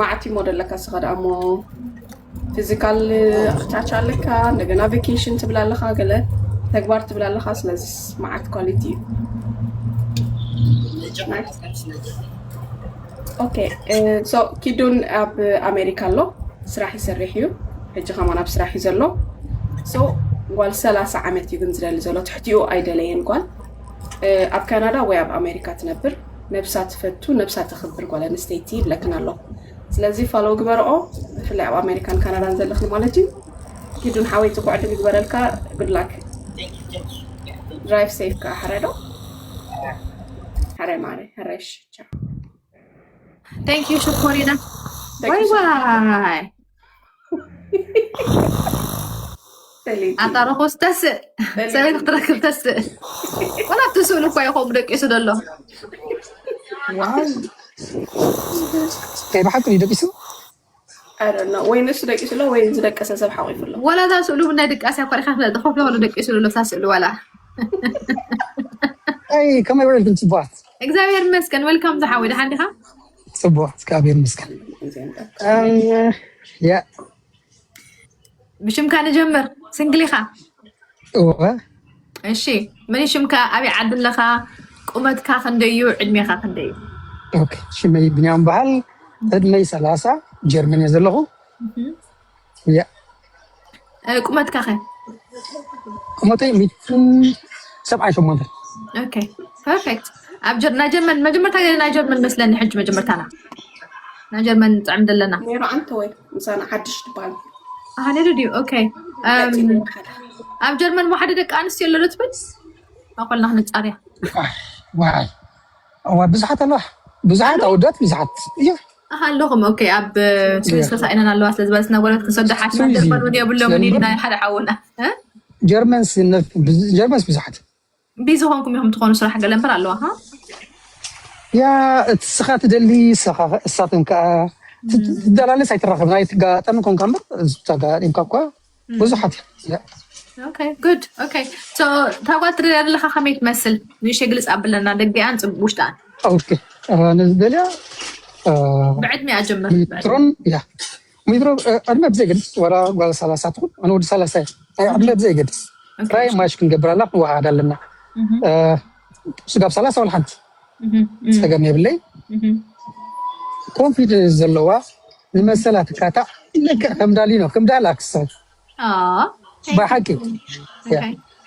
ማዕት እሞ ደለካ ስኻ ደኣ እሞ ፊዚካል ታች ኣለካ፣ እንደገና ቬኬሽን ትብል ኣለኻ፣ ገለ ተግባር ትብል ኣለኻ። ስለዚ ማዕት ኳሊቲ እዩ። ኦኬ። ሶ ኪዱን ኣብ ኣሜሪካ ኣሎ፣ ስራሕ ይሰርሕ እዩ። ሕጂ ከማን ኣብ ስራሕ እዩ ዘሎ። ሶ ጓል ሰላሳ ዓመት እዩ ግን ዝደሊ ዘሎ፣ ትሕቲኡ ኣይደለየን ጓል። ኣብ ካናዳ ወይ ኣብ ኣሜሪካ ትነብር፣ ነብሳ ትፈቱ፣ ነብሳ ተኽብር ጓል ኣንስተይቲ ይብለክን ኣሎ። ስለዚ ፋሎ ግበርኦ፣ ብፍላይ ኣብ ኣሜሪካን ካናዳን ዘለኽን ማለት እዩ። ኪዱን ሓወይ፣ ጽቡዕ ዕድል ይግበረልካ። ጉድ ላክ። ድራይቭ ሴፍ ከኣ። ሕራይ ዶ? ሕራይ ማረ፣ ሕራይ። እሺ፣ ቻው። Thank you ሽኮሪና። ዋይ ዋይ። ኣታ ርኹስ ተስእ፣ ሰበይቲ ክትረክብ ተስእ። ወላ ኣብቲ ስእሉ እኳ እዩ ከምኡ ደቂሱ ዘሎ። ናይ ብሓቂ እዩ ደቂሱ። I don't know። ወይ ንሱ ደቂሱ ኣሎ ወይ ዝደቀሰ ሰብ ሓቂፉ ኣሎ። ወላ እዛ ስእሉ እውን ናይ ድቃስ እያ እኳ ሪኻ ትፈልጥ፣ ኮፍ ኢሉ ደቂሱ ዘሎ እዛ ስእሉ ዋላ። ኣይ ከመይ ውዕልኩም ጽቡቓት? እግዚኣብሔር ይመስገን። ወልካም ዝሓወይ፣ ደሓን ዲኻ? ጽቡቕ፣ እግዚኣብሔር ይመስገን። እም፣ ያ ብሽምካ ንጀምር። ስንግል ኢኻ? እወ። እሺ፣ መን እዩ ሽምካ? ኣበይ ዓዲ ኣለኻ? ቁመትካ ክንደይ እዩ? ዕድሜኻ ክንደይ እዩ? ኦኬ፣ ሽመይ ብንያም በሃል። ዕድመይ ሰላሳ፣ ጀርመን እየ ዘለኹ። ያ እ፣ ቁመትካ ኸ? ቁመተይ ሚትን ሰብዓን ሸሞንተን። ኦኬ፣ ፐርፌክት። ኣብ ጀር-፣ ናይ ጀርመን መጀመርታ ግዜ ናይ ጀርመን መስለኒ፣ ሕጂ መጀመርታና ናይ ጀርመን ጥዕም ዘለና። ነይሩ ኣንተ ወይ ምሳና ሓድሽ ትበሃል። ኣሃ፣ ነይሩ ድዩ? ኦኬ። እም፣ ኣብ ጀርመን እሞ ሓደ ደቂ ኣንስትዮ ኣሎ ዶ ትብል? ኣኾልና ክንጻርያ። ዋይ፣ ዋይ። እዋ፣ ብዙሓት ኣለዋ። ብዙሓት ኣወዳት፣ ብዙሓት። እያ። ኣሃ፣ ኣለኹም። ኦኬ፣ ኣብ ስዊዝ ተሳኢነን ኣለዋ። ስለዚ ባስ ናብ ወረት ክንሰዶ ሓሽና ስዊዝ እዩ። ጀርመን እውን የብሎምን እዩ ስለምበር ናይ ሓደ ሓውና። እ? ጀርመንስ ነፍ-፣ ብዙ-፣ ጀርመንስ ብዙሓት። ቢዚ ኾንኩም ኢኹም ትኾኑ፣ ስራሕ ገለ እምበር ኣለዋ፣ ሃ? ያ፣ እቲ ስኻ ትደሊ፣ ስኻ፣ እሳትን ከኣ ት-፣ ትደላለስ ኣይትራኸብን። ኣይትጋጠምን ኮንካ እምበር፣ ተጋጢምካ እኳ ብዙሓት እያ። ያ። ኦኬ፣ ጉድ። ኦኬ። ሶ፣ እታ ጓል ትደልያ ዘለኻ ከመይ ትመስል? ንእሽተይ ግልጽ ኣብለና፣ ደገኣን ጽብ-፣ ውሽጣን። ኦኬ። እ፣ ነዚ ደልያ፣ እ፣ ብዕድሜ እያ ጀምር። ሜትሮን፣ ያ። ሜትሮ፣ እ፣ ዕድመ ብዘይገድስ፣ ወላ ጓል ሰላሳ ትኹን፣ ኣነ ወዲ ሰላሳ እየ። ናይ ዕድመ ብዘይገድስ። ኦኬ። ጥራይ ማሽ ክንገብር ኣላ፣ ክንወሃሃድ ኣለና። እህ። እ፣ ስጋብ ሰላሳ ወላ ሓንቲ እህ፣ እህ፣ ጸገም የብለይ። እህ። ኮንፊደንስ ዘለዋ፣ ንመሰላ ትካታዕ፣ ልክዕ ከም ዳሊኖ፣ ከም ዳላክስ። ኣዎ። ብሓቂ። ያ። ኦኬ።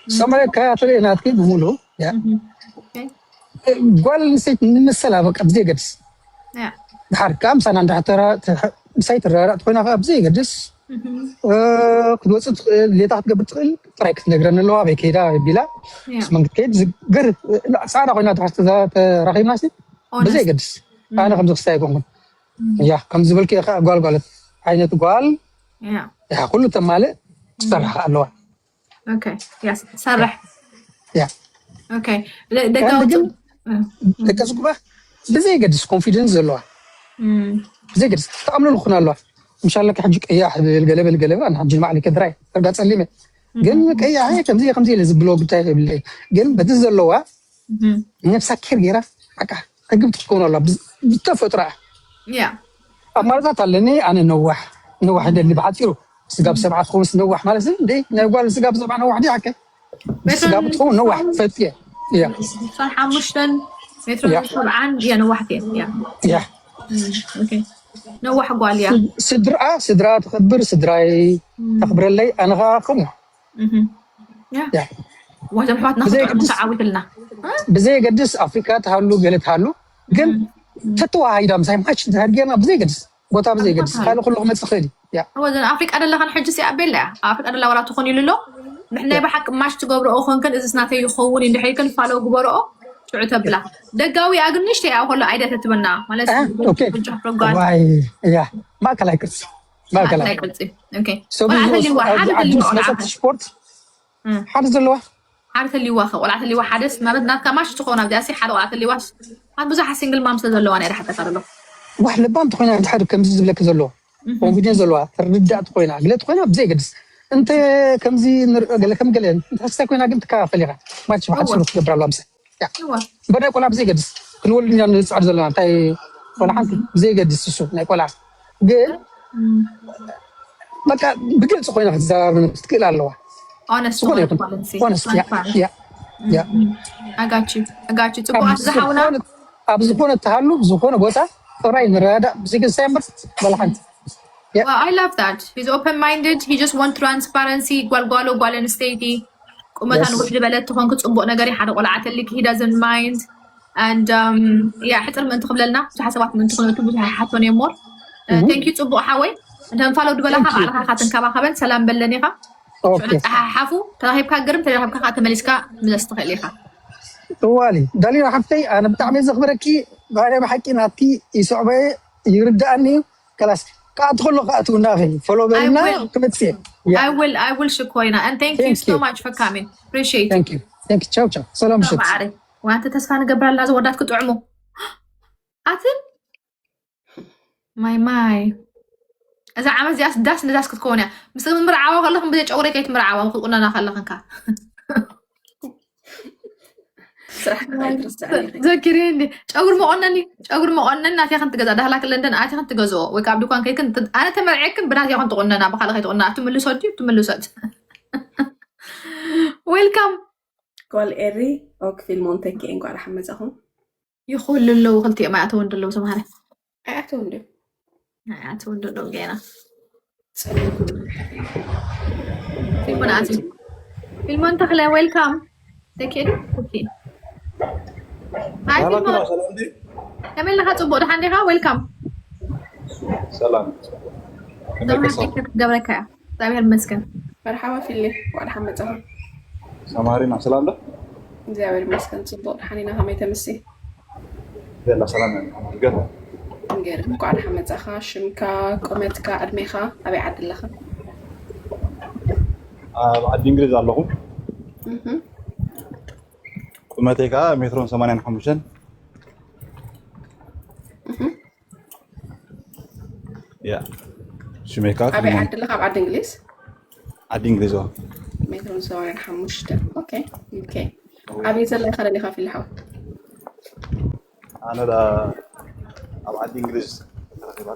ሰማይ ከኣ ትርኢ ናትኪ ብምሉእ፣ ያ። እህ። ኦኬ። ጓል ኣንስተይቲ ንመሰላ በቃ ብዘየገድስ። ያ። ድሓር ከኣ ምሳና እንድሕር ተራ-፣ ትሕ-፣ ምሳይ ትረዳዳእ ተኾይና ከኣ ብዘየገድስ፣ እህ። እ፣ ክትወጽእ ትኽእል፣ ሌታ ክትገብር ትኽእል፣ ጥራይ ክትነግረኒ ኣለዋ፣ ኣበይ ከይዳ፣ ኣበይ ቢላ፣ ያ። ምስ መን ክትከይድ፣ ዝገር-፣ ጻዕዳ ኮይና ተሓስ-፣ ተዛ-፣ ተራኺብናሲ፣ ኦነስት። ብዘየገድስ። እም። ኣነ ከምዚ ክስታይ ኣይኮንኩን። እም። ያ፣ ከም ዝበልክዮ ከኣ ጓል ጓለት ዓይነት ጓል፣ ያ። ያ፣ ኩሉ ተማልእ ትሰርሕ ከኣ ኣለዋ። ኦኬ፣ ያስ፣ ትሰርሕ። ያ። ኦኬ። ለ-፣ ደቂ ኣውጽ-፣ ግን እም። ደቂ ኣስጉባ ብዘየገድስ ኮንፊደንስ ዘለዋ። እም። ብዘየገድስ ተኣምኖ ልኹን ኣለዋ። ምሻለካ ሕጂ ቀያሕ ብል፣ ገለ ብል፣ ገለ ብል፣ ኣነ ሕጂ ንባዕለይ ከድራይ፣ ተርጋ ጸሊመ። ግን እም። ቀያሕ፣ ከምዚ፣ ከምዚ ኢለ ዝብሎ ጉዳይ የብለይ። ግን በቲ ዘለዋ እም። ነብሳ ኬር ገይራ፣ ሓቃ፣ ሕጊ ብትኸውን ኣላ፣ ብዝ-፣ ብተፈጥሮኣ። ያ። ኣማራጻት ኣለኒ፣ ኣነ ነዋሕ፣ ነዋሕ ይደሊ ብሓጺሩ። ስጋብ ሰብዓ ክኸውን ነዋሕ ማለት እዚ፣ እንዴ፣ ናይ ጓል ስጋብ ሰብዓ ነዋሕ ድያ ሓቀ? ሜትሮ ስጋብ ትኸውን ነዋሕ፣ ፈጥ እየ። ያ። ሜትሮ ሓሙሽተን፣ ሜትሮ ያ። ሰብዓን፣ ያ፣ ነዋሕቲ እየን፣ ያ። ያ። እም፣ ኦኬ። ነዋሕ ጓል እያ። ስድርኣ ስድርኣ ተኽብር፣ ስድራይ ተኽብረለይ፣ ኣነ ኸዓ ከምኡ። እህም። ያ። ያ። ዋይቶም ኣሕዋትና ብዘይ ክጥዕሙ ገድስ- ተዓዊትልና። ብዘይ ገድስ ኣፍሪካ ትሃሉ ገለ ትሃሉ፣ ግን ተተዋሃሂዳ ምሳይ ማች እንተሃድጌና ብዘይ ገድስ፣ ቦታ ብዘይ ገድስ፣ ካልእ ኩሉ ክመፅእ ክእል እዩ። ያ። እወ፣ እዘን ኣፍሪቃ ደለኻን ሕጂ ሲኣ ቤላ እያ። ኣብ ኣፍሪቃ ደላ ዋላ ትኾን ኢሉ ኣሎ። ንሕናይ ብሓቂ ማች ትገብረኦ ኮንክን፣ እዚስ ናተይ ይኸውን እንድሕር ኢልክን ፋሎ ግበረኦ። ሽዑ ተብላ። ደጋዊ ኣግንሽተ እያ ከሎ ኣይደ ተትበና ማለት እ፣ ኦኬ። ጆ ሮጋል ዋይ፣ ያ። ማእከላይ ቅርፂ፣ ማእከላይ ማእከላይ ቅርፂ። ኦኬ። ሰብ ቆልዓ ይወስ- ተልይዋ፣ ኣብዚ ሓደ ዓዲ ተልይዋ ምስ ቆልዓ። መፀት ስፖርት እም። ሓደ ዘለዋ ሓደ ተልይዋ፣ ቆልዓ ተልይዋ፣ ሓደስ ማለት ናትካ ማሽ ትኸውን ኣብዚኣ ሲ ሓደ ቆልዓ ተልይዋስ። ኣብ ብዙሓት ሲንግል ማም ስለ ዘለዋ ናይ ሓተካ ዘሎ። ዋሕ ለባም ተኮይና ድሓር ከምዚ ዝብለክ ዘሎ ኮንፊደንስ ዘለዋ ትርዳእ ተኮይና ግለ ተኮይና ብዘይ ገድስ እንተ ከምዚ ንሪኦ ገለ ከም ገለ እንተ ሓስታ ኮይና ግን ትከፋፈል ኢኻ ማች ብሓፂሩ ትገብር ኣለዋ ምሳይ። ያ። እወ። እምበር ናይ ቆልዓ ብዘይ ገድስ ክንወልድ ኢና ንፅዓር ዘለና እንታይ ቆልዓ ሓንቲ ብዘይ ገድስ እሱ ናይ ቆልዓ ግን እም። በቃ ብግልፂ ኮይና ክትዘራረብ ክትክእል ኣለዋ። Honest ዝኾነ ዝኾነ ይኹን ፖሊሲ። ሆነስት ያ Transparent። ያ ያ I got you. I got you. ጽቡቅ ኣብ ኣብዚ ሓውና ዝኾነ ኣብ ዝኾነ እትሃሉ ዝኾነ ቦታ ጥራይ ንረዳዳእ ብዘይ ገድስ እምበር በላ ሓንቲ ያ Well, I love that. He's open-minded. He just want transparency. ጓልጓሎ ጓል ኣንስተይቲ ቁመታ Yes. ንውሕ ዝበለት ትኾን ክጽቡቅ ነገር እዩ። ሓደ ቆልዓ ተሊክ he doesn't mind. And um, yeah, ሕጽር ምእንቲ ክብለልና ብዙሓት ሰባት ምእንቲ ክነቱ ብዙሕ ኣይሓቶን እዮም more. Uh, thank you ጽቡቅ ሓወይ። እንተ ፋሎ ድበላኻ Thank you. ባዕልኻ ኢኻ ትንከባኸበን ሰላም በለን ኢኻ። ሽዑ ኦኬ ተጸሓሓፉ ተራኺብካ ግርም ተራኺብካ ከዓ ተመሊስካ ምለስ ትኽእል ኢኻ። እዋሊ ዳሊና ሓፍተይ ኣነ ብጣዕሚ እየ ዘኽብረኪ። ባርያ ብሓቂ ናትኪ ይስዕቦ እየ ይርድኣኒ እዩ። ከላስ ክኣቱ ከሎ ክኣትውና ኸ ፎሎ በልና I will. ክመፅእ እየ። ያ I will, I will ሽኮይና and thank you Thank so you. much for coming. Appreciate it. Thank you. Thank you. ቻው ቻው። ሰላም ምሽት። ማዕረ ዋንተ ተስፋ ንገብር ኣለና ዝወዳት ክጥዕሙ ኣትን ማይ ማይ እዛ ዓመት እዚኣስ ዳስ ንዳስ ክትከውን እያ። ምስ ምርዓዋ ከለኽን ብዘይ ጨጉረይ ከይትምርዓዋ ክትቁነና ከለኽን ከ ስራሕ ኣይትርስዕኒ። ዘኪሪ እንዲ ጨጉሪ መቆነኒ ጨጉሪ መቆነኒ ናትያ ክንትገዛ ዳህላክ ለንደን ኣቲ ክንትገዝኦ ወይ ካብ ድኳን ከይክን ኣነ ተመርዔክን ብናትያ ክንትቁነና ብካልእ ከይትቁነና ትምልሶ ድዩ ትምልሶት Welcome ጓል ኤሪ ኦክ ፊልሞን ተኪኤ እንኳዕ ደሓን መጻኹም። ይኹሉ ኣለዉ ክልቲኦም ኣይኣተውን ደለዉ ተምሃረ ኣይኣተውን ድዩ? ኣይኣተውን ደለዉ ገና ፊልሞን ኣቲ ፊልሞን ተኽለ welcome ተኪኤ ኦኬ ሃይ ፊልሞን ሰላም ድዩ? ከመይ ኣለኻ ጽቡቅ ደሓን ዲኻ welcome ሰላም። ከመይ ሰላም ከሰው? ገብረካ እያ እግዚኣብሔር ይመስገን መርሓባ ፊሊ እንኳዕ ደሓን መጻኹም። ሰማሪና ሰላም ዶ? እግዚኣብሔር ይመስገን ጽቡቅ ደሓን ኢና። ከመይ ተምሲ? የላ ሰላም እያ። ገለ ንገር እንኳዕ ደሓን መጻኻ። ሽምካ፣ ቁመትካ፣ ዕድሜኻ፣ ኣበይ ዓዲ ኣለኻ? ኣብ ዓዲ እንግሊዝ ኣለኹ። እህ ቁመተይ ከዓ ሜትሮን ሰማንያን ሓሙሽተን። እህ ያ ሽመይ ከዓ ኣበይ ፊልሞን ዓዲ ኣለኻ? ኣብ ዓዲ እንግሊዝ ዓዲ እንግሊዝ እዋ። ሜትሮን ሰማንያን ሓሙሽተ ኦኬ ኦኬ። ኣበይ ዘላ ኢኻ ደሊኻ ፊልሓው? ኣነ ዳ ኣብ ዓዲ እንግሊዝ ተረኺባ።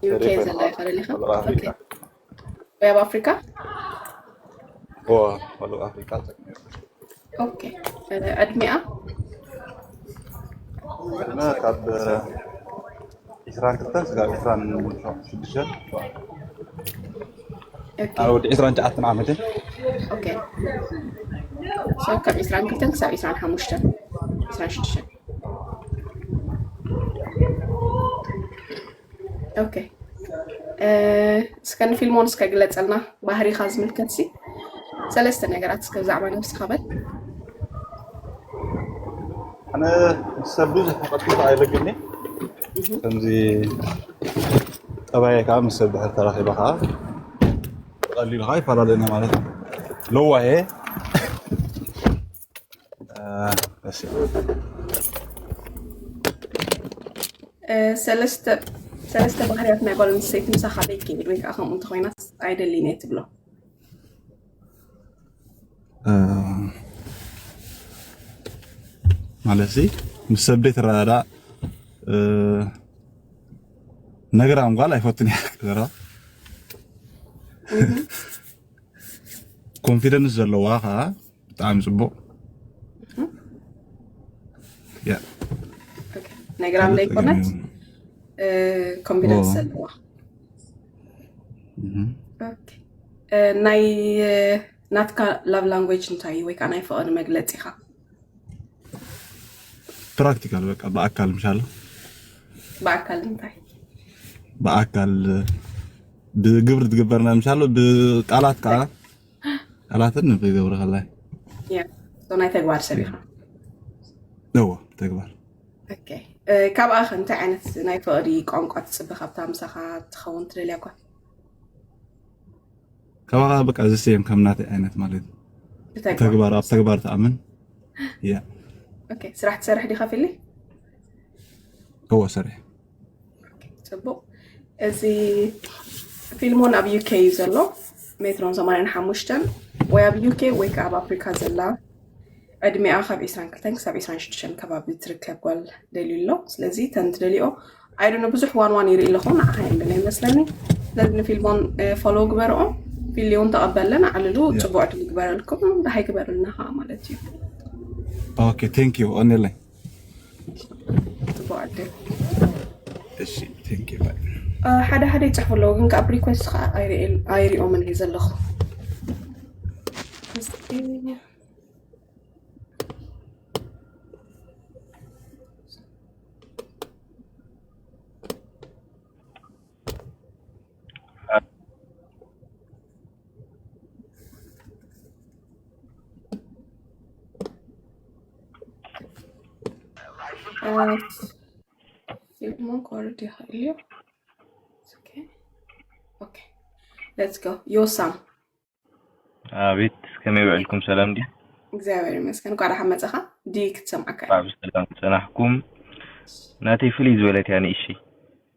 ዩኬ ዘላ ኢኻ ደሊኻ? ወላ ኣፍሪቃ። ኦኬ። ወይ ኣብ ኣፍሪካ? ወ-፣ ወላ ኣፍሪቃ። ኦኬ። ዕድሚኣ? እና ካብ ዒስራን ክልተን ስጋብ ዒስራን ሽዱሽተን። ኦኬ። ኣነ ወዲ ዒስራን ትሽዓተን ዓመትን። ኦኬ። So ካብ ዒስራን ክልተን ክሳብ ዒስራን ሓሙሽተን፣ ዒስራን ሽዱሽተን። ኦኬ። እ፣ እስከ ንፊልሞን እስከ ግለጸልና፣ ባህሪኻ ዝምልከት ሲ ሰለስተ ነገራት እስከ ብዛዕባ ነብስኻ በል። ኣነ ምስ ሰብ ብዙሕ ቀልጢፈ ኣይበግዕን እየ። ከምዚ ጠባየ ከዓ ምስ ሰብ ድሕር ተራኺበ ከዓ ቀሊሉ ከዓ ይፈላለየና ማለት እዩ። ለዋህ እየ። እ፣ ደስ ይላል። እ፣ ሰለስተ ሰለስተ ባህርያት ናይ ጓል ኣንስተይቲ ምሳኻ ዘይከይድ ወይ ከዓ ከምኡ እንተኾይናስ ኣይደልይን እየ ትብሎ? እ፣ ማለት እዚ ምስ ሰብ ዘይትረዳዳእ፣ እ፣ ነገራም ጓል ኣይፈቱን እየ። ኮንፊደንስ ዘለዋ ከዓ ብጣዕሚ ፅቡቅ። ያ። ኦኬ። ነግራም ዘይኮነት ኮንፊደንስ ዘለዋ። ናይ ናትካ ላቭ ላንጉጅ እንታይ እዩ? ወይ ከዓ ናይ ፍቕሪ መግለፂኻ? ፕራክቲካል፣ በቃ ብኣካል ምሻሎ። ብኣካል እንታይ? ብኣካል ብግብሪ ትግበርና ምሻሎ፣ ብቃላት ከዓ ቃላትን ብግብሪ ከላይ ናይ ተግባር ሰብ ኢኻ። እዎ፣ ተግባር። ካባኣኸ እንታይ ዓይነት ናይ ፍቕሪ ቋንቋ ትፅበ? ካብታ ምሳኻ ትኸውን ትደልያ ጓል? ካባኻ በቃ ዝሰየም ከም ናተይ ዓይነት ማለት እዩ። ተግባር፣ ኣብ ተግባር ትኣምን። ያ ስራሕ ትሰርሕ ዲኻ ፊሊ? እዎ፣ ሰሪሕ። ፅቡቅ። እዚ ፊልሞን ኣብ ዩኬ እዩ ዘሎ፣ ሜትሮን ሰማንያን ሓሙሽተን። ወይ ኣብ ዩኬ ወይ ከዓ ኣብ ኣፍሪካ ዘላ ዕድሜኣ ካብ ዒስራን ክልተን ክሳብ ዒስራን ሽዱሽተን ከባቢ ትርከብ ጓል ደልዩ ኣሎ። ስለዚ ተን ትደልዮ ኣይዶነ ብዙሕ ዋን ዋን ይርኢ ኣለኹ፣ ንዓኻ የለን ኣይመስለኒ። ስለዚ ንፊልሞን ፎሎ ግበርኦ፣ ፊልዮን ተቐበለን ኣዕልሉ። ፅቡቅ ዕድል ይግበረልኩም፣ ደሃይ ግበርልና ከዓ ማለት እዩ። ኦኬ፣ ቴንክ ዩ ኦኔለይ። ፅቡቅ ዕድል። እሺ፣ ቴንክ ዩ። ሓደ ሓደ ይፅሕፉ ኣለዉ፣ ግን ካብ ሪኩዌስት ከዓ ኣይሪኦምን እየ ዘለኹ። ፊልሞን ክወርድ ይኽእል እዩ። ኦኬ፣ ኦኬ፣ ሌትስ ጎ። ዮሳም። ኣቤት፣ ከመይ ውዕልኩም? ሰላም ድዩ? እግዚኣብሔር ይመስገን። እንኳዕ ደሓን መጻኻ። ድዩ ክትሰምዓካ? እንኳዕ ብሰላም ጸናሕኩም። ናተይ ፍልይ ዝበለት እያ፣ ንእሽተይ።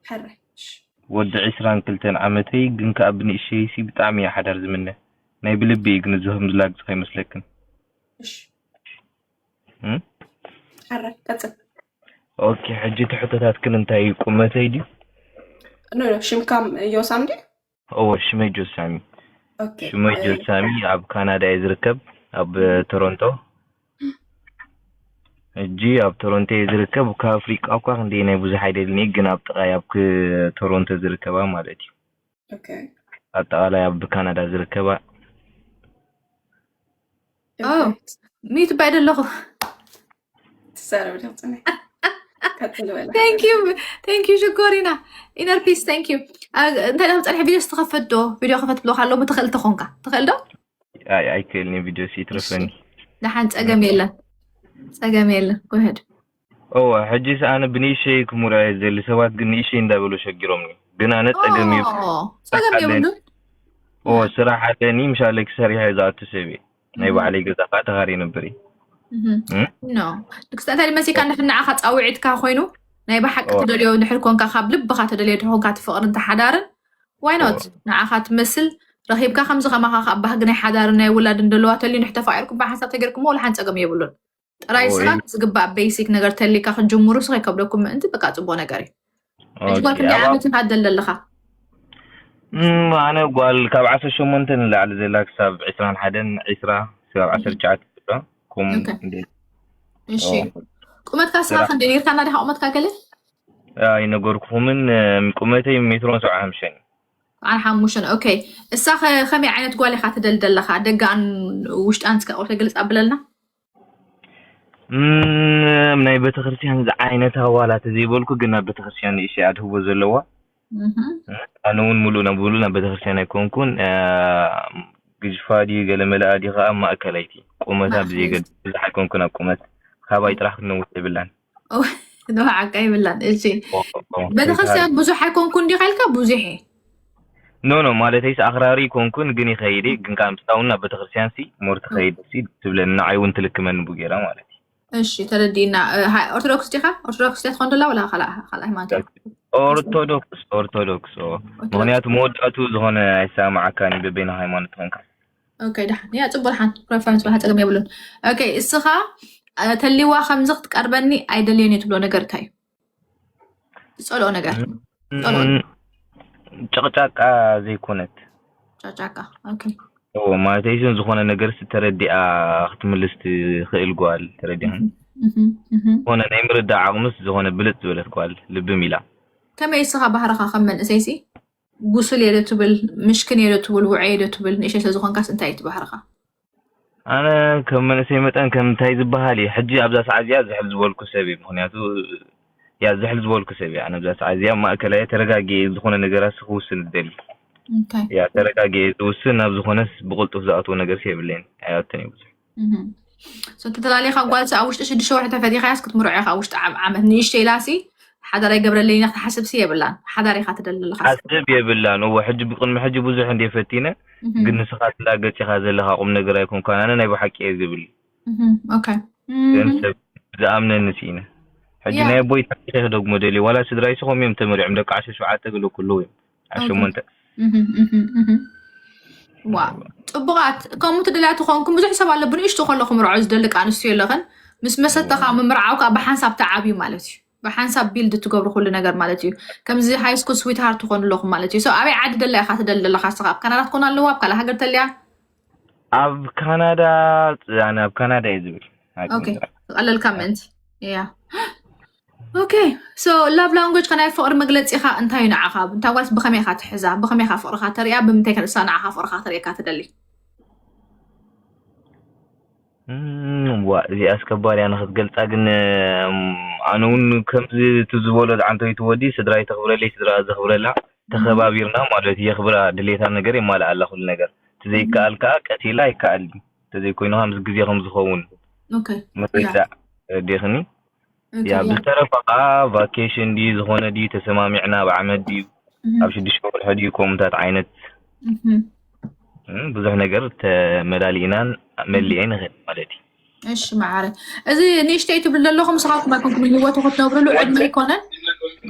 ሕራይ። እሺ። ወዲ ዒስራን ክልተን ዓመተይ፣ ግን ከኣ ብንእሽተይሲ ብጣዕሚ እየ ሓዳር ዝምነ። ናይ ብልቢ እዩ፣ ግን እዚ ከም ዝላግጽ ከይመስለክን። እሺ። እም? ሕራይ፣ ቀጽል። ኦኬ፣ ሕጂ እቲ ሕቶታትክን እንታይ እዩ? ቁመተይ ድዩ? ኖ፣ ኖ፣ ሽምካም ዮሳም ድዩ? እዎ፣ ሽመይ ጆሳሚ። ኦኬ። ሽመይ ጆሳሚ ኣብ ካናዳ እየ ዝርከብ፣ ኣብ ቶሮንቶ። ሕጂ ኣብ ቶሮንቶ እየ ዝርከብ። ካብ ኣፍሪቃ እኳ ክንደይ ናይ ብዙሕ ኣይደልን እየ፣ ግን ኣብ ጥቓይ ኣብ ክ-፣ ቶሮንቶ ዝርከባ ማለት እዩ። ኦኬ። ኣጠቓላይ ኣብ ካናዳ ዝርከባ። ኦ፣ ሚዩት ባይ ደለኹ። ትዛረብ ዲኻ ጽንሕ? ቀጽል በላ። Thank you፣ thank you ሽኮሪና። ኢነር ፒስ፣ thank you። እንታይ ዳም ጸንሕ ቪድዮ ዝተኸፈት ዶ? ቪድዮ ከፈት ብሎካ ኣሎ፣ ምትኽእል ተኾንካ። ትኽእል ዶ? ኣይ፣ ኣይክእልን እየ፣ ቪድዮ ሲ ይትረፈኒ። ደሓን፣ ጸገም የለን። ጸገም የለን። Go ahead። እወ፣ ሕጂስ ኣነ ብንእሽተይ ክምርዖ እየ ዝደሊ። ሰባት ግን ንእሽተይ እንዳበሉ ሸጊሮምኒ። ግን ኣነ ጸገም እዩ። ኦ፣ ጸገም የብሉን። እወ፣ ስራሕ ኣለኒ፣ ምሻለይ ክሰርሕ እየ ዝኣቱ ሰብ እየ። ናይ ባዕለይ ገዛ ከዓ ተኻርየ ነበር እየ። እህ፣ እም? ኖ። ንክስተ እንታይ መሲካ እንድሕር ንዓኻ ጻውዒትካ ኮይኑ ናይ ብሓቂ ኦ። ትደልዮ እንድሕር ኮንካ፣ ካብ ልብኻ ትደልዮ እንድሕር ኮንካ፣ እቲ ፍቕርን እቲ ሓዳርን፣ why not? ንዓኻ ትመስል ረኺብካ፣ ከምዚ ከማኻ ከዓ ባህጊ ናይ ሓዳርን ናይ ውላድን ደለዋ ተልዩ እንድሕር ተፋቂርኩም ብሓንሳብ ተገይርኩሞ ወላ ሓንቲ ጸገም የብሉን። ጥራይ ኦ፣ ስኻ እይ። ዝግባእ ቤሲክ ነገር ተልካ ክትጅምሩ ስኻ ከብደኩም ምእንቲ በቃ ጽቡቕ ነገር እዩ። ሕጂ ኦኬ፣ ጓል ክንደይ ኣብ ዓመት ኢኻ ደለኻ? እም፣ ኣነ ጓል ካብ ዓሰርተ ሸሞንተ ንላዕሊ ዘላ ክሳብ ዕስራን ሓደን፣ ዕስራ ክሳብ ዓሰርተ ትሽዓተ ዘላ፣ ኩም ኦኬ። እንዴ? እሺ። ኦ። ቁመትካ ስኻ ስራሕ። ክንደይ ነርካ? ናዲኻ ቁመትካ ገለ? ኣይነገርኩኹምን፣ እም፣ ቁመተይ ሜትሮን ሰብዓ ሓሙሽተን እዩ። ሰብዓን ሓሙሽተን። ኦኬ። እሳ ከ-፣ ከመይ ዓይነት ጓል ኢኻ ትደሊ ደለኻ? ደጋን ውሽጣን እስከ ቁርተ ግልጽ ኣብለልና። እም፣ ናይ ቤተክርስትያን ዝዓይነታ ዋላ ተዘይበልኩ፣ ግን ናብ ቤተክርስትያን ንእሽተይ ኣድህቦ ዘለዋ። እህ። ኣነ እውን ሙሉእ ናብ ሙሉእ ናብ ቤተክርስትያን ኣይኮንኩን። እ፣ ግዝፋ ድዩ ገለ መለኣ ድዩ ከዓ ማእከላይቲ። ቁመታ ማእከላይቲ። ብዘይገድስ ብዙሕ ኣይኮንኩን ኣብ ቁመት። ካባይ ጥራሕ ክትነውሕ የብላን። ኦ፣ ንባዓካ ይብላን። እሺ። ኦ፣ ኦ፣ ኦ፣ ቤተክርስትያን ብዙሕ ኣይኮንኩን ዲኻ ኢልካ? ብዙሕ እየ። ኖ፣ ኖ፣ ማለተይስ ኣኽራሪ ኣይኮንኩን፣ ግን ይኸይድ እየ። ግን ከዓ ምስታ እውን ናብ ቤተክርስትያን ሲ ሞር ትኸይድ ሲ ትብለኒ፣ ንዓይ እውን ትልክመኒ ብጌራ ማለት እዩ። እሺ፣ ተረዲእና። እ፣ ሃ-፣ ኦርቶዶክስ ዲኻ? ኦርቶዶክስ ዲኻ ትኾን ደላ ወላ ካልእ፣ ካልእ ሃይማኖት ኢኻ? ኦርቶዶክስ፣ ኦርቶዶክስ፣ ኦ። ኦርቶዶክስ። ምኽንያቱ መወዳእቱ ዝኾነ ኣይሰማማዓካን እዩ፣ በበይና ሃይማኖት ትኾንካ። ኦኬ፣ ደሓን። ያ፣ ጽቡቅ፣ ደሓን። ፕሬፈረንስ፣ በቃ ጸገም የብሉን። ኦኬ፣ እስኻ፣ እ፣ ተሊዋ ከምዚ ክትቀርበኒ ኣይደልዮን እየ ትብሎ ነገር እንታይ እዩ? ዝጸልኦ ነገር። ጸልኦ። እም፣ ጨቅጫቃ ዘይኮነት። ጫጫቃ። ኦኬ። እዎ፣ ማለተይ ስን ዝኾነ ነገር ስ ተረዲኣ ክትምልስ ትኽእል ጓል፣ ተረዲኣን? እህ፣ እህ፣ እህ። ዝኾነ ናይ ምርዳእ ዓቕምስ ዝኾነ ብልጥ ዝበለት ጓል፣ ልብም ኢላ። ከመይ እስኻ ባህርኻ ከም መንእሰይሲ ብሱል እየ ዶ ትብል፣ ምሽክን እየ ዶ ትብል፣ ውዑይ እየ ዶ ትብል? ንእሽተይ ስለዝኾንካስ እንታይ እዩ እቲ ባህርኻ? ኣነ ከም መንእሰይ መጠን ከም እንታይ ዝበሃል እዩ፣ ሕጂ ኣብዛ ሰዓት እዚኣ ዝሕል ዝበልኩ ሰብ እዩ። ምክንያቱ ያ ዝሕል ዝበልኩ ሰብ እየ። ኣነ ኣብዛ ሰዓት እዚኣ ማእከላይ ተረጋጊ ዝኾነ ነገራት ክውስን ዝደሊ እንታይ ያ ተረጋጊ ዝውስን ናብ ዝኾነስ ብቕልጡፍ ዝኣትዎ ነገር የብለይን። ኣይኣትን እዩ ብዙሕ እህም። So ተተላሊኻ ጓልሲ ኣብ ውሽጢ ሽዱሽተ ወርሒ ተፈቲኻያስ ክትምርዖ ኢኻ ኣብ ውሽጢ ዓም- ዓመት ንእሽተይ ኢላሲ ሓዳር ኣይገብረለይ ኢና ክትሓስብሲ የብላን። ሓዳር ኢኻ ትደሊ ኣለኻ። ሓስብ የብላን። እወ ሕጂ ብቅድሚ ሕጂ ብዙሕ እንደ ፈቲነ እህም። ግን ንስኻ ትላገጽ ኢኻ ዘለኻ ቁም ነገር ኣይኮንካን። ኣነ ናይ ብሓቂ እየ ዝብል እህም። ኦኬ ግን እህም። ሰብ ዝኣምነኒ ስኢነ። ሕጂ ያ ናይ ኣቦይ ታሪኽ ክደግሞ ደልየ። ዋላ ስድራይ ስኾም እዮም ተመሪዖም ደቂ ዓሰርተ ሸውዓተ ገለ ኩለዉ እዮም ኦኬ ዓሸሞንተ እህም፣ እህም፣ እህም። ዋ ጽቡቓት። ከምኡ ትደልያ ትኾንኩም ብዙሕ ሰብ ኣሎ። ብንእሽቱ ከለኹም ርዖ ዝደልቅ ኣንስትዮ ኣለኽን ምስ መሰተኻ ምምርዓው ከዓ ብሓንሳብ ተዓብዩ ማለት እዩ። ብሓንሳብ ቢልድ ትገብሩ ኩሉ ነገር ማለት እዩ። ከምዚ ሃይ ስኩል ስዊት ሃርት ትኾኑ ኣለኹም ማለት እዩ። So ኣበይ ዓዲ ደላ ኢኻ ትደሊ ዘለኻ ንስኻ? ኣብ ካናዳ ትኾን ኣለዎ ኣብ ካልእ ሃገር ተልያ? ኣብ ካናዳ ኣነ ኣብ ካናዳ እየ ዝብል ኦኬ ዝቐለልካ ምእንቲ እያ። ኦኬ so love language ከናይ ፍቕሪ መግለፂኻ እንታይ እዩ ንዓኻ? እንታይ ጓልስ ብኸመይ ኢኻ ትሕዛ? ብኸመይ ኢኻ ፍቕርኻ ተሪያ? ብምንታይ ከ ንሳ ንዓኻ ፍቕርኻ ተሪየካ ትደሊ? እም፣ ዋ እዚኣ ኣስከባሪ ኣነ ክትገልፃ ግን እም፣ ኣነ እውን ከምዚ እቲ ዝበሎ ዝዓንተይቱ ወዲ ስድራይ ተኽብረለይ ስድራ ዘኽብረላ ተኸባቢርና ማለት የኽብራ ድሌታ ነገር የማልኣላ ኩሉ ነገር እቲ ዘይከኣል ከዓ ቀቲላ ኣይከኣል ተዘይኮይኑ ምስ ግዜ ከም ዝኸውን ኦኬ ምርዳእ ረዲኽኒ ኦኬ ያ ያ ብዝተረፈ ከዓ ቫኬሽን ድዩ ዝኾነ ድዩ ተሰማሚዕና ብዓመት ድዩ እህም፣ ኣብ ሽዱሽተ ወርሒ ድዩ ከምኡታት ዓይነት እህም። እም፣ ብዙሕ ነገር ተመላሊእናን መሊኤ ንኽእል ማለት እዩ እሺ መዓረ እዚ ንእሽተይ ትብል ዘለኹም ንስኻትኩም ኣይኮንኩም ህይወቱ ክትነብርሉ ዕድመ ኣይኮነን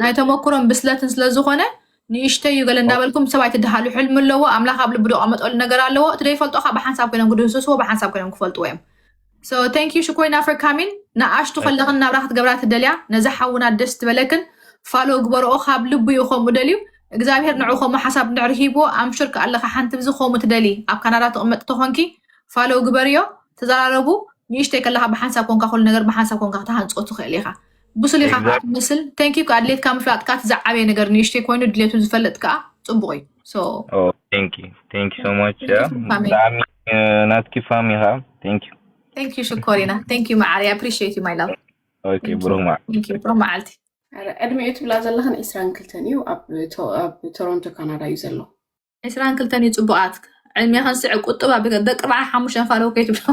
ናይ ተመክሮን ብስለትን ስለ ዝኾነ ንእሽተይ እዩ ገለ እንዳበልኩም ሰብ ኣይትድሃሉ ሕልሚ ኣለዎ ኣምላኽ ኣብ ልቢ ዝቐመጠሉ ነገር ኣለዎ እቲ ዘይፈልጦ ካብ ብሓንሳብ ኮይኖም ክድህስስዎ ብሓንሳብ ኮይኖም ክፈልጥዎ እዮም So thank you ሽኮይና for coming ንኣሽቱ ከለኽን ናብራ ክትገብራ ትደልያ ነዚ ሓውና ደስ ትበለክን ፋሎ ግበርኦ ካብ ልቡ እዩ ከምኡ ደልዩ እግዚኣብሔር ንዑ ከምኡ ሓሳብ እንድሕር ሂብዎ ኣምሽር ከኣለኻ ሓንቲ ብዚ ከምኡ ትደሊ ኣብ ካናዳ ትቕመጥ ተኾንኪ ፋሎ ግበርዮ ተዘራረቡ ንእሽተይ ከለኻ ብሓንሳብ ኮንካ ኩሉ ነገር ብሓንሳብ ኮንካ ክትሃንፆ ትኽእል ኢኻ ብሱል ኢኻ ከዓ ትመስል thank you ከዓ ድሌትካ ምፍላጥካ እቲ ዝዓበየ ነገር ንእሽተይ ኮይኑ ድሌቱ ዝፈልጥ ከዓ ፅቡቕ እዩ so Oh, thank you. Thank you so much. Thank you for coming. ብጣዕሚ ናትኪ ፋም ኢኻ። Thank you. Thank you ሽኮሪና thank you መዓሪ appreciate you my love Okay, ብሩክ መዓልቲ። Thank you ብሩክ መዓልቲ ዕድሚኡ ትብላ ዘለኽን ዒስራን ክልተን እዩ ኣብ ቶሮንቶ ካናዳ እዩ ዘሎ ዒስራን ክልተን እዩ ፅቡቃት ዕድሜ ክንስዕ ቁጥባ ደቂ ኣርባዓ ሓሙሽተ ፋለው ከይትብሎ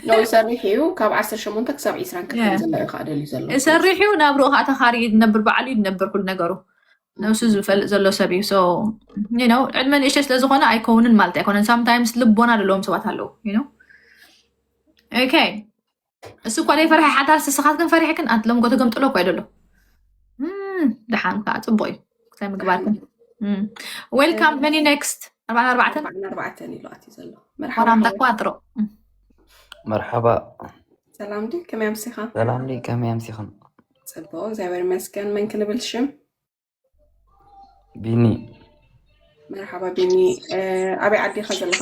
ኖ ይሰርሕ እዩ ካብ ዓሰርተ ሸሞንተ ክሳብ ዒስራን ክልተን ዘሎ እዩ ከዓ ደልዩ ዘሎ ይሰርሕ እዩ ናብርኡ ከዓ ተኻሪ እዩ ዝነብር በዓሉ እዩ ዝነብር ኩሉ ነገሩ ነብሱ ዝፈልጥ ዘሎ ሰብ እዩ so you know ዕድመ ንእሽተይ ስለዝኾነ ኣይከውንን ማለት ኣይኮነን sometimes ልቦና ዘለዎም ሰባት ኣለዉ you know okay እሱ እኳ ዘይፈርሐ ሓዳር ስስኻት ግን ፈሪሕክን ኣንት ለምጎ ተገምጥሎ እኳ ይደሎ ደሓን ከዓ ፅቡቅ እዩ ክሳይ ምግባርክን welcome መኒ next ኣርባዕን ኣርባዕተን ኣርባዕን ኣርባዕተን ኢሉ ኣትዩ ዘሎ ወራምታ ቋጥሮ መርሓባ ሰላም ዲ ከመይ ኣምሲኻ ሰላም ዲ ከመይ ኣምሲኽን ፅቡቅ እግዚኣብሔር ይመስገን መን ክንብል ሽም ቢኒ መርሓባ ቢኒ ኣበይ ዓዲ ኢኻ ዘለኻ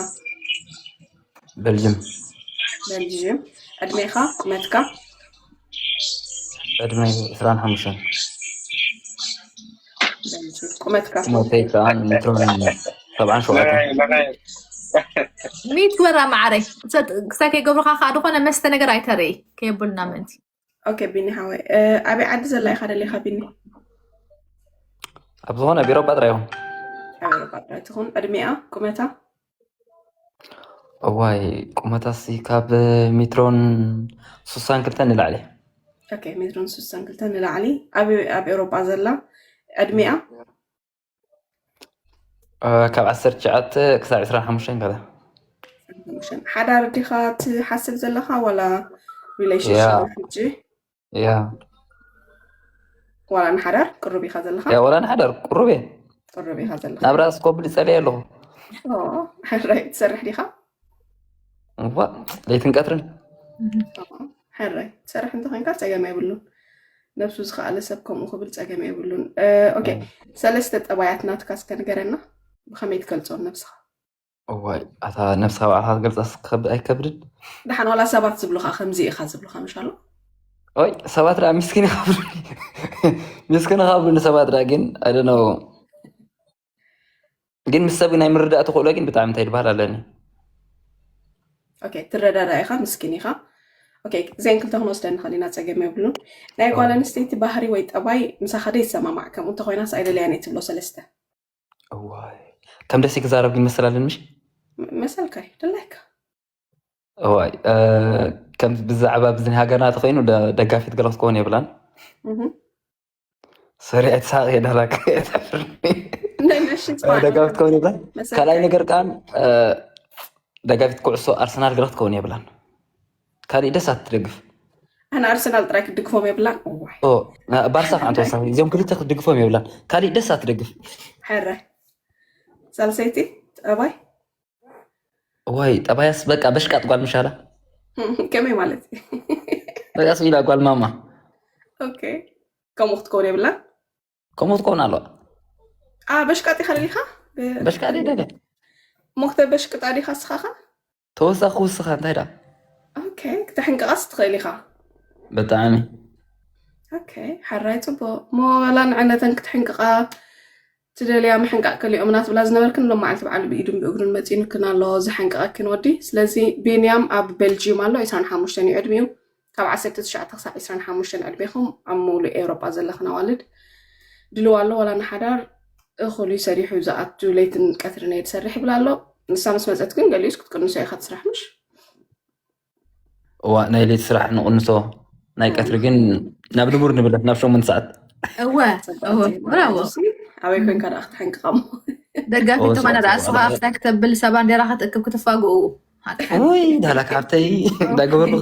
በልጅም በልጅም ዕድሜኻ ቁመትካ ዕድመይ ዕስራን ሓሙሽተን ቁመትካ ቁመተይ ከዓ ሜትሮን ሰብዓን ሸውዓተን ሚት ወራ ማዕረይ ክሳይ ከይገብሩካ ከዓ ዝኾነ መስተ ነገር ኣይተረይ ከየብሉና ምእንቲ ኦኬ ቢኒ ሓወይ ኣበይ ዓዲ ዘላ ኢኻ ደሊኻ ቢኒ ኣብ ዝኾነ ቢሮ ጳጥራ ይኹን ኣብ ኤሮጳ ጥራይ ትኹን ዕድሜኣ ቁመታ እዋይ ቁመታሲ ካብ ሜትሮን ስሳን ክልተን ንላዕሊ ኦኬ ሜትሮን ስሳን ክልተን ንላዕሊ ኣብ ኤሮጳ ዘላ ዕድሜኣ ካብ ዓሰርተ ትሽዓተ ክሳብ ዕስራን ሓሙሽተን ከላ ሓዳር ዲኻ ትሓስብ ዘለኻ ዋላ ሪሌሽንሽፕ ሕጂ ያ ዋላ ንሓዳር ቅሩብ ኢኻ ዘለኻ ያ ዋላ ንሓዳር ቅሩብ እየ ቅሩብ ኢኻ ዘለኻ ናብራ ስኮብል ይጸልየ ኣለኹ ሕራይ ትሰርሕ ዲኻ እዋ ለይትን ቀትርን ሕራይ ትሰርሕ እንተኮንካ ጸገም የብሉን ነብሱ ዝኸኣለ ሰብ ከምኡ ክብል ጸገም የብሉን ኦኬ ሰለስተ ጠባያት ናትካ እስከ ንገረና ብኸመይ ትገልጾም ነብስኻ እዋይ ኣታ ነብስኻ ባዕልኻ ትገልጻ ኣይከብድን ደሓን ዋላ ሰባት ዝብሉኻ ከምዚ ኢኻ ዝብሉኻ ምሽ ኣሎ ወይ ሰባት ደኣ ምስኪን ይኸብሩኒ። ምስኪን ይኸብሩኒ ሰባት ደኣ ግን፣ I don't know። ግን ምስ ሰብ ናይ ምርዳእ ተኽእሎ ግን ብጣዕሚ እንታይ ይበሃል ኣለኒ። ኦኬ፣ ትረዳዳ ኢኻ፣ ምስኪን ኢኻ። ኦኬ፣ እዚአን ክልተ ክንወስደን ንኽእል ኢና፣ ጸገም የብሉን። ናይ ጓል ኣንስተይቲ ባህሪ ወይ ጠባይ ምሳኻ ደይሰማማዕ፣ ከምኡ እንተኾይናስ ኣይደለያን እየ ትብሎ ሰለስተ። እዋይ፣ ከም ደሴ ክዛረብ ግን መሰል ኣለኒ ምሽ? መሰልካ እዩ፣ ድላይካ። እዋይ፣ እ፣ ከም ብዛዕባ ብዝን ሃገርና ተኾይኑ ደ-፣ ደጋፊት ገለ ክትከውን የብላን። እህ። ሶሪ፣ ኣይትሳቕ የዳላክ፣ ኣይተፍርኒ። ናይ ነሽን ጽባሕ ደጋፊት ክኸውን የብላን። መሰልካ ካልኣይ እዩ። ነገር ከኣ፣ እ፣ ደጋፊት ኩዕሶ ኣርሰናል ገለ ክትከውን የብላን። ካሊእ ደስ ኣትደግፍ። ኣነ ኣርሰናል ጥራይ ክድግፎም የብላን። እዋይ። ኦ፣ ና-፣ ባርሳ ከዓ ተወሳኺ፣ እዚኦም ክልተ ክትድግፎም የብላን። ካሊእ ደስ ኣትደግፍ። ሕረ። ሳልሰይቲ፣ ጠባይ? ወይ፣ ጠባያስ በቃ በሽቃጥ ጓል ምሻላ። ከመይ ማለት እዩ? በቃ ስቢላ ጓል ማማ። ኦኬ። ከምኡ ክትከውን የብላን? ከምኡ ትከውን ኣለዋ። አ፣ በሽቃጥ ኢኻ ደሊኻ? ብ-፣ በሽቃጥ ደለ። ሞክተ በሽቅጣ ዲኻ እስኻኻ? ተወሳኺ ውስኻ እንታይ ደኣ? ኦኬ፣ ክትሕንቅቓስ ትኽእል ኢኻ። ብጣዕሚ። ኦኬ፣ ሓራይ ጽቡቕ። እሞ ዋላ ንዕነተን ክትሕንቅቓ ትደልያ ምሕንቃቕ ከሊኦም ናትብላ ዝነበርክን ሎም መዓልቲ በዓሉ ብኢዱን ብእግሩን መጺኡክን ኣሎ ዝሓንቅቐክን ወዲ። ስለዚ ቢንያም ኣብ ቤልጂዩም ኣሎ፣ ዕስራን ሓሙሽተን እዩ ዕድሚኡ። ካብ ዓሰርተ ትሽዓተ ክሳብ ዕስራን ሓሙሽተን ዕድሜኹም ኣብ ምሉእ ኤውሮጳ ዘለኽን ኣዋልድ ድልው ኣሎ። ዋላ ንሓዳር እኹል እዩ ሰሪሑ ዝኣቱ፣ ለይትን ቀትርን እየ ዝሰርሕ ይብል ኣሎ። ንሳ ምስ መጸት ግን ገሊኡስ ክትቅንሶ ኢኻ ትስራሕ ምሽ? እዋ፣ ናይ ለይቲ ስራሕ ንቕንሶ፣ ናይ ቀትሪ ግን ናብ ንቡር ንብለት ናብ ሸሞንተ ሰዓት። እወ እወ፣ ብራቮ። ኣበይ ኮንካ ደኣ ክትሕንቅቓ እሞ? ደጋፊ ኦ፣ ትኾነ ደኣ ሰዓት እስኻ ኣፍታ ክተብል ሰባ እንዴራ ክትእክብ ክትፋግኡ። ውይ፣ ዳላ ካብተይ ዳገበርኩ።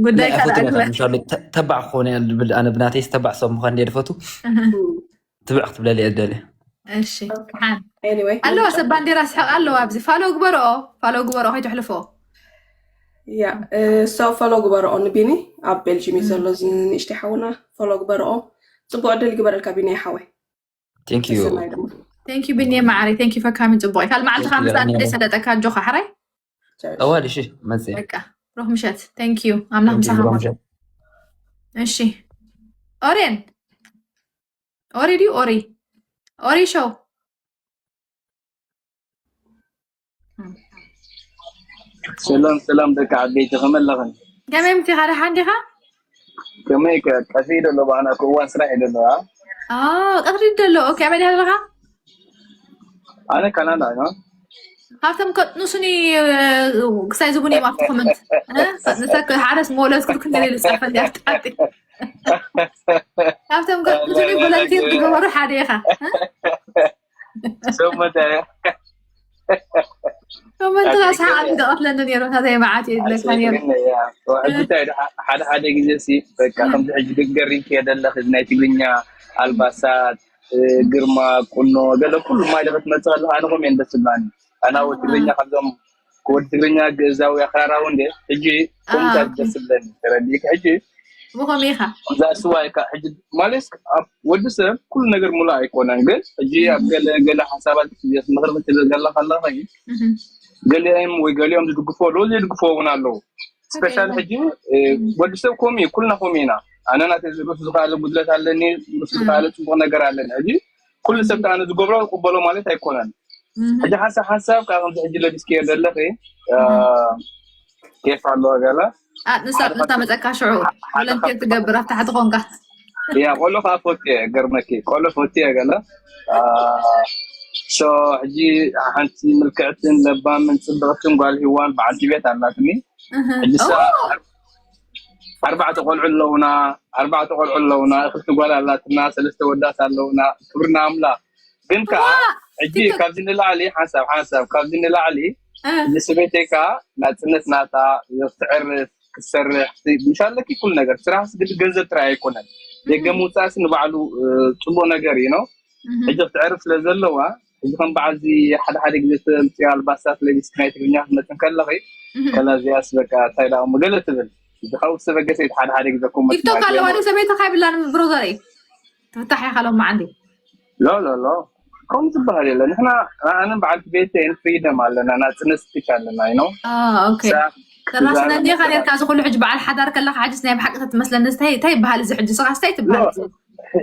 ጉዳይ ካልእ ኣይፈቱን ኣግበ ኢኻ፣ ምሻሉ ተ-፣ ተባዕ ክኾነ እያ ዝብል፣ ኣነ ብናተይስ ተባዕ ሰብ ምዃን እንደ ድፈቱ፣ ትብዕ ክትብለሊ እየ ዝደሊ። እሺ፣ ሓን Anyway፣ ኣለዋ ሰብ ባንዴራ ስሕቕ ኣለዋ። ኣብዚ ፋሎ ግበርኦ፣ ፋሎ ግበርኦ ከይትሕልፎ። ያ፣ እ፣ so ፎሎ ግበርኦ ንቢኒ፣ ኣብ ቤልጂም እዩ ዘሎ እዚ ንእሽተይ ሓውና፣ ፎሎ ግበርኦ። ጽቡቕ ዕድል ይግበረልካ ቢኒ ሓወይ። Thank you። ተሰናይ ድማ። Thank you ቢኒ ማዕረይ፣ thank you for coming። ጽቡቕ እዩ። ካልእ መዓልቲ ከዓ Thank you ምሳሌ ዳኒ። ደይ ሰለጠካ ኣጆኻ ሓራይ። ቸርሽ። እዋ ድሽ መጽእ። በቃ ሩህ ምሸት። Thank you። ኣምላኽ Thank you ምሳኻ ሩህ ይኹን። ምሸት። እሺ ኦሬን፣ ኦሬ ድዩ ኦሪ፣ ኦሪ ሾው። ሰላም ሰላም ደቂ ዓበይቲ፣ ከመይ ኣለኽን? ከመይ ምቲኻ፣ ደሓን ዲኻ? ከመይ ከ ቀፊ ደሎ ባና እኮ እዋን ስራሕ ይደሎ። ኦ፣ ቀትሪ ደሎ። ኦኬ፣ ኣበይ ኣለኻ? ኣነ ካናዳ ኢና። ካብቶም ከጥንሱኒ ክሳይ ዝቡን እዮም ኣብቲ ኮመንት። ንሰክ ሓረስ መወለስ ክትክን ገለ ልጻፈ እንዲ ኣብቲ ሓቂ። ካብቶም ከጥንሱኒ ቮለንቲር ዝገበሩ ሓደ ኢኻ። ሰው መታያ ኮመንት ራስሓ ኣብ ዝቀትለኒ ነይሩ፣ እንታይ መዓት እዩ ዝብለካ ነይሩ። እንታይ ሓደ ሓደ ግዜ ሲ በቃ ከምዚ ሕጂ ገሪም ከየደለኽ እዚ ናይ ትግርኛ ኣልባሳት፣ ግርማ፣ ቁኖ፣ ገለ ኩሉ ማይ ለኸት መጽእ ኣለኻ። ኣነ ኮም እየን ደስ ዝብላኒ። ኣነ ወዲ ትግርኛ ካብዞም ወዲ ትግርኛ ግእዛዊ ኣኸራራዊ እንደ ሕጂ ኮምታት ደስ ዝብለኒ ተረዲእካ። ሕጂ ብኸም ኢኻ እዛ ስዋ ኢካ ሕጂ ማለት ኣብ ወዲ ሰብ ኩሉ ነገር ሙሉ ኣይኮነን፣ ግን ሕጂ ኣብ ገለ ገለ ሓሳባት ምኽሪ ክትብል ገላ ከለኻ ገሊኦም ወይ ገሊኦም ዝድግፎ ኣለዉ፣ ዘይድግፎ እውን ኣለዉ። ስፔሻሊ ሕጂ ወዲ ሰብ ኮም እዩ፣ ኩልና ኮም ኢና። ኣነ ናተ ርእሱ ዝኸኣለ ጉድለት ኣለኒ፣ ርእሱ ዝኸኣለ ፅቡቅ ነገር ኣለኒ። ሕጂ ኩሉ ሰብ ኣነ ዝገብሮ ክበሎ ማለት ኣይኮነን። ሕጂ ሓንሳብ ሓንሳብ ካብ ከምዚ ሕጂ ለቢስክዮ ዘለኺ ኬፍ ኣለዎ ገለ ንሳ መፀካ ሽዑ ቮለንቲር ትገብር ኣብ ታሕቲ ኮንካ ያ ቆሎ ከዓ ፈትየ ገርመኪ ቆሎ ፈትየ ገለ ሶ ሕጂ ሓንቲ ምልክዕትን ለባምን ፅብቅትን ጓል ሂዋን በዓልቲ ቤት ኣላትኒ። ሕጂ ሳ ኣርባዕተ ቆልዑ ኣለውና፣ ኣርባዕተ ቆልዑ ኣለውና፣ ክልተ ጓል ኣላትና፣ ሰለስተ ወዳት ኣለውና። ክብርና ኣምላኽ። ግን ከዓ ሕጂ ካብዚ ንላዕሊ ሓንሳብ ሓንሳብ ካብዚ ንላዕሊ ሕጂ ሰበይተይ ከዓ ናፅነት ናታ ክትዕርፍ ክትሰርሕ ምሻለኪ ኩሉ ነገር ስራሕ ስግዲ ገንዘብ ጥራይ ኣይኮነን። ደገ ምውፃእሲ ንባዕሉ ፅቡቅ ነገር እዩ ነው። ሕጂ ክትዕርፍ ስለ ዘለዋ ሕጂ ከም በዓልዚ ሓደ ሓደ ግዜ ተምፅዮ ኣልባሳት ለቢስኪ ናይ ትግርኛ ክትመፅእ ከለኺ ከላ እዚኣስ በቃ እንታይ ደኣ እሞ ገለ ትብል እዚ ካብኡ ዝተበገሰ እዩ። ሓደ ሓደ ግዜ ኮመንት ቲክቶክ ኣለዋ ዶ ሰበይትኻ ይብላን ብሮዘረይ ትፍታሕ ኢኻ ሎም መዓልቲ ሎ ሎ ሎ ከምኡ ዝበሃል የለ። ንሕና ኣነን በዓልቲ ቤተይን ፍሪደም ኣለና፣ ናፅነት ስፒች ኣለና። ይኖ ኦኬ ተራስና እንዲኻ ኔርካ፣ እዚ ኩሉ ሕጂ በዓል ሓዳር ከለኻ፣ ሕጅስ ናይ ብሓቂ ተትመስለኒ፣ እንታይ፣ እንታይ ይበሃል እዚ ሕጂ? ስኻስ እንታይ ትበሃል?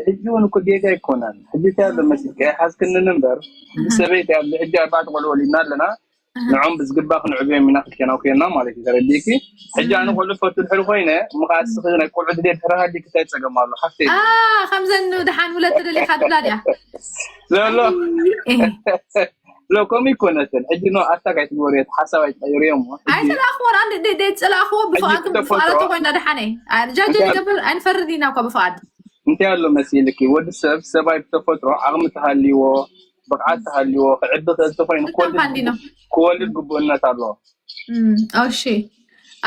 ሕጂ እውን እኮ ጌጋ ኣይኮነን። ሕጂ እንታይ ኣሎ መሲልካ፣ ኣይሓዝክንን እምበር፣ እዚ ሰበይቲ ኣብዚ ሕጂ ኣርባዕተ ቆልዑ ወሊድና ኣለና። ንዖም ብዝግባእ ክንዕብዮም ኢና፣ ክልቴና ኮይና ማለት እዩ። ተረዲእኪ? ሕጂ ኣነ ቆልዑ ፈቱ ድሕሪ ኮይነ፣ እሞ ከዓ እስኺ ናይ ቆልዑ ድሌት ድሕሪ ሃልዩኪ እንታይ ጸገም ኣሎ? ሓፍተይ። ኣ፣ ከምዘን ደሓን ውለድ ትደሊኻ ትብላ ድያ? ሎ፣ ሎ። ኣይ፣ እ። ሎ፣ ከምኡ ይኮነትን። ሕጂ ኖ ኣታክ ኣይትግበርዮ፣ እቲ ሓሳብ ኣይትቀይርዮ እሞ። ሕጂ ኣይጸላእኽዎ፣ ራ-፣ እንደ-፣ እንደ-፣ እንደ-፣ ጸላእኽዎ እንታይ ብፍቓዱ፣ ብፍቓዱ ተኾይኑ ደሓነይ። ኣ፣ ጃጅ እንታይ ኣይንገብር፣ ኣይንፈርድ ኢና እኮ ብፍቓድ። እንታይ ኣሎ መሲልኪ? ወዲ ሰብ ሰብኣይ ብተፈጥሮ ዓቕሚ ተሃልይዎ፣ ብቕዓት ተሃልይዎ፣ ክዕቢ ክእል ተኾይኑ ስልጣን ክወልድ ፋንዲኖ። ግቡ-፣ ክወልድ ግቡእነት ኣለዎ። እም፣ እሺ።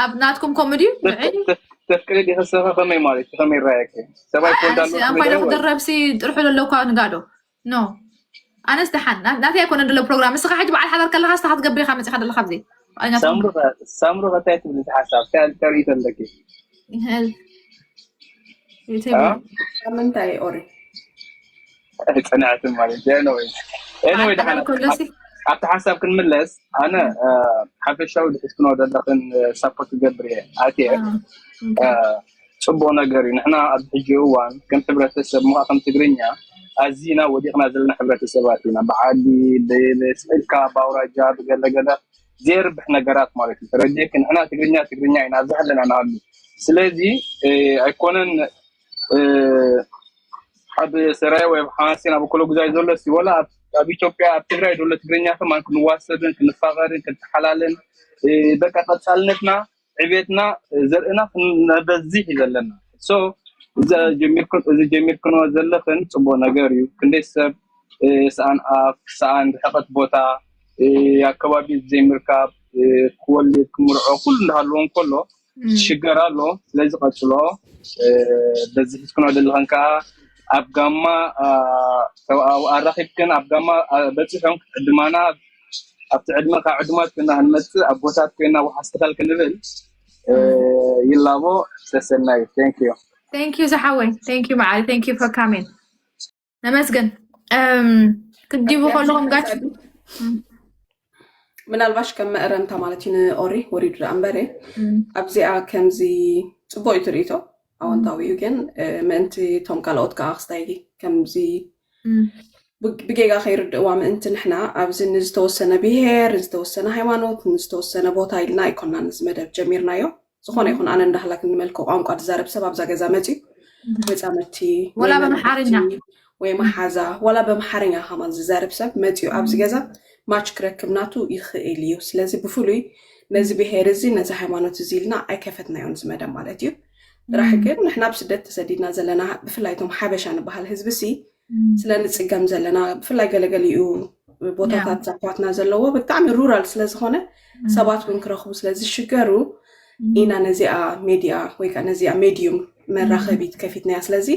ኣብ ናትኩም ከምኡ ድዩ? ተፍ-፣ ንዕይ? ተፍ-፣ ተፍቅሪ ዲኺ ሰኸ ከመይ ማለት እዩ? ከመይ ይረኣየኪ? ሰብኣይ ክወልድ ኣነስ ኣለዎ ኣብ ትብሊ ኮይነ ወይ? ክድረብሲ ጥርሑ ዘለኳ ንጋዶ። ኖ። ኣነስ ደሓን። ና-፣ ናተይ ኣይኮነን ድሎ ፕሮግራም። ንስኻ ሕጂ በዓል ሓዳር ከለኻ፣ ንስኻ ክትገብር ኢኻ መጺኻ ዘለኻ ኣብዚ። ኣኛ ሳምሩ ኸ-፣ ሳምሩ ኸ እንታይ ትብሊ እቲ ሓሳብ? እንታይ ተርእይቶ ኣለኪ? ይህል። ዩቱብ ኣ? ኣብ ምንታይ ኦሪ? ጽንዕቲ ማለት እዩ። ኤኒዌይ። ኤኒዌይ፣ በዓል ደሓን ሓዳር ከሎ ሲ? ኣብቲ ሓሳብ ክንምለስ፣ ኣነ፣ እ። እ፣ ሓፈሻዊ ድሕዝክኖ ዘለኽን፣ እ፣ ሳፖርት ክገብር እየ። ኣትየ፣ እ፣ እ፣ ኦኬ። እ፣ ጽቡቕ ነገር እዩ። ንሕና ኣብ ሕጂ እዋን ከም ሕብረተሰብ፣ ምዃ ከም ትግርኛ፣ ኣዚና ወዲቕና ዘለና ሕብረተሰባት ኢና። ብዓዲ፣ ብ-፣ ብስእልካ፣ ብኣውራጃ፣ ብገለገለ፣ ዘየርብሕ ነገራት ማለት እዩ። ተረዲእኪ? ንሕና ትግርኛ፣ ትግርኛ ኢና፣ ኣብዚ ሃለና ንሃሉ። ስለዚ፣ እ፣ ኣይኮነን፣ እ፣ ኣብ ሰራየ ወይ ኣብ ሓማሴን ኣብ እኮሎጉዛይ ዘሎ ሲ፣ ወላ ኣብ፣ ኣብ ኢትዮጵያ፣ ኣብ ትግራይ ዘሎ ትግርኛ ከማን ክንዋሰብን፣ ክንፋቐርን፣ ክንተሓላልን፣ እ፣ በቃ ቀጻልነትና፣ ዕቤትና፣ እ፣ ዘርእና ክነበዝሕ እዩ ዘለና። ሶ፣ እዚ ጀሚርኩ-፣ እዚ ጀሚርክኖ ዘለኽን ጽቡቕ ነገር እዩ። ክንደይ ሰብ፣ እ፣ ሰኣን ኣፍ፣ ሰኣን ርሕቐት ቦታ፣ እ፣ ኣከባቢ ዘይምርካብ፣ እ፣ ክወልድ፣ ክምርዖ፣ ኩሉ እንዳሃለዎ እንከሎ፣ እም። ሽገር ኣሎ። ስለዚ ቀጽሎ፣ እ፣ በዚ ሒዝክኖ ዘለኽን ከኣ ኣብ ጋማ፣ ኣ፣ ተው-፣ ኣራኺብክን ኣብ ጋማ፣ ኣ፣ በጺሖም ክትዕድማና፣ ኣብቲ ዕድመ ካብ ዕድማት ኮይና ክንመጽእ፣ ኣቦታት ኮይና ወሓዝትኻል ክንብል፣ እ፣ እም። ይላቦ። ሰሰናዩ። Thank you። Thank you ዝሓወይ። Thank you መዓሪ። Thank you for coming። ነመስግን። እም፣ ክትዲቡ ከለኹም ጋሽ ምናልባሽ ከም መእረምታ ማለት እዩ ንኦሪ ወሪዱ ደኣ እምበረ፣ እም። ኣብዚኣ ከምዚ ጽቡቕ እዩ ትርኢቶ፣ ኣወንታዊ እዩ። እም። ግን፣ እ፣ ምእንቲ እቶም ካልኦት ከኣ ክስታይ ከምዚ እም። ብ-፣ ብጌጋ ከይርድእዋ ምእንቲ ንሕና ኣብዚ ንዝተወሰነ ብሄር፣ ንዝተወሰነ ሃይማኖት፣ ንዝተወሰነ ቦታ ኢልና ኣይኮናን እዚ መደብ ጀሚርናዮ። ዝኾነ እም። ይኹን ኣነ እንዳህላክ ንመልክዕ ቋንቋ ዝዛረብ ሰብ ኣብዛ ገዛ መጽዩ እም። መጻምድቲ ወላ ወይ በምሓርኛ። መንነቲ ወይ እም። መሓዛ፣ ወላ በምሓርኛ ከማን ዝዛረብ ሰብ መጽዩ ኣብዚ እም። ገዛ ማች ክረክብ ናቱ ይኽእል እዩ። ስለዚ ብፍሉይ ነዚ እም። ብሄር እዚ፣ ነዚ ሃይማኖት እዚ ኢልና ኣይከፈትናዮን እዚ መደብ ማለት እዩ። ጥራሕ እም። ግን ንሕና ኣብ ስደት ተሰዲድና ዘለና፣ ብፍላይ እቶም ሓበሻ ንበሃል ህዝቢ ሲ፣ እም። ስለ ንጽገም ዘለና፣ ብፍላይ ገለገሊኡ ቦታታት ያ። ኣሕዋትና ዘለዎ ብጣዕሚ ሩራል ስለ ዝኾነ፣ እም። ሰባት እውን ክረኽቡ ስለ ዝሽገሩ፣ እም። ኢና ነዚኣ ሜድያ ወይ ከኣ ነዚኣ ሜድዩም እም። መራኸቢት ከፊትናያ። ስለዚ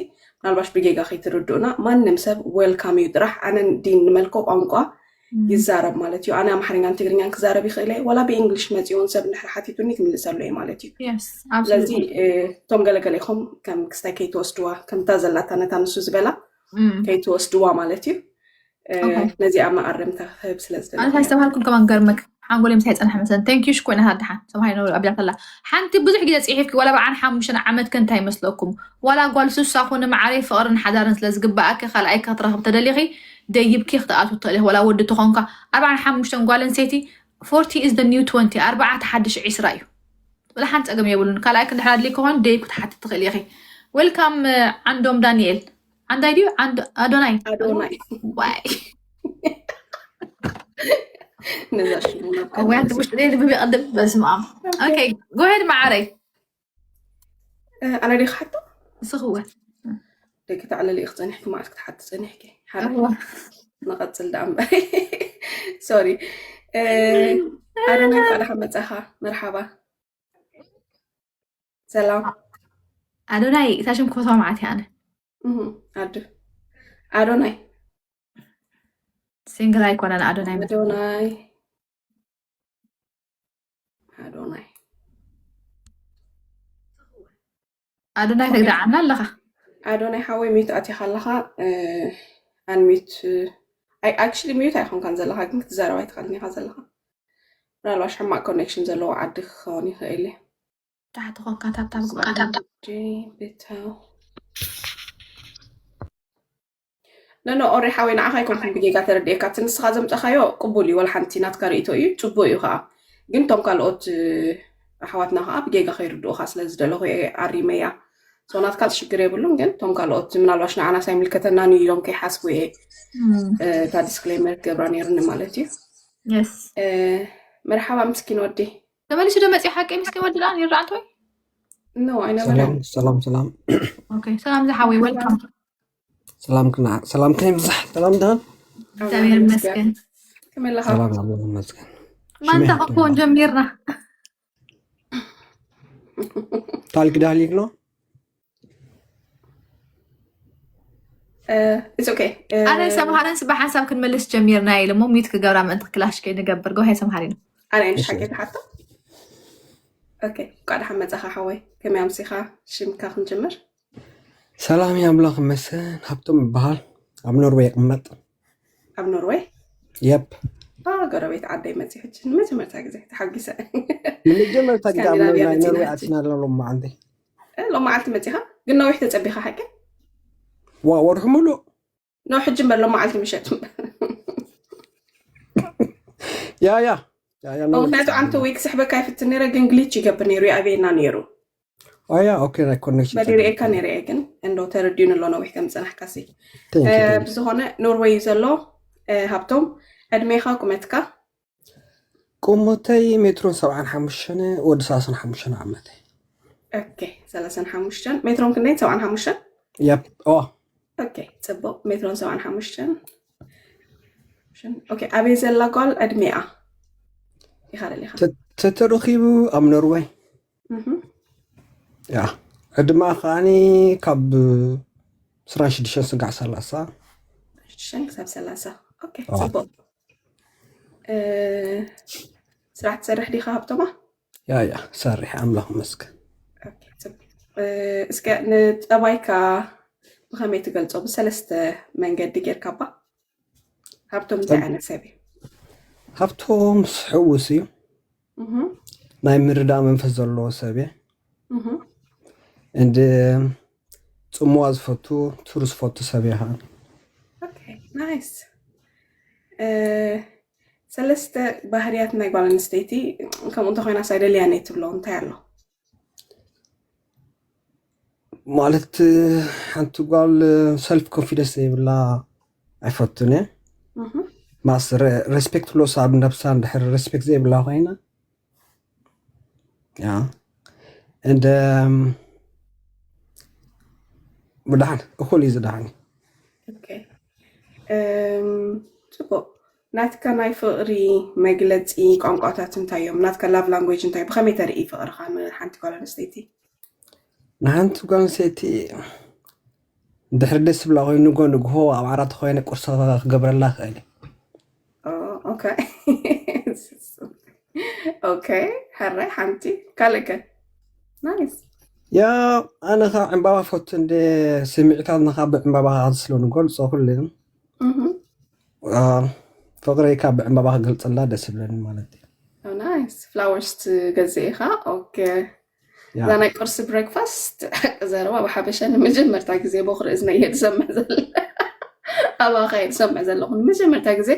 ምናልባሽ ብጌጋ ከይትርድኡና፣ ማንም ሰብ ዌልካም እዩ። ጥራሕ ኣነ እንዲ ንመልክዕ ቋንቋ እም። ይዛረብ ማለት እዩ። ኣነ ኣምሓርኛን ትግርኛን ክዛረብ ይኽእል እየ። ዋላ ብእንግሊሽ መጺኡ እውን ሰብ እንድሕር ሓቲቱኒ ክምልሰሉ እየ ማለት እዩ። የስ፣ ስለዚ፣ ኣብሶሉትሊ። እ፣ እቶም ገለገለ ኢኹም ከም ክስታይ ከይትወስድዋ፣ ከምታ ዘላታ ነታ ንሱ ዝበላ እም። ከይትወስድዋ ማለት እዩ። እ፣ ኦኬ። ነዚኣ መኣረምታ ክህብ ስለ ዝደለኹ ኣነ እንታይ እየ። ዝተባሃልኩም ከማን ገርመክ ሓንጎለይ ምሳይ ጸንሐ መሰለኒ። Thank you ሽኮይና ደሓን። ሰብሃይ ነው ኣብያ ከላ። ሓንቲ ብዙሕ ግዜ ጽሒፍኪ፣ ዋላ በዓን ሓሙሽተ ዓመት ከ እንታይ ይመስለኩም? ዋላ ጓል ሱሳ ኩኒ መዓረይ፣ ፍቕርን ሓዳርን ስለ ዝግበኣኪ፣ ካልኣይ ክትረኽቢ ተደሊኺ፣ ደይብኪ ክትኣትዊ ትኽእሊ ኢኺ። ዋላ ወዲ ተኾንካ፣ ኣርባዓን ሓሙሽተን ጓል ኣንስተይቲ፣ forty is the new twenty፣ ኣርባዕተ ሓድሽ ዕስራ እዩ። ወላ ሓንቲ ጸገም የብሉን። ካልኣይ ክንድሕር ኣድልይኪ ከኾነ፣ ደይብ ክትሓቲ ትኽእሊ ኢኺ። ዌልካም፣ እ፣ ዓንዶም ዳንኤል። ዓንዳይ ድዩ? ዓንዶ-፣ ኣዶናይ። ኣዶናይ። ዋይ። ነዛ ሽሙ ናብ ኣዋይ፣ ኣንቲ ውሽጢ ደይ ልቢ ቢቐድም፣ በስመ ኣብ። ኦኬ። ኦኬ፣ go ahead መዓረይ። እ፣ ኣነ ዲኻ ሓቶ? ንስኺ እወ። ደቂ ተዕለሊ ኢኺ ጸኒሕኪ፣ መዓት ክትሓቲ ጸኒሕኪ። ሓረ። እወ። ንቐጽል ደኣ እምበር። ሶሪ። እ፣ ኣዶናይ፣ እንኳዕ ደሓን መጻኻ። መርሓባ። ሰላም። ኣዶናይ፣ እታ ሽም ክፈትዋ መዓት እያ ኣነ። እህ፣ ኣዱ። ኣዶናይ። ሲንግል ኣይኮነን ኣዶናይ። ኣዶናይ። ኣዶናይ። ኣዶናይ ኦኬ። ተግዳዓና ኣለኻ። ኣዶናይ ሓወይ፣ ሚዩት ኣቲኻ ኣለኻ፣ እ፣ ኣንሚዩት፣ ኣይ፣ ኣክቹሊ ሚዩት ኣይኮንካን ዘለኻ፣ ግን ክትዛረብ ኣይትኽእልን ኢኻ ዘለኻ። ምናልባሽ ሕማቕ ኮኔክሽን ዘለዎ ዓዲ ክኸውን ይኽእል እዩ። ታሕቲ ኮንካ ታብታብ ግበር። ጂ ቤታው ነኖ ኦሬ ሓወይ፣ ንዓኻ ኣይኮንኩን ብጌጋ ተረድኤካ። እቲ ንስኻ ዘምጻኻዮ ቅቡል እዩ፣ ወላ ሓንቲ ናትካ ርእይቶ እዩ፣ ጽቡቅ እዩ ከዓ። ግን ቶም ካልኦት ኣሕዋትና ከዓ ብጌጋ ከይርድኡኻ ስለ ዝደለኹ እየ ኣሪመያ። ሶ ናትካ ሽግር የብሉን፣ ግን ቶም ካልኦት ምናልባሽ ንዓናስ ኣይምልከተናን እዩ ኢሎም ከይሓስቡ እየ እታ ዲስክሌመር ክገብራ ነይሩኒ ማለት እዩ። የስ መርሓባ ምስኪን ወዲ። ተመሊሱ ዶ መፅዮ ሓቂ ምስኪን ወዲ ደኣ ይረዳእ እንተወይ ኖ ኣይነበረን። ሰላም ሰላም ሰላም ኦኬ ሰላም ዝሓወይ ወልካም ሰላም ክና ሰላም ከይብዛሕ ሰላም ደህን እግዚኣብሔር ይመስገን ከመይ ኣለኻ? ሰላም ኣምላኽ ይመስገን ማንታ ሽመይ ክኾን ጀሚርና ታልክ ዳህሊክ ነው ኢትስ ኦኬ። ኣነ ሰምሃረን ስባ ሓንሳብ ክንመልስ ጀሚርና ኢለ ሞ ሚት ክገብራ ምእንቲ ክላሽ ከይንገብር ጎሃይ ሰምሃሪና ኣነ እንሽ ሓቂ ተሓቶ። ኦኬ፣ እንኳዕ ደሓን መጻኻ ሓወይ። ከመይ ኣምሲኻ? ሽምካ ክንጅምር። ሰላም ኣምላኽ ይመስገን። ሃብቶም ይበሃል። ኣብ ኖርዌይ ይቕመጥ። ኣብ ኖርዌይ የፕ ኣ ጎረቤት ዓደይ መጺ ሕጂ ንመጀመርታ ግዜ ተሓጒሰ። ንመጀመርታ ግዜ ኣብ ስካንዲናቪያ ኖርዌይ መጺና ኖርዌይ ሕጂ። ኣቲና ኣለና ሎማዓንቲ እ፣ ሎማዓልቲ መጺኻ ግን ነዊሕ ተጸቢኻ ሓቂ ዋ ወርሒ ሙሉእ ኖ ሕጂ እምበር ሎማዓልቲ ምሸት እምበር። ያ ያ ያ ያ ኖርዌይ ምክንያቱ ኣንቲ ዊክ ስሕበካ ይፍትን ነይረ ግን ግሊች ይገብር ነይሩ ይኣበየና ነይሩ። ኣያ ኦኬ ናይ ኮኔክሽን በዲርእካ ነይረ እየ ግን እንዶ ተረዲኡን ኣሎ ነዊሕ ከም ዝጸናሕካሲ። Thank you, እ፣ thank you። ብዝኾነ ኖርወይ እዩ ዘሎ። እ፣ ሃብቶም ዕድሜኻ ቁመትካ ቁመተይ ሜትሮን ሰብዓን ሓሙሽተን ወዲ ሰላሳን ሓሙሽተን ዓመት ኦኬ ሰላሳን ሓሙሽተን ሜትሮን ክንደይ ሰብዓን ሓሙሽተን ያፕ ኦ ኦኬ ጽቡቅ ሜትሮን ሰብዓን ሓሙሽተን ኦኬ ኣበይ ዘላ ጓል ዕድሜኣ ኢኻ ደሊኻ ተ- ተተረኺቡ ኣብ ኖርወይ እህም። ያ ዕድማ ከዓኒ ካብ ስራን ሽዱሽተን ስጋዕ ሰላሳ ሽዱሽተ ክሳብ ሰላሳ ኦኬ ኣዎ። ጽቡቅ እ፣ ስራሕ ትሰርሕ ዲኻ ሃብቶማ ያ ያ ሰርሕ ኣምላኽ መስገን ኦኬ፣ ጽቡቅ። እ፣ እስከ ንጠባይካ ብኸመይ ትገልጾ? ብሰለስተ መንገዲ ጌርካ እባ። ሃብቶም እንታይ ዓይነት ሰብ እዩ? ሃብቶም ሕውስ እዩ እህም፣ ናይ ምርዳእ መንፈስ ዘለዎ ሰብ እየ እህም። እንድ ጽምዋ ዝፈቱ ቱር ዝፈቱ ሰብ እየ ከዓ ኦኬ፣ ናይስ። እ፣ ሰለስተ ባህርያት ናይ ጓል ኣንስተይቲ ከምኡ እንተኮይና ሳይደልያን እየ ትብሎ እንታይ ኣሎ? ማለት ሓንቲ ጓል ሰልፍ ኮንፊደንስ ዘይብላ ኣይፈቱን እየ እህም፣ ማስ ሬስፔክት ሎስ ኣብ ነብሳ እንድሕር ሬስፔክት ዘይብላ ኮይና ያ እንደ ብድሓን እኩል እዩ ዝድሓን ኦኬ። እም፣ ጽቡቅ። ናትካ ናይ ፍቕሪ መግለጺ ቋንቋታት እንታይ እዮም? ናትካ ላቭ ላንጉጅ እንታይ? ብኸመይ ተርኢ ፍቕርኻ ንሓንቲ ጓል ኣንስተይቲ? ንሓንቲ ጓል ኣንስተይቲ ድሕሪ ደስ ዝብላ ኮይኑ ንጎ ንግሆ ኣብ ዓራት ኮይነ ቁርሲ ክገብረላ ክእል እየ። ኦ፣ ኦኬ። ኦኬ፣ ሕራይ ሓንቲ ካልእ ከ? ናይስ። ያ ኣነ ካብ ዕምባባ ፈቱ እንደ ስምዒታትና ካብ ብዕምባባ ስለ ንገልፆ ኩሉ እህ፣ አ፣ ፍቅረይ ካብ ብዕምባባ ክገልፀላ ደስ ይብለኒ ማለት እዩ። ናይስ። ፍላወርስ ትገዝእ ኢኻ? ኦኬ። ያ። እዛ ናይ ቁርሲ ብሬክፋስት ዘረባ ብሓበሻ ንመጀመርታ ግዜ ቦኽሪ እዝነ እየ ዝሰምዕ ዘለ ኣባኻ እየ ዝሰምዕ ዘለኹ ንመጀመርታ ግዜ።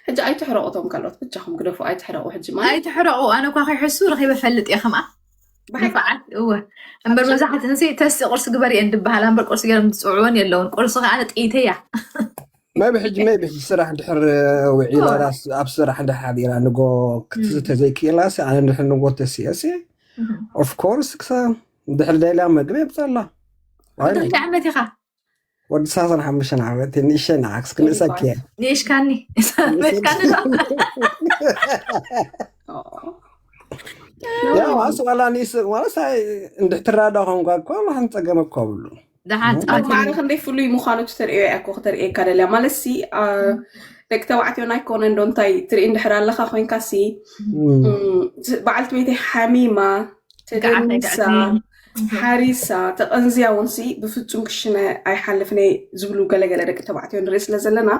ሕጂ ኣይትሕረቑ እቶም ካልኦት ብቻኹም ግደፉ ኣይትሕረቑ። ሕጂ ማለት ኣይትሕረቑ። ኣነ እኳ ከይሕሱ ረኺበ ፈልጥ እየ ከምኣ ብሓቂ ንፋዓት እወ እምበር መብዛሕትእን ሲ ተስእ ቁርሲ ግበር እየን ድበሃል እምበር ቁርሲ ገይሮም ዝፅውዕወን የለውን። ቁርሲ ከዓ ጥኢተያ maybe ሕጂ maybe ሕጂ ስራሕ ድሕር ውዒላ ዳስ ኣብ ስራሕ እንድሕር ሓዲራ ንጎ ክትዝተ ዘይክኢላ ሲ ኣነ እንድሕር ንጎ ተስየ ሲ ኦፍኮርስ ክሳ ድሕር ደልያ መግቢ የብፀላ ወዲ ክንደይ ዓመት ኢኻ? ወዲ ሰላሳን ሓሙሽተን ዓመት ንእሸ ንዓክስ ክንእሰኪ ንእሽካኒ ንእሽካኒ ዶ? ያ ማለት ዋላ ንስ ማለት ሳይ እንድሕር ትራዳ ኮንኳ እኮ ዋላ ሓንቲ ፀገም እኮ ብሉ ደሓን ኣብ ማዕረ ክንደይ ፍሉይ ምዃኑ እቲ ተርእዮ እያ እኮ ክተርእየካ ደልያ ማለት ሲ አ፣ ደቂ ተባዕትዮ ናይ ኮነ እንዶ እንታይ ትርኢ እንድሕር ኣለኻ ኮይንካ ሲ እም፣ ዝ- በዓልቲ ቤተይ ሓሚማ ተደኒሳ ሓሪሳ ተቐንዝያ እውን ሲ ብፍጹም ክሽነ ኣይሓልፍን እየ ዝብሉ ገለገለ ደቂ ተባዕትዮ ንርኢ ስለ ዘለና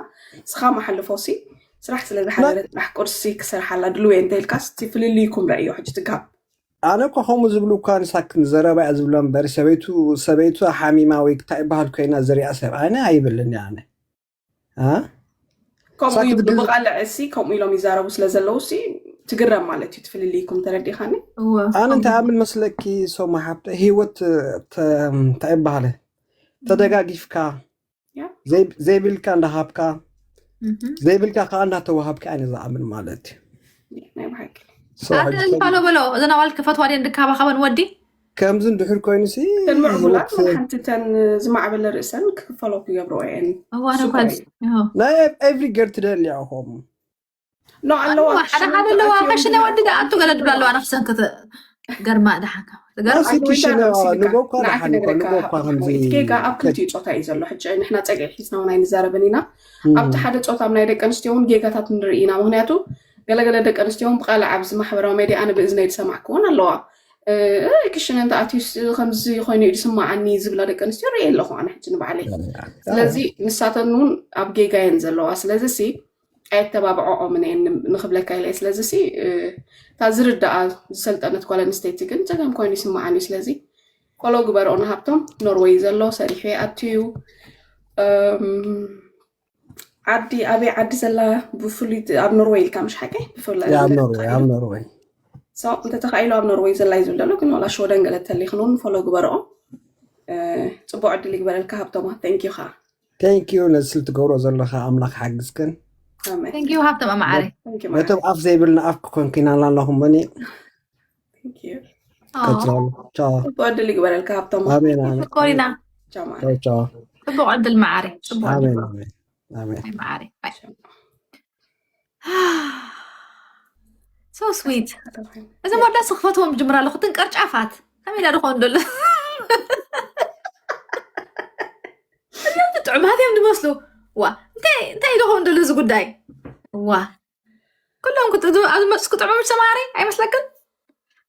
ስኻ መሓልፎ ሲ ስራሕ ስለ ዝሓደረ ጥራሕ ቁርሲ ክሰርሓላ ድልው እየ እንተኢልካስ እቲ ፍልልይኩም ረእዮ ሕጂ ትጋብ። ኣነ እኮ ከምኡ ዝብሉ እኳ ንሳክን ዘረባ እያ ዝብሎ እምበር ሰበይቱ ሰበይቱ ሓሚማ ወይ እንታይ ይበሃል ኮይና ዝሪኣ ሰብ ኣነ ኣይብልን እየ ኣነ። ኣ? ከምኡ ሳክ ይብሉ ድግዝ- ብቃልዕ እሲ ከምኡ ኢሎም ይዛረቡ ስለ ዘለዉ ሲ ትግረም ማለት እዩ። ትፍልልይኩም ተረዲኻኒ። እወ። ኣነ እንታይ ኣብል መስለኪ ሶማ ሓብተ ህይወት ተ- እንታይ ይበሃለ ተደጋጊፍካ ያ። ዘይ- ዘይብልካ እንዳሃብካ እህ። ዘይብልካ ከዓ እንዳተዋሃብካ ኣነ ዝኣምን ማለት እዩ። ናይ ብሓቂ So፣ ኣደ ሕጂ ፋሎ በሎ እዘን ኣዋልድ ክፈትዋ ድየን ድካባኸበን ወዲ ከምዚ እንድሕር ኮይኑ ሲ ተን ምዕቡላት ህይወት ሓንቲ ተን ዝማዕበለ ርእሰን ክፈሎ ክገብሮ እየን። እዋን ሱቅ እኳ እዩ። ይሆ ናይ ኤቭሪ ገር ትደልያ ኾም ኖ ኣለዋ ሓደ ሓደ ኣለዋ ከሽነ ወዲ ደኣ ኣቱ ገለ ድብላ ኣለዋ ነፍሰን ክትገርማ ደሓንካ ትገርም ኣሲ ክሽነ ንጎ እኳ ደሓን እኮ ንጎ እኳ ከምዚ ጌጋ ኣብ ክልቲኡ ፆታ እዩ ዘሎ። ሕጂ ንሕና ፀግዒ ሒዝና እውን ኣይንዛረብን ኢና። ኣብቲ ሓደ ፆታ ናይ ደቂ ኣንስትዮ እውን ጌጋታት ንርኢ ኢና። ምክንያቱ ገለገለ ደቂ ኣንስትዮ እውን ብቃልዕ ኣብዚ ማሕበራዊ ሜድያ ኣነ ብእዝነይ ዝሰማዕክዎን ኣለዋ። እ፣ ክሽነ እንተ ኣትዩስ ከምዚ ኮይኑ እዩ ዝስማዓኒ ዝብላ ደቂ ኣንስትዮ ርኢ ኣለኹ ኣነ ሕጂ ንባዕለይ። ስለዚ ንሳተን እውን ኣብ ጌጋ እየን ዘለዋ። ስለዚ ሲ ኣየተባብዖኦምን እየን ን- ንኽብለካ ኢለ እየ። ስለዚ ሲ እ፣ እታ ዝርዳኣ ዝሰልጠነት ጓል ኣንስተይቲ ግን ፀገም ኮይኑ ይስማዓኒ እዩ። ስለዚ ፎሎ ግበርኦ ንሃብቶም ኖርወይ ዘሎ ሰሪሑ ይኣቱ እዩ። እም፣ ዓዲ ኣበይ ዓዲ ዘላ ብፍሉይ ኣብ ኖርወይ ኢልካ ምሽ ሓቀይ ብፍላይ ኣብ ነገር ኖርወይ ኣብ ኖርወይ So እንተተኻኢሉ ኣብ ኖርወይ ዘላ እዩ ዝብል ዘሎ ግን ዋላ ሽወደን ገለ ተሊኽኑን ፎሎ ግበርኦ። እ፣ ፅቡቅ ዕድል ይግበረልካ ሃብቶማ። Thank you ኻ thank you ነዚ ስልትገብሮ ዘለካ ኣምላኽ ሓግዝክን ኣሜን። Thank you ሃብቶም ኣማዓሪ Thank you ማራ። ነቶም ኣፍ ዘይብልና ኣፍክኮንኪና ኣለኹም በኒ Thank you። ቀፅሎ ቻው ፅቡቅ ዕድል ይግበረልካ ሃብቶማ። ኣሜን ኣሜን ኮሪና ቻው ማራ። ቻው ቻው ጽቡቅ ዕድል ማዓሪ ጽቡቅ ኣሜን ዕድል ኣሜን ኣሜን ማዓሪ So sweet። እዞም ኣወዳት ክፈትዎም ጅምር ኣለኹ እተን ቀርጫፋት ከመይ ኢላ ድኾን ደሎ እዚኦም ጥዑማት እዮም ዝመስሉ ዋ እንታይ እንታይ ድኾን ደሎ እዚ ጉዳይ ዋ ኩሎም ክጥ- ኣብዚ መፅስ ክጥዑሙ ተማሃሪ ኣይመስለክን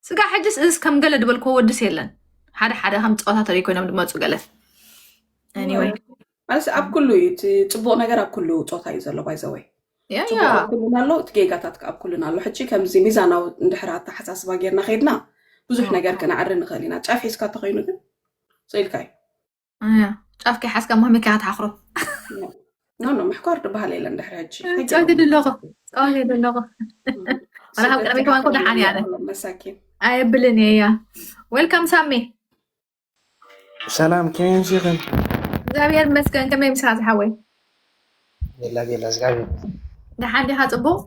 ስጋ ሕጅስ እስ ከም ገለ ዝበልክዎ ወድስ የለን ሓደ ሓደ ከም ፀወታ ተሪኮ ኮይኖም ዝመፁ ገለ anyway ማለት ኣብ ኩሉ እዩ እቲ ፅቡቅ ነገር ኣብ ኩሉ ፆታ እዩ ዘሎ ባይዘወይ ያ ፅቡቅ ያ ኣብ ኩሉን ኣሎ እቲ ጌጋታት ኣብ ኩሉን ኣሎ ሕጂ ከምዚ ሚዛናዊ እንድሕር ኣተሓሳስባ ጌርና ከይድና ብዙሕ ነገር ክነዕሪ ንኽእል ኢና ጫፍ ሒዝካ ተኮይኑ ግን ስኢልካ እዩ ያ ጫፍ ከይሓዝካ ሞህሚካ ክትሓኽሮ ኖ ኖ ምሕኳር ዝበሃል የለን ድሕሪ ሕጂ ጸጊ ድለኹ ጸጊ ድለኹ ወላ ካብ ቀደመይ ከማን ኮ ደሓን እያ ኣነ መሳኪን ኣየብልን እየ ያ welcome ሳሚ ሰላም ከመይ ምሲኽን? እግዚኣብሔር ይመስገን ከመይ ምሳኻ ዝሓወይ ቤላ ቤላ እግዚኣብሔር ደሓን ዲኻ ጽቡቕ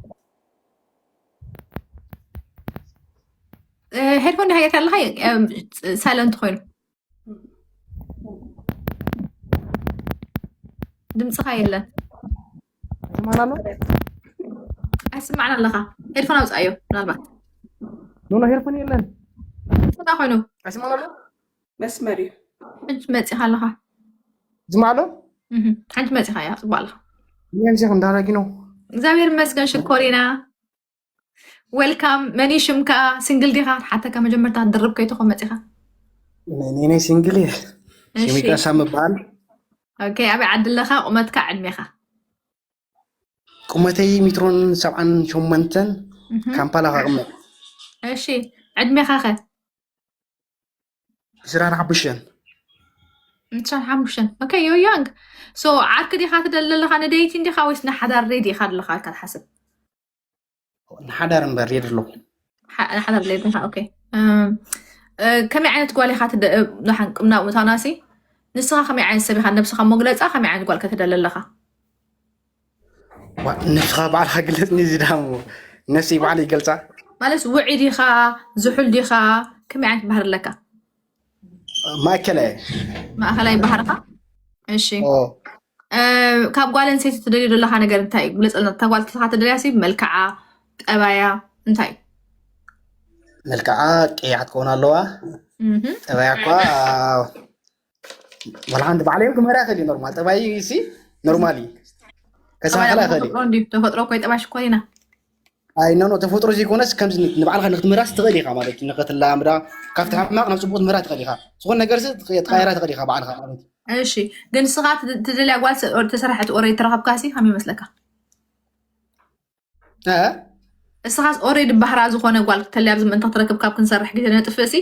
ሄድፎን ዲኻ ጌርካ ኣለኻ ሳይለንት ኮይኑ ድምፅኻ የለን ኣይስማዕን ኣሎ? ኣይስማዕን ኣለኻ ሄድፎን ኣውፅኣዮ ምናልባት ኖኖ ሄድፎን የለን ስና ኮይኑ ኣይስማዕን ኣሎ? መስመር እዩ ሕጂ መፂኻ ኣለኻ ዝማዕሎ እህ፣ ሓንቲ መፂኻ እያ ፅቡቅ ኣለኻ ምንዚኽ እንዳራጊ ነው እግዚኣብሔር ይመስገን ሽኮሪና welcome መን እዩ ሽምካ ሲንግል ዲኻ ሓተካ መጀመርታ ክትድርብ ከይትኾ መፂኻ እኔ ሲንግል እየ እሺ ሽሚቀሳ ምባል okay ኣበይ ዓዲ ኣለኻ ቁመትካ ዕድሜኻ ቁመተይ ሚትሮን ሰብዓን ሸሞንተን እህ፣ ካምፓላ ከቕመጥ እሺ ዕድሜኻ ኸ ዕስራን ሓሙሽተን ዕስራን ሓሙሽተን okay you're young so ዓርኪ ዲኻ ትደሊ ኣለኻ ንደይቲን ዲኻ ወይስ ንሓዳር ሬዲ ኢኻ ኣለኻ ኢልካ ትሓስብ ንሓዳር እምበር ሬዲ ኣለኹ ሓ- ንሓዳር ሬዲ ኢኻ okay እም፣ እ፣ ከመይ ዓይነት ጓል ኢኻ ትደ- እ፣ ደሓን ቅምና ምእታውናሲ ንስኻ ከመይ ዓይነት ሰብ ኢኻ ነብስኻ መግለፃ ከመይ ዓይነት ጓል ከትደሊ ኣለኻ ዋ፣ ነብስኻ ባዕልኻ ግለፅኒ እዚ ዳሞ ነብሰይ ባዕለይ ይገልፃ ማለት ውዒ ዲኻ ዝሑል ዲኻ ከመይ ዓይነት ባህሪ ኣለካ ማእከላይ ማእኸላይ ባህርኻ እሺ ኦ፣ እ፣ ካብ ጓል ኣንስተይቲ ትደልዮ ዘለኻ ነገር እንታይ እዩ ግለፀልና እታ ጓል ትስኻ ትደልያ ሲ መልክዓ ጠባያ እንታይ እዩ መልክዓ ቀያሕ ትከውን ኣለዋ እህ፣ ጠባያ እኳ ወላ ሓንቲ ባዕለይ ክመራ ይኽእል እዩ ኖርማል ጠባይ ሲ ኖርማል እዩ ጠባይ ከሳኸላ ኣብ ይኽእል እዩ ተፈጥሮ እንዲ ተፈጥሮ ኮይ ጠባይ ሽኮር ኢና ኣይ ኖ ኖ ተፈጥሮ ዘይኮነስ ከምዚ ንባዕልካ ንክትመራስ ትኽእል ኢኻ ማለት እዩ ንክትላምዳ ካብቲ ሕማቕ ናብ ፅቡቅ ትምህራ ትኽእል ኢኻ ዝኾን ነገር ሲ ትቐየራ ትኽእል ኢኻ ባዕልካ ማለት እዩ እሺ ግን ንስኻ ት- ትደልያ ጓል ስ- ተሰራሐት ኦረይ ተረኸብካ ሲ ከም ይመስለካ እስኻስ ኦሬዲ ባህራ ዝኾነ ጓል ክተልያ ኣብዚ ምእንቲ ክትረክብ ካብ ክንሰርሕ ግዜ ነጥፍእ ሲ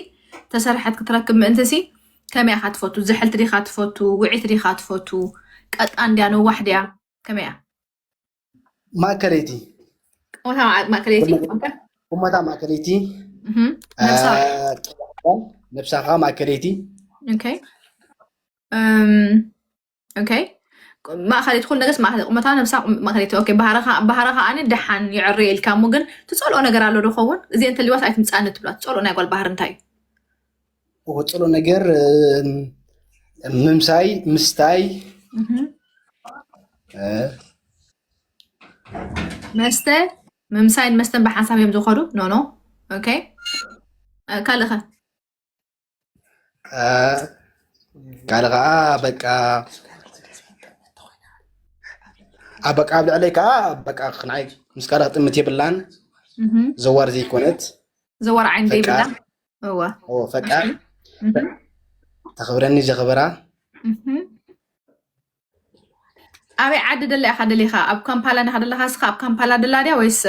ተሰርሐት ክትረክብ ምእንቲ ሲ ከመይ ኢኻ ትፈቱ? ዝሕልቲ ዲኻ ትፈቱ? ውዒት ዲኻ ትፈቱ? ቀጣን ድያ ነዋሕ ድያ ከመይ እያ? ማእከለይቲ ቁመታ ማእከለይቲ። ቁመታ ማእከለይቲ ነብሳ ነብሳኻ ማእከለይቲ ኦኬ ማእከለይቲ ኩሉ ነገርስ ማእከለይቲ ቁመታ ነብሳ ማእከለይቲ ኦኬ። ባህራ ከዓኒ ደሓን ይዕረ ኢልካ እሞ ግን ትፀልኦ ነገር ኣሎ ዶ ኸውን? እዚ እንተልዋስ ኣይትምፃኒ ትብላ ትፀልኦ ናይ ጓል ባህሪ እንታይ እዩ? ወፅሎ ነገር ምምሳይ ምስታይ መስተ ምምሳይን መስተን ብሓንሳብ እዮም ዝኸዱ ኖ ኖ ኦኬ ካልእኸ ካልእ ከዓ በቃ በቃ ኣብ ልዕለይ ከዓ በቃ ንዓይ ምስ ካልእ ክትጥምት የብላን ዘዋር ዘይኮነት ዘዋር ዓይን ዘይብላ ፈቃ ተኽብረኒ ዘኽብራ ኣበይ ዓዲ ደላ ኢኻ ደሊኻ ኣብ ካምፓላ ዲኻ ደለኻ እስኻ ኣብ ካምፓላ ደላ ድያ ወይስ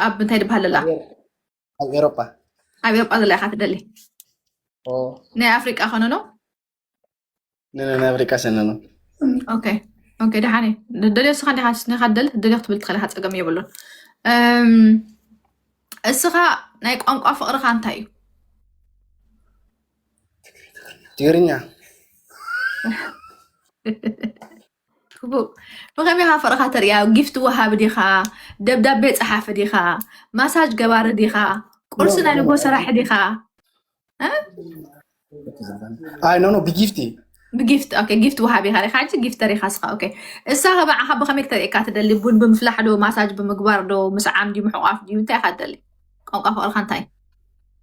ኣብ እንታይ ድበሃል ደላ ኣብ ኤሮጳ ኣብ ኤሮጳ ደላ ኢኻ ትደሊ ናይ ኣፍሪቃ ኾነ ነው ናይ ኣፍሪቃ ሰነ ነው ኦኬ ኦኬ ደሓነ ደልዮ ስኻ እንዲኻ ስኒኻ ደል ደልዮ ክትብል ትኽእል ኢኻ ፀገም የብሉን እስኻ ናይ ቋንቋ ፍቕርኻ እንታይ እዩ ትግርኛ ብኸመይ ኢኻ ፍቕርኻ ተርእያ ጊፍት ወሃቢ ዲኻ ደብዳቤ ፀሓፊ ዲኻ ማሳጅ ገባሪ ዲኻ ቁርሲ ናይ ንጎ ሰራሒ ዲኻ ኣይ ኖ ኖ ብጊፍቲ ብጊፍት ኦኬ ጊፍት ወሃቢ ኢኻ ዲኻ ሕጂ ጊፍተር ኢኻ እስኻ ኦኬ እሳ ከ ብዓኻ ብኸመይ ክተርእየካ ትደሊ ቡን ብምፍላሕ ዶ ማሳጅ ብምግባር ዶ ምስዓም ድዩ ምሕቋፍ ድዩ እንታይ ኢኻ ትደሊ ቋንቋ ፍቕርኻ እንታይ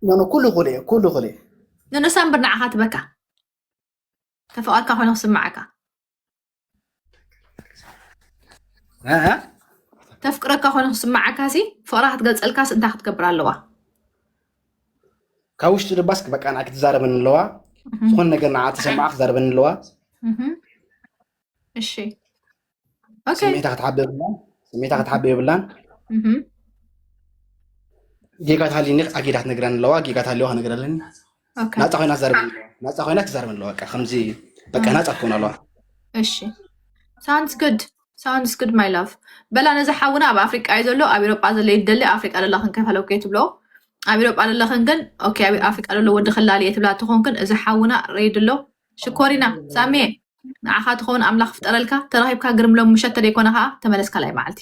ኖ ኖ ኩሉ ኩሉ ኩሉ ኩሉ ንንሳን ብርናዕኻ ትበካ ተፈቐርካ ኮይኑ ክስምዓካ ተፍቅረካ ኮይኑ ክስምዓካ ሲ ፍቕራ ክትገልፀልካስ እንታይ ክትገብር ኣለዋ ካብ ውሽጢ ድባስ በቃ ንዓ ክትዛረበኒ ኣለዋ ዝኾነ ነገር ንዓ ተሰማዓ ክትዛረበኒ ኣለዋ እሺ ስሜታ ክትሓቢ የብላን ስሜታ ክትሓቢ የብላን ጌጋ ተሃልዩኒ ኣጊዳ ክትነግረኒ ኣለዋ ጌጋ ተሃልዋ ክነግረለኒ ናፃ ኮይና ትዛረብ ናፃ ኮይና ትዛረብ ኣለዋ በቃ ከምዚ በቃ ናፃ ትኮን ኣለዋ እሺ sounds good sounds good my love በላ ነዚ ሓውና ኣብ ኣፍሪቃ እዩ ዘሎ ኣብ ኤሮጳ ዘሎ ይደሊ ኣፍሪቃ ለላ ክንከፈለው ከይትብሎ ኣብ ኤሮጳ ለለኽን ግን ኦኬ ኣብ ኣፍሪቃ ዘሎ ወዲ ክላሊ እየ ትብላ ትኾንክን እዚ ሓውና ረይድ ኣሎ ሽኮሪና ሳሜ ንዓኻ ትኸውን ኣምላኽ ፍጠረልካ ተረኺብካ ግርምሎም ምሸት ተደይኮነ ከዓ ተመለስ ካልኣይ መዓልቲ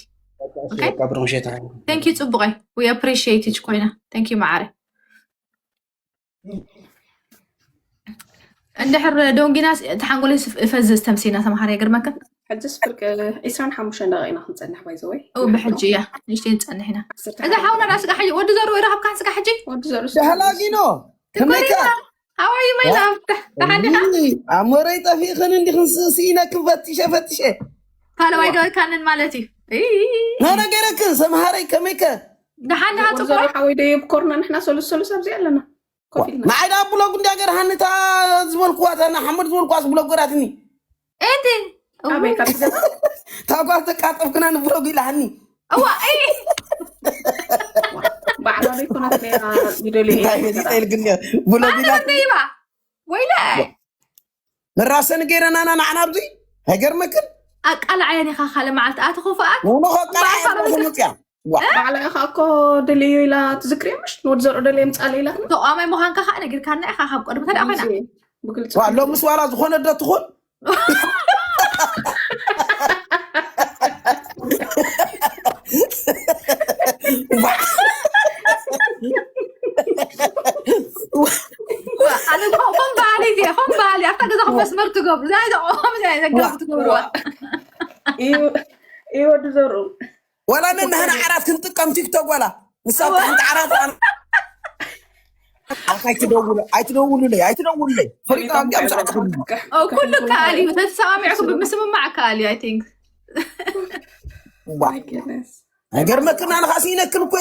ቀብሪ ምሸት thank you ፅቡቀይ we appreciate you ኮይና thank you መዓረ እንድሕር ደንጊና ተሓንጎለይ እፈዝዝ ተምሲና ተምሃር የግርመክን ሕጅስ ፍርቂ ዒስራን ሓሙሽተን ደቂቕ ኢና ክንፀንሕ ባይዘወይ ብሕጂ እያ ንሽተይ ንፀንሕ ኢና እዛ ሓውና ዳ ስጋ ሕጂ ወዲ ዘሩ ይረኸብካ ስጋ ሕጂ ወዲ ዘሩ ተሃላጊኖ ሽኮሪና how are you my love ተሓኒኻ ኣሞረይ ጠፊእኽን እንዲኽን ስኢነክን ፈትሸ ፈትሸ ካልዋይ ገበካንን ማለት እዩ ነገረክን ሰምሃረይ ከመይከ ደሓን ዳሃ ጽቡቅ ሓወይ ደየብ ኮርና ንሕና ሰሉስ ሰሉስ ኣብዚ ኣለና ኮፍ ኢልና ንዓይ ዳ ብሎግ እንዳ ገርሃኒ እታ ዝበልኩዋ እታ ሓመድ ዝበልኩዋ ብሎግ ገራትኒ እንዲ ኣበይ ካብ ገዛ ታጓ ተቃጠፍክና ንብሎግ ኢላሃኒ እዋ ባዕላ ዘይኮነት ሌላ ይደልዩ እንታይ ገዲፀ ኢልክኒ ብሎግ ኢላ ደይባ ወይለ መራሰኒ ገይረናና ንዓና ኣብዚ ኣይገርመክን ኣቃላዓየን ኢኻ ካለ መዓልቲ ኣቲ ክፉኣት ኖኖ ከቃላዓየ መፅያ ባዕላ ኢኻ እኮ ደለዮ ኢላ ትዝክርዮ ምሽ ንወዲ ዘርኦ ደለየ ምፃለ ኢላ ተቋማይ ምዃንካ ከዓ ነጊርካና ኢኻ ካብ ቀድሚ ተደኣ ኮይና ብግልፂ ሎምስ ዋላ ዝኾነ ዶ ትኹን ኣነ እኮ ከም ባህሊ እየ ከም ባህሊ ኣብታ ገዛኹም መስመር ትገብሩ እዛ እዛ ቆም እዛ እዛ ገዛ ትገብሩዋ እዩ እዩ ወዲ ዘርኡ ወላ ነንህና ዓራት ክንጥቀም ቲክቶክ ወላ ንሳት ሓንቲ ዓራት ኣልካ ኣይትደውሉ ኣይትደውሉለይ ኣይትደውሉለይ ፈሪቃ እንዲያ ብዛዕባ ኩሉ ከኣል እዩ ተተሰማሚዕኩም ብምስምማዕ ከኣል እዩ I think ዋ ነገር መክና ንኻ ስኢነክን እኮ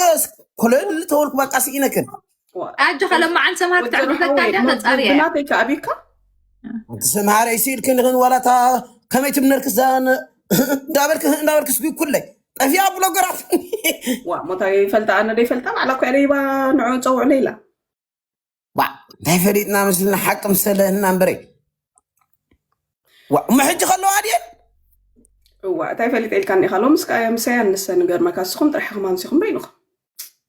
ኮለል ተወልኩ በቃ ስኢነክን ኣጆኻ ለማዓን ሰምሃር ክተዕግሰካ እያ ተጻርያ እያ ናተይ ከኣቢካ ኣንቲ ሰምሃር ኣይስኢልክን ይኽን ዋላታ ከመይ ትብነርክስ እንዳበልክ እንዳበልክስ ኩለይ ጠፊኣ ብሎገራት። ዋ ሞታ ይፈልጣ ኣነ ደይፈልጣ ባዕላ እኮ ደይባ ንዑ ፀውዑ ለይላ ዋ እንታይ ፈሊጥና ምስልና ሓቂ ምሰለህና እምበረ ዋ እሞ ሕጂ ከለዋ ድየን እዋ እንታይ ፈሊጠ ኢልካ እኒኻ ሎምስ ከኣ ምሳይ ኣነሰ ንገርመካ ንስኹም ጥራሕ ኢኹም ኣምሲኹም በይንኹም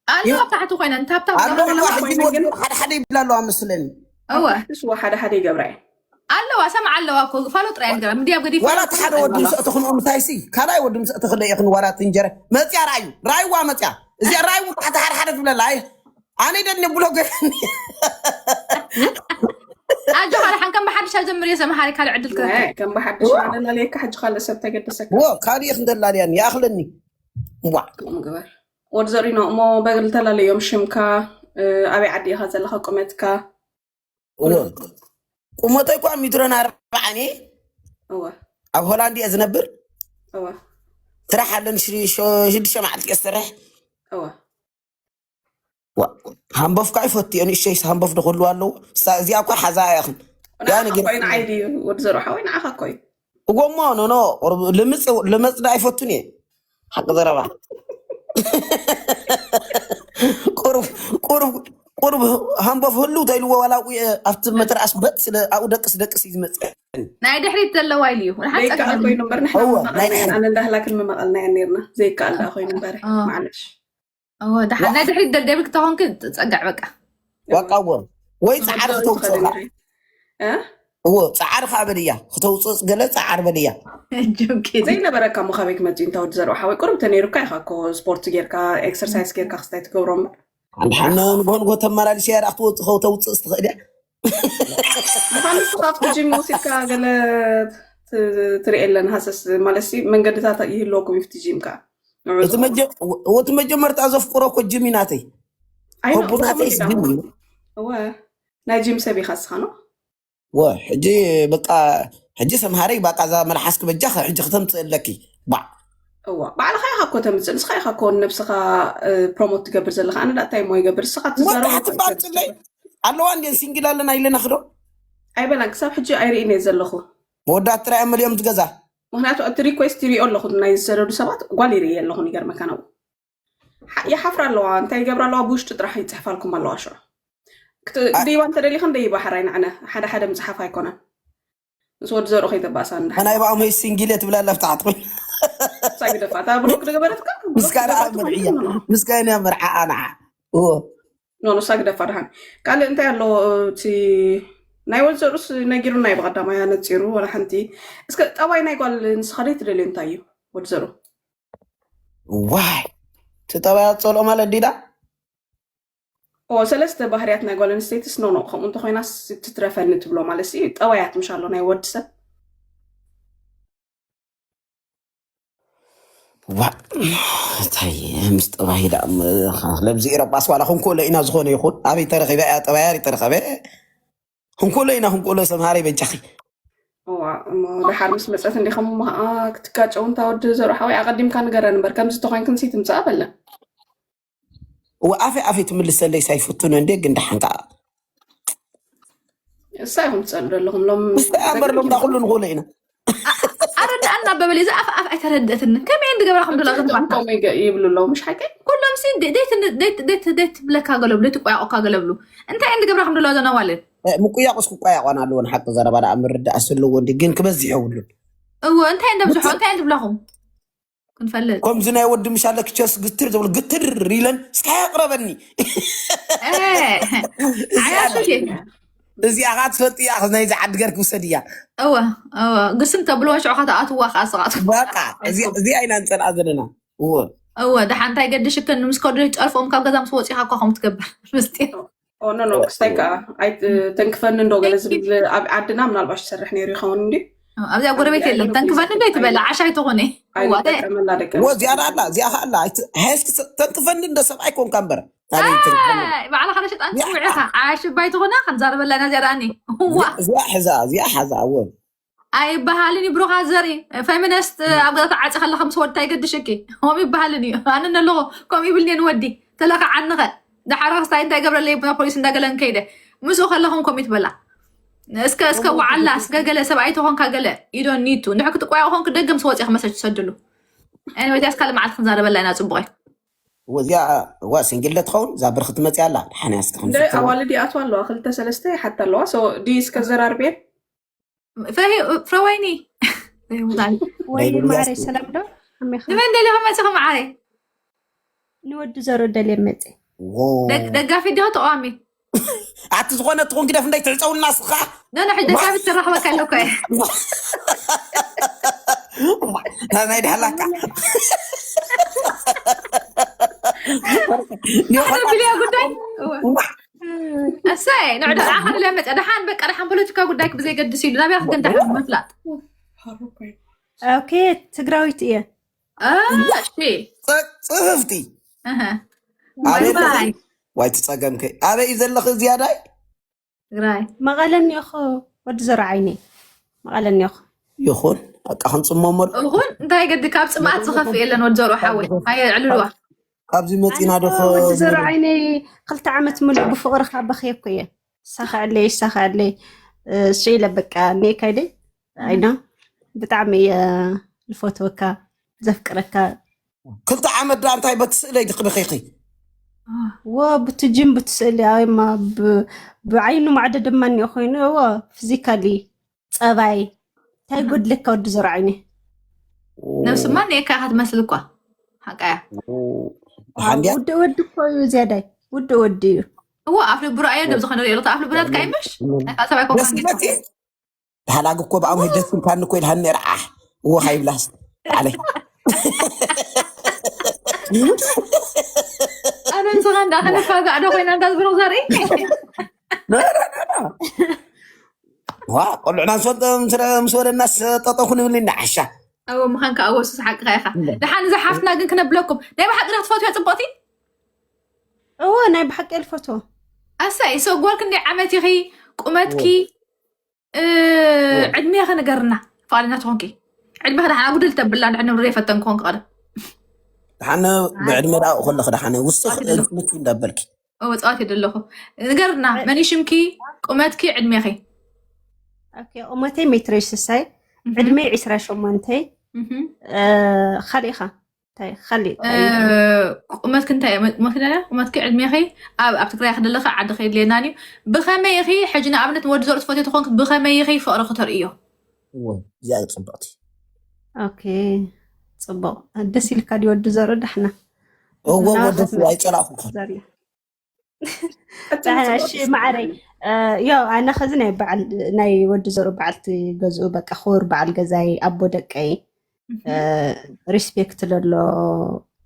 ኣለዋ ኣብ ታሕቲ ኮይነን ታብታብ ኣለዋ ገበራ። ሕጂ ወዲ ሓደ ሓደ ይብላ ኣለዋ መስለኒ እወ ኣትስ ወ ሓደ ሓደ ይገብራ እየ ኣለዋ ሰምዓ ኣለዋ እኮ ፋሎ ጥራይ ገራ ሚድያ ኣብ ገዲፍ ዋላ እቲ ሓደ ወዲ ምስ ኣእተኽንኦ ምሳይሲ ካልኣይ ወዲ ምስ ኣእተኽለ ኢኽን ዋላ እቲ እንጀረ መፅያ ራእዩ ራእይዋ መፅያ እዚኣ ራእይዋ ታሕቲ ሓደ ሓደ ትብለላ ኣይ ኣነ ደኒ ብሎ ገረኒ ኣጆኻ ደሓን ከም ብሓድሽ ኣጀምር እየ ሰምሃሪ ካልእ ዕድል ክረክብ ከም ብሓድሽ ኣነ ላለየካ ሕጂ ካልእ ሰብ ተገደሰካ ዎ ካልእ ኢኽን ደላልያኒ ይኣኽለኒ ዋ ከምኡ ግበር ወዲ ዘሪኖ እሞ በግል ተላለዮም ሽምካ እ፣ ኣበይ ዓዲ ኢኻ ዘለኻ ቁመትካ ዎ ቁመተይ እኳ ሚትሮን ኣርባዓን እየ እወ ኣብ ሆላንድ እየ ዝነብር እወ ስራሕ ኣለኒ ሽዱሽተ መዓልቲ እየ ዝሰርሕ እወ ዋ፣ ሃምቦፍ ከዓ ይፈቱ እየ ንእሸይ ሃምቦፍ ዶ ክህልዋ ኣለዎ እሳ እዚኣ እኳ ሓዛ እያኽን ያ ነገር ንዓይ ድዩ ወዲ ዘርሓወይ ንዓኻ እኮ እዩ እጎሞ ኖኖ ልምፅ ልመፅዳ ኣይፈቱን እየ ሓቂ ዘረባ ቁሩብ ቁሩብ ቁሩብ ሃምቦፍ ህሉ ተይልዎ ዋላ ኣብቲ መትርኣስ በጥ ስለ ኣብኡ ደቅስ ደቅስ እዩ ዝመፅእ ናይ ድሕሪት ዘለዋ ኢሉ እዩ ደይከኣል ኮይኑ እምበር ንሕና እወ፣ ምመቐልና ናይ ኢና። ኣነ እንዳህላክን ምመቐልና እያ ነርና ዘይከኣል ደኣ ኮይኑ እምበር እወ። ማዕለሽ እወ፣ ደሓ- ናይ ድሕሪት ደልደብል ክተኾንክ ፀጋዕ በቃ ዋቃ እወ ወይ ፃዕሪ ክተውፅእኻ እ? እዎ ፃዕሪ ከዓ በልያ ክተውፅእ ገለ ፃዓር በልያ ጆኬ ዘይነበረካ እሞ ካበይ ክመፅእ እንታ ወዲ ዘርባ ሓወይ ቁሩብ ተነይሩካ ኢኻ እኮ ስፖርት ጌርካ ኤክሰርሳይዝ ጌርካ ክስታይ ትገብሮ እምበር ሓንሓነ ንጎ ንጎ ተመላሊስ እያ ደኣ ክትወፅእ ከው ተውፅእ ዝትኽእል እያ ምዃን ንስኻ ኣብቲ ጂም ወሲድካ ገለ ት- ትርኢ የለን ሃሰስ ማለት ሲ መንገድታት ይህልወኩም እዩ ኣብቲ ጂም ከዓ ንዑ እቲ መጀ- እቲ መጀመርታ ዘፍቅሮ እኮ ጅም እዩ ናተይ ኣይ ነው ከቡ ናተይ ጅም እዩ እወ ናይ ጂም ሰብ ኢኻ እስኻ ነው ወ ሕጂ በቃ ሕጂ ሰምሃረይ ባቃ እዛ መልሓስ ክበጃ ሕጂ ክተምፅእ ኣለኪ ባዕ እዋ ባዕልኻ ኢኻ እኮ ተምፅእ ንስኻ ኢኻ እኮ ንነብስኻ ፕሮሞት ትገብር ዘለኻ ኣነ ዳእታይ እሞ ይገብር ንስኻ ትዛረብ ወዳሕቲ ባፅለይ ኣለዋ እንዴን ሲንግል ኣለና ኢለና ክዶ ኣይበላን ክሳብ ሕጂ ኣይርእን እየ ዘለኹ ወዳት ትራይ መሊኦም ትገዛ ምክንያቱ እቲ ሪኩዌስት ይሪኦ ኣለኹ ናይ ዝሰደዱ ሰባት ጓል ይርኢ ኣለኹ ይገርመካ ነው ይሓፍራ ኣለዋ እንታይ ይገብራ ኣለዋ ብውሽጢ ጥራሕ ይፅሕፋልኩም ኣለዋ ሽዑ ክትደይባ እንተደሊኽን ደይባ ሓራይ ንዕነ ሓደ ሓደ ምፅሓፍ ኣይኮነን ምስ ወዲ ዘርኡ ከይተባእሳ እንዳ ናይ ባእሞይ ሲንግል እየ ትብላ ኣለፍታ ዓጥቁ ሳግደፋ እታ ብሎክ ዝገበረትካ ምስካ ደኣ መርዕያ ምስካ ናይ መርዓ ኣንዓ እዎ ኖ ኖ ሳግደፋ ደሓን ካልእ እንታይ ኣሎ እቲ ናይ ወዲ ዘርኡስ ነጊሩና እዩ ብቐዳማይ ኣነፂሩ ወላ ሓንቲ እስከ ጠባይ ናይ ጓል ንስኻ ደይ ትደልዮ እንታይ እዩ ወዲ ዘርኡ ዋይ እቲ ጠባያ ፀልኦ ማለት ዲዳ ኦ ሰለስተ ባህርያት ናይ ጓል ኣንስተይትስ ኖ ኖ ከምኡ እንተኮይናስ ትትረፈኒ ትብሎ ማለት ሲ ጠባያት ምሽ ኣሎ ናይ ወዲ ሰብ ዋ እንታይ ምስ ጠባይ ዳ ለብዚ ኤረጳስ ዋላ ክንክእሎ ኢና ዝኾነ ይኹን ኣበይ ተረኺበ እያ ጠባያ ይተረኸበ ክንክእሎ ኢና ክንክእሎ ሰምሃረይ በጃኺ እዋ እሞ ደሓር ምስ መፀት እንዲኹም ክትጋጨው እንታ ወዲ ዘርኡ ሓወይ ኣቐዲምካ ንገረን እምበር ከምዚ ተኮይንክን ሲ ትምፅኣ በለን እወ ኣፈይ ኣፈይ ትምልሰለይ ሳይፍቱን እንዴ ግን ደሓን ከዓ እሳ ኢኹም ትፀሉ ዘለኹም ሎም ምስታ እምበር ሎም ዳኩሉ ንኽእሎ ኢና ኣረዳኣና በበል እዚ ኣፍ ኣፍ ኣይተረደእትኒ ከመይ እንድገብራ ከም ደላ ዘንፋታ ከምኡ ይገ- ይብሉ ኣለዉ ምሽ ሓቂ ኩሎም ሲ ደይትብለካ ገለብሉ ደይትቆያቆካ ገለብሉ እንታይ እንድገብራ ከም ደላ ዘናዋልን ምቁያቁስ ክቋያቋን ኣለዎ ንሓቂ ዘረባ ደኣ ምርዳእ ስለዎ እንዲ ግን ክበዝሕ የብሉን እዎ እንታይ እንደብዝሖ እንታይ እንድብላኹም ክንፈልጥ ከምዚ ናይ ወዲ ምሻለ ክቸስ ግትር ዝብል ግትር ኢለን እስካ ያቅረበኒ ዓያሽ እዚኣ ካ ትፈልጥ እያ ናይዚ ዓዲ ገር ክውሰድ እያ እወ እወ ግስም ተብልወን ሽዑ ከተኣትዋ ከዓ ስቃት በቃ እዚኣ ኢና ንፀልኣ ዘለና እወ እወ ደሓ እንታይ ገድሽክን ምስ ከዱ ጨርፎም ካብ ገዛ ምስ ወፂኻ እኳ ከም ትገብር ምስጢር ኖ ኖ ክስታይ ከዓ ኣይተንክፈኒ እንዶ ገለ ዝብል ኣብ ዓድና ምናልባሽ ዝሰርሕ ነይሩ ይኸውን እንዲ ኣብዚኣ ጎረቤት የለን ተንክፈኒ እንዶ ይትበላ ዓሻ ኣይትኾነ ኣይንጠቀመላ ደቂ እወ እዚኣ ደኣ ኣላ እዚኣ ከ ኣላ ኣይት- ሃይስክ ተንክፈኒ እንደ ሰብኣይ ኮንካ እምበር ካበይ ተንክፈኒ ባዕላ ከደ ሸጣን ፅውዕኻ ዓሽባ ኣይትኾነ ክንዛረበላ ኢና እዚኣ ደኣኒ ዋ እዚኣ ሕዛ እዚኣ ሓዛ እወ ኣይበሃልን እዩ ብሩኻ ዘርኢ ፌሚኒስት ኣብ ገዛ ተዓፂ ከለካ ምስ ወድታ ይገድሽኪ ከምኡ ይበሃልን እዩ ኣነ ኣለኹ ከምኡ ይብልኒ ንወዲ ተለካ ዓንኸ ደሓራ ክስታይ እንታይ ገብረለይ ናብ ፖሊስ እንዳገለን ከይደ ምስኡ ከለኹም ከምኡ ትበላ እስከ እስከ ወዓላ እስከ ገለ ሰብኣይ ተኾንካ ገለ ኢዶ ኒቱ እንድሕር ክትቋያ ኮንክ ደገ ምስ ወፂ ክመሰች ትሰድሉ Anyway፣ ያስ ካልእ መዓልቲ ክንዛረበላ ኢና። ጽቡቕ እዩ። እዚኣ እዋ ሲንግል ትኸውን እዛ ብርክ ትመፅእ ኣላ። ሓን ያስክኽን እንደ ኣዋልድ ይኣትዋ ኣለዋ፣ ክልተ ሰለስተ ይሓታ ኣለዋ። ሶ ድዩ እስከ ዘራርቤን ፍረወይኒ ወይ ማዕረይ፣ ሰላም ዶ? ከመይ ኸ? ንመን ደሊኹም መፂኹም? ማዕረይ ንወዲ ዘሮ ደልየ መፂ። ደጋፊ ዲኹ ተቃዋሚ? ኣቲ ዝኾነ ትኹን ግደፍ እንዳይ ትዕፀውና ስኻ ኖ ኖ፣ ሕጂ ደጋፊ ትረኽበካ ኣለኮ። ናይ ድሃላካ ቢልያ ጉዳይ እወ። እሰይ ንዕዳ ዓኸር ለመፀ ደሓን በቃ ደሓን ፖለቲካ ጉዳይ ብዘይገድስ ኢሉ ናብያ ክገንዳ ምፍላጥ። ኦኬ ትግራዊት እየ። እሺ ጽፍፍቲ እህ ኣበይ ባይ ዋይ ትጸገምከ ኣበይ እዩ ዘለኺ ዝያዳይ ትግራይ መቐለ እኒኦኹ ወዲ ዘሮ ዓይነይ መቐለ እኒኦኹ። ይኹን በቃ ክንጽመመሉ እኹን እንታይ ገዲ ካብ ፅምኣት ዝኸፍእ የለን። ወዲ ዘሮ ሓወይ ኣየ ዕልልዋ ካብዚ መፂና ዶ ወዲ ዘሮ ዓይነይ ክልተ ዓመት ምሉእ ብፍቕርኻ በኽየ እኮ እየ። ሳኸዐለይ ሳኸዐለይ እሱ ኢለ በቃ እኒኤ ካይደ ኣይና ብጣዕሚ እየ ዝፈትወካ ዘፍቅረካ። ክልተ ዓመት ዳ እንታይ በቲ ስእለይ ድቂ በኺኺ ወ ብትጅም ብትስእሊ ኣማ ብዓይኑ ማዕደ ድማ እኒኦ ኮይኑ ወ ፊዚካሊ ጸባይ እንታይ ጎድለካ ወዲ ዘሮ ዓይኒ ነብስማ ኔካ ኢኻ ትመስል እኳ ሓቃያ ሓንዲያ ውድ ወዲ እኮ እዩ ዝያዳይ ውድ ወዲ እዩ እዎ ኣፍ ልቡ ረኣዮ ነብዚ ከንሪኦ ኢሉ ኣፍ ልቡ ናትካ ይምሽ ናይ ካልእ ሰብኣይ ኮንካ ደስ ይበልኪ ተሃላጊ እኮ ብኣሙ ደስ ኢልካኒ እኮ ኢልሃኒ ነይረ ዓሕ እዎ ካይብላስ ዓለይ ኣነ ንስኻ እንዳኸነፋጋዕ ዶ ኮይና እንዳ ዝብሎ ዘርኢ ዋ ቆልዑና ምስ ወለናስ ጠጠው ክንብል ኢና ዓሻ እዎ ምዃን ከዓ ወሱስ ሓቅኻ ኢኻ። ደሓን እዛ ሓፍትና ግን ክነብለኩም ናይ ብሓቂ ዶ ክትፈትውያ ፅቡቕቲ? እዎ ናይ ብሓቂ እየ ዝፈትዎ። ኣሳይ ሰው ጓል ክንደይ ዓመት ኢኺ? ቁመትኪ እ፣ ዕድሜ ከ ንገርና። ፍቓደኛ ትኾንኪ ዕድሜ ከ ደሓን ኣጉድል ተብላ ድሕን ንብረ ፈተን ክኾንኪ ቀደም ደሓነ ብዕድመ ዳኣ ከለኺ ደሓነ ውስኽ ኣጉድል። ምቹ እንዳበልኪ እወ ፀዋት የደለኹ ንገርና። መን እዩ ሽምኪ? ቁመትኪ? ዕድሜኺ? ኦኬ ቁመተይ ሜትር ስሳይ ዕድመይ ዒስራ ሸሞንተ እህ፣ እ፣ ካሊእኻ እንታይ ካሊእ እ፣ ቁመትኪ እንታይ እዩ? ቁመትኪ እንታይ እዩ? ቁመትኪ ዕድሜኺ ኣብ ኣብ ትግራይ ክደለኺ ዓዲ ከየድልየናን እዩ። ብኸመይ ኢኺ ሕጂ ንኣብነት ንወዲ ዘርኡ ትፈትዮ ተኾንክ ብኸመይ ኢኺ ፍቕሪ ክተርእዮ? እዎ እዚኣ እዩ ፅብቕቲ ኦኬ ፅቡቕ ደስ ኢልካ ድዩ ወዲ ዘርኡ ዳሕና እዎ ወደሱ ኣይፀላእኩ ዘርኡ እሺ ማዕረይ ዮ ኣነ ከዚ ናይ በዓል ናይ ወዲ ዘሩ በዓልቲ ገዝኡ በቃ ክቡር በዓል ገዛይ ኣቦ ደቀይ ሪስፔክት ለሎ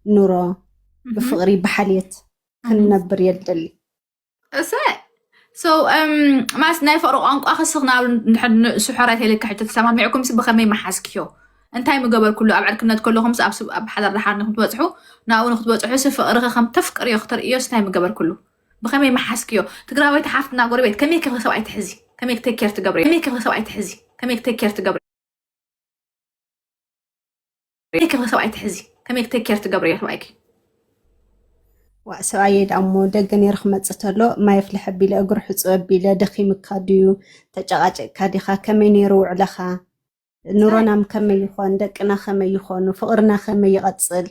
ኑሮ ብፍቕሪ ብሓልየት ክንነብር የደሊ እሰ so ማስ ናይ ፍቕሪ ቋንቋ ክስኽ ናብ ንድሕር ንእሱ ሕራይ ተይልካ ሕጂ ተሰማሚዕኩም ሲ ብኸመይ መሓዝክዮ እንታይ ምገበርኩሉ ኣብ ዕርክነት ከለኹም ኣብ ሓዳር ደሓር ንክትበፅሑ ናብኡ ንክትበፅሑ ሲ ፍቕርኸ ከም ተፍቅርዮ ክተርእዮ ሲ እንታይ ምገበርኩሉ ብኸመይ መሓዝክዮ ትግራወይቲ ሓፍትና ጎረቤት ከመይ ክብሪ ሰብኣይ ትሕዚ ከመይ ክተኬር ትገብሪ ከመይ ክብሪ ሰብኣይ ትሕዚ ከመይ ክተኬር ትገብሪ ከመይ ክብሪ ሰብኣይ ትሕዚ ከመይ ክተኬር ትገብሪ ሰብኣይኪ ዋእ ሰብኣየይ ደኣ እሞ ደገ ነይሩ ክመፅእ ተሎ ማይ ኣፍልሕ ኣቢለ እግሩ ሕፅብ ኣቢለ ደኺምካ ድዩ ተጨቓጨቕካ ዲኻ ከመይ ነይሩ ውዕለኻ ኑሮናም ከመይ ይኾን ደቅና ከመይ ይኾኑ ፍቕርና ከመይ ይቐፅል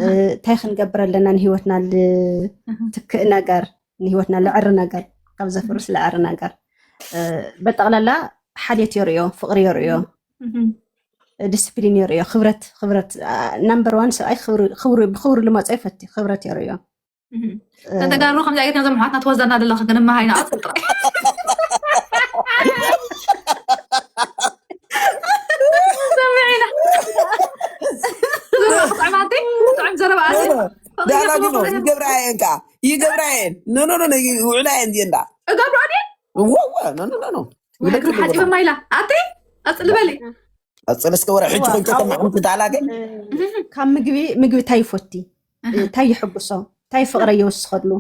እንታይ ክንገብር ኣለና ንህይወትና ልትክእ ነገር ንህይወትና ልዕሪ ነገር ካብ ዘፍርስ ልዕሪ ነገር በጠቕላላ ሓልየት የርእዮ ፍቕሪ የርእዮ ዲስፕሊን የርእዮ ክብረት ክብረት ናምበር ዋን ሰብኣይ ብክብሪ ልመፆ ይፈቲ ክብረት የርእዮ ተተጋሩ ከምዚ ዓይነት ነዞም ኣሕዋትና ትወዛና ዘለኻ ግን መሃይና ኣፅል ጥራሕ ሰሚዕና ጥዑም ዘረባ ኣዝዩ ዳላጉ ይገብራ እየን ከዓ ይገብራ እየን ኖኖኖ ውዕላ እየን እዚአን ዳ እገብሮ ድየ እወ እወ ኖኖኖ ሓፂበ ማይላ ኣቲ ኣፅሊ በሊ ቀፅል እስከ ወረ ሕጂ ኮይንካ ተማዕንቲ ዳላገ ካብ ምግቢ ምግቢ እንታይ ይፈቲ እንታይ ይሕጉሶ እንታይ ፍቕረ ይወስኸሉ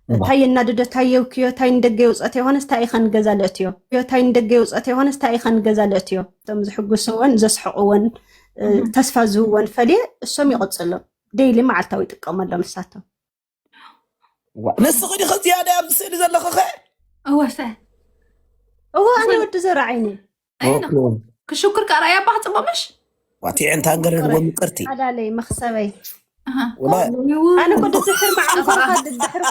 እንታይ የናድዶ እንታይ የውክዮ እንታይ ንደገ የውፀት የሆነስ እንታይ ኢኸ ንገዛ ልእትዮ እንታይ ንደገ የውፀት የሆነስ እንታይ ኢኸ ንገዛ ልእትዮ እቶም ዝሕጉስዎን ዘስሕቅዎን ተስፋ ዝህብዎን ፈልየ እሶም ይቕፅሎም ዴይሊ መዓልታዊ ይጥቀመሎም ንሳቶም ንስኺ ዲኸ ዝያዳ ኣብዚ ስእሊ ዘለኺ ኸ እወሰ እወ ኣነ ወዲ ዘርኣይኒ ክሽኩር ከዓ ራእያ ኣባ ክፅቡቅ ምሽ ዋቲዕን ታንገረን ወምቅርቲ ሓላለይ መኽሰበይ ወላ ኣነ ኮ ድድሕር መዓልኮኻ ድድሕር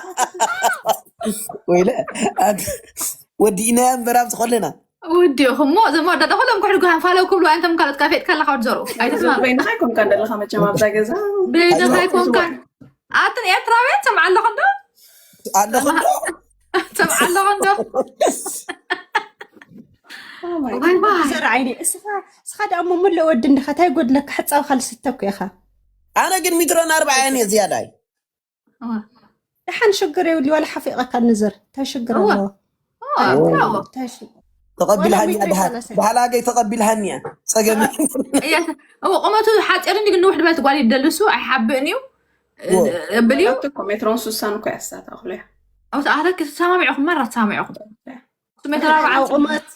ወይለ ኣት ወዲእና እምበር ኣብዚ ከለና ወዲኹም እሞ እዞም ወዳዳ ኩሎም ክሕድጉ ሃንፋለው ክብሉ ኣንተም ካልኦት ካፌት ካላ ካብ ዘሩ ኣይተስማ በይንኻ ይኮንካ ዘለኻ መቸም ኣብዛ ገዛ በይንኻ ይኮንካ ኣትን ኤርትራውያን ሰምዓ ኣለኹ እንዶ ኣለኹ እንዶ ሰምዓ ኣለኹ እንዶ ዘር ዓይኒ እስኻ እስኻ ደኣ እሞ ምሉእ ወዲ እንዲኻ እንታይ ጎድለካ ሕፃው ካልስተኩ ኢኻ ኣነ ግን ሚትሮን ኣርባዕያን እየ ዝያዳይ ደሓን ሽግር የብሉ ዋላ ሓፊቐካ ንዘር እንታይ ሽግር ኣለዎ እንታይ ሽግር ተቐቢልሃኒ ድሃላገይ ተቐቢልሃኒ እያ ፀገም እዎ ቁመቱ ሓፂር እንዲ ግን ንውሕ ድበልት ጓል ይደልሱ ኣይሓብእን እዩ እብል እዩ ሜትሮን ሱሳን እኮ ያሳት ኣኽሎ እያ ኣረክ ተሰማሚዕኹም መራ ተሰማሚዕኹም ሜትር ኣርባዓ ቁመት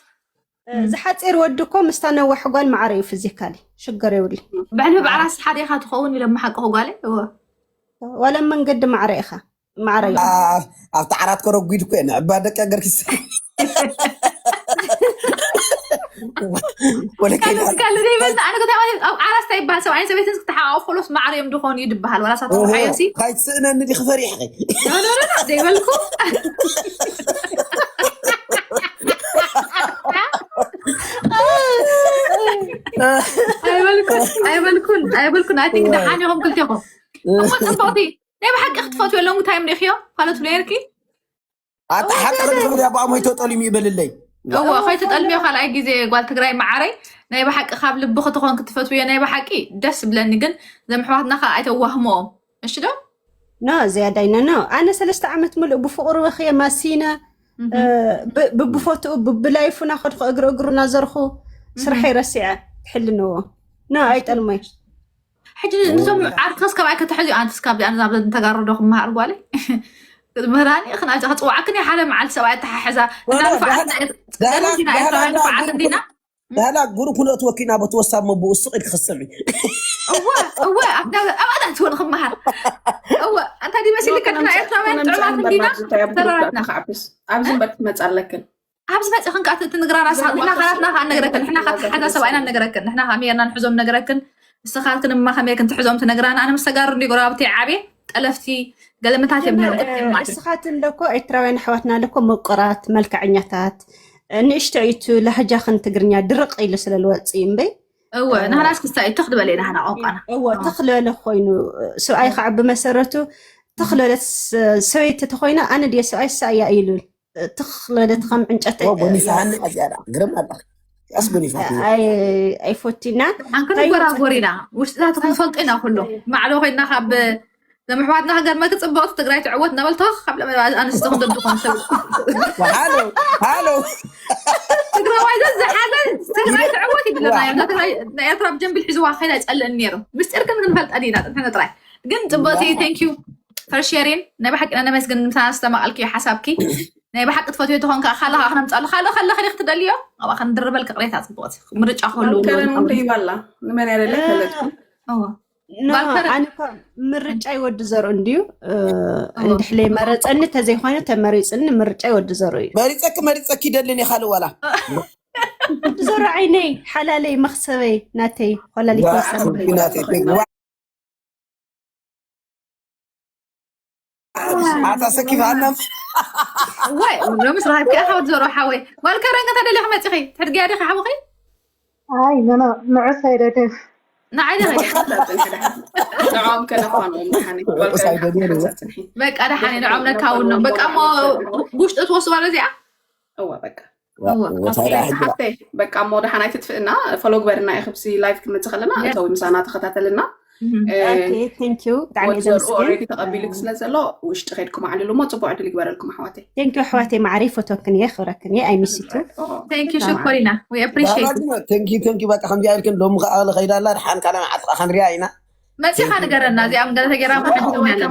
ዝሓፂር ወዲ እኮ ምስታ ነዋሕ ጓል ማዕረ እዩ ፊዚካሊ ሽግር የብሉ ብዕልቢ ብዓራስ ሓደ ኢኻ ትኸውን ኢሎም መሓቅኹ ጓለ እዎ ዋላ መንገዲ ማዕረ ኢኻ ማዕረ እዩ ኣብቲ ዓራት ከረጉድ እኮ እየ ንዕባ ደቂ ኣገርኪስ ወለከ ካልእ ካልእ ዘይበልና ኣነ ከተማ ኣብ ዓራስ እንታይ ይበሃል ሰብኣይን ሰበይትን ክትሓቃቆፍ ከሎስ ማዕረ እዮም ድኾኑ እዩ ድበሃል ዋላ ሳቶም ሓዮሲ ካይትስእነኒ ዲኺ ፈሪሕኺ ዘይበልኩ ኣይበልኩን ኣይበልኩን ኣይበልኩን ኣይ ቲንክ ደሓን ኢኹም ክልቴኹም እሞ ፅቡቕቲ ናይ ብሓቂ ክትፈትዮ ኣለዉ እንታይ እዮም ሪእኽዮ ካልኦት ብሎ ነርኪ ኣታ ሓቂ ክብሪ ኣቦኣ ሞይቶ ጠሊሙ ይበልለይ እዎ ከይትጠልምዮ ካልኣይ ግዜ ጓል ትግራይ መዓረይ ናይ ብሓቂ ካብ ልቢ ክትኾን ክትፈትውዮ ናይ ብሓቂ ደስ ብለኒ ግን ዘምሕዋትና ከዓ ኣይተዋህምኦም እሺ ዶ ኖ ዝያዳይ ኖ ኖ ኣነ ሰለስተ ዓመት ሙሉእ ብፍቅሩ ወክየ ማሲነ ብብፎትኡ ብብላይፉ ናኸድኩ እግሪ እግሩ ናዘርኩ ስርሐይ ረሲዐ ትሕልንዎ ኖ ኣይጠልሞይ ሕጂ ንዞም ዓርክስ ከብኣይ ከተሕዚ ኣንትስ ካብ ዚኣን ናብ ተጋርዶ ክመሃር ጓለይ ምህራኒ ክናዚ ከፅዋዕክን ሓደ መዓልቲ ሰብኣይ ኣተሓሕዛ ንፋዓት እንዲና ዳህላ ግሩፕ ነእትወርክ ኢና በቲ ወሳብ መብኡ ስቕ ኢልክ ክትሰምዒ እወ እወ ኣብኣታ ትወን ክመሃር እወ እንታይ ዲመሲልከ ንሕና ኤርትራውያን ጥዑማት እንዲና ተራራትና ኣብዚ እምበር ክትመፃ ኣለክን ኣብዚ መፅእኽን ከዓ ትንግራና ሳቅና ካላትና ከዓ ነገረክን ንሕና ካብ ሓዛ ሰብኣይና ነገረክን ንሕና ካብ ሜርና ንሕዞም ነገረክን ንስኻትክን እማ ከመይ ክንትሕዞም ትነግራና ኣነ ምስ ተጋሩ እንዲ ጎረባብቲ ዓብየ ጠለፍቲ ገለመታት እዮም ነርክን ማለት እዩ እስኻትን ለኮ ኤርትራውያን ኣሕዋትና ለኮ ምቁራት መልክዐኛታት ንእሽቶ እዩ እቲ ላህጃኽን ትግርኛ ድርቕ ኢሉ ስለ ዝወፅእ እምበይ እወ ናህናስ ክስታይ ትኽ ዝበለ ናህና ቋንቋና እወ ትኽ ዝበለ ኮይኑ ሰብኣይ ከዓ ብመሰረቱ ትኽ ዝበለት ሰበይቲ ተኮይና ኣነ ድየ ሰብኣይ ሰኣያ ኢሉን ትኽ ዝበለት ከም ዕንጨት ጎኒፋሃኒ ኣዚያዳ ግርም ኣላ ያስ ጎኒፋሃኒ ኣይፎቲና ኣንከ ንጎራጎር ኢና ውሽጥታት ክንፈልጦ ኢና ኩሉ ማዕዶ ኮይና ካብ ዘምሕዋትና ከገርመ ክፅብቕቲ ትግራይ ትዕወት እናበልቶ ካብ ለመ ኣንስቲ ክንደድኾን ሰብ ሃሎ ሃሎ ትግራዋይ ዝሓዘ ትግራይ ትዕወት ይብለና እዮም ናይ ኤርትራ ብጀንብል ሒዝዋ ከይዳ ይፀልእን ነይሩ ምስጢር ግን ክንፈልጠን ኢና ጥንሕነ ጥራይ ግን ፅብቕቲ thank you for sharing ናይ ብሓቂ ነመስግን ምሳና ዝተማቐልክዮ ሓሳብኪ ናይ ብሓቂ ትፈትዮ ተኾንካ ካለኻ ክነምፃሉ ካልእ ከለኺ ዲኺ ትደልዮ ኣብኣ ክንድርበል ቅሬታ ፅቡቕቲ ምርጫ ክህልው ከረን እንደ ይባላ ንመን ያደለ ፈለጥኩ ኣነ ምርጫ ይወዲ ዘርኡ እንድዩ እንድሕለይ መረፀኒ ተዘይኮነ ተመሪፅኒ ምርጫ ይወዲ ዘርኡ እዩ መሪፀኪ መሪፀኪ ይደልን ካልእ ዋላ ወዲ ዘርኡ ዓይነይ ሓላለይ መክሰበይ ናተይ ኮላሊት መክሰበይ ኣታ ሰኪፋና ወይ ሎምስ ረሃብኪ ኣኻ ወዲ ዘሮ ሓወይ ጓል ከረን ከታ ደሊኺ መፂኺ ትሕድግያ ዲኺ ሓውኺ ኣይ ኖኖ ንዑስ ኣይደድን ንዓይ ዲኺ ንዕኦም ከነፋንዎም ደሓኒ በቃ ደሓኒ ንዖም ነካውኖም በቃ እሞ ውሽጢ ትወስባ ለዚኣ እዋ በቃ ሓፍተይ በቃ እሞ ደሓን ኣይትጥፍእና ፎሎ ግበርና ኢኽብሲ ላይፍ ክንመፅእ ከለና እተዊ ምሳና ተኸታተልና ብጣዕሚ ተቐቢሉክ ስለ ዘሎ ውሽጢ ከድኩም ዓልሉ እሞ ፅቡቅ ዕድል ይግበረልኩም ኣሕዋተይ ቴንኪ ኣሕዋተይ ማዕረይ ፎቶክን እየ ክብረክን እየ ኣይሚሲቱ ቴንኪ ሸኮሪና we appreciate ቴንኪ ቴንኪ በቃ ከምዚ ኢልክን ሎሚ ከዓ ከይዳ ኣላ ድሓን ካልእ መዓልቲ ከዓ ክንሪኣ ኢና መፂኻ ንገረና እዚኣ ገለ ተገይራ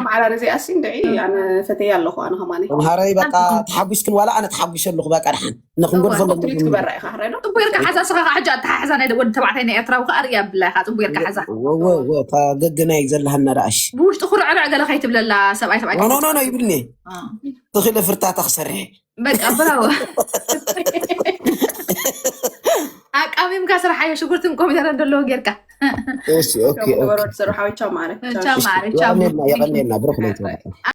መዓራር እዚኣ ሲ እንድዒ ኣነ ፈተያ ኣለኹ ኣነ ከማኒ ተምሃረይ በቃ ተሓጒስክን ዋላ ኣነ ተሓጒሰ ኣለኹ በቃ ድሓን ንክንጎድፈሎም ትሪት ግበራ ኢኻ ሕራይ ዶ ፅቡቅ ኢልካ ሓዛ ስኻ ከዓ ሕጂ ኣተሓሕዛ ናይ ወዲ ተባዕታይ ናይ ኤርትራዊ ከዓ ርእያ ብላ ኢኻ ፅቡቅ ኢልካ ሓዛ ገገናይ ዘለሃና ደኣሽ ብውሽጢ ኩርዕርዕ ገለ ከይትብለላ ሰብኣይ ሰብኣይ ኖኖኖ ይብልኒ ትኽእለ ፍርታታ ክሰርሕ በቃ ብራዎ ኣቃሚምካ ስራሕ ኣዮ ሽጉርትን ኮሚደረን ዘለዎ ጌርካ እሺ፣ ኦኬ፣ ኦኬ። ከበሮ ትሰርሑ ሓወይ፣ ቻው ማዕረ። ቻው ማዕረ፣ ቻው። የቐኔልና፣ የቐኔልና፣ ብሩኽ ለይቲ።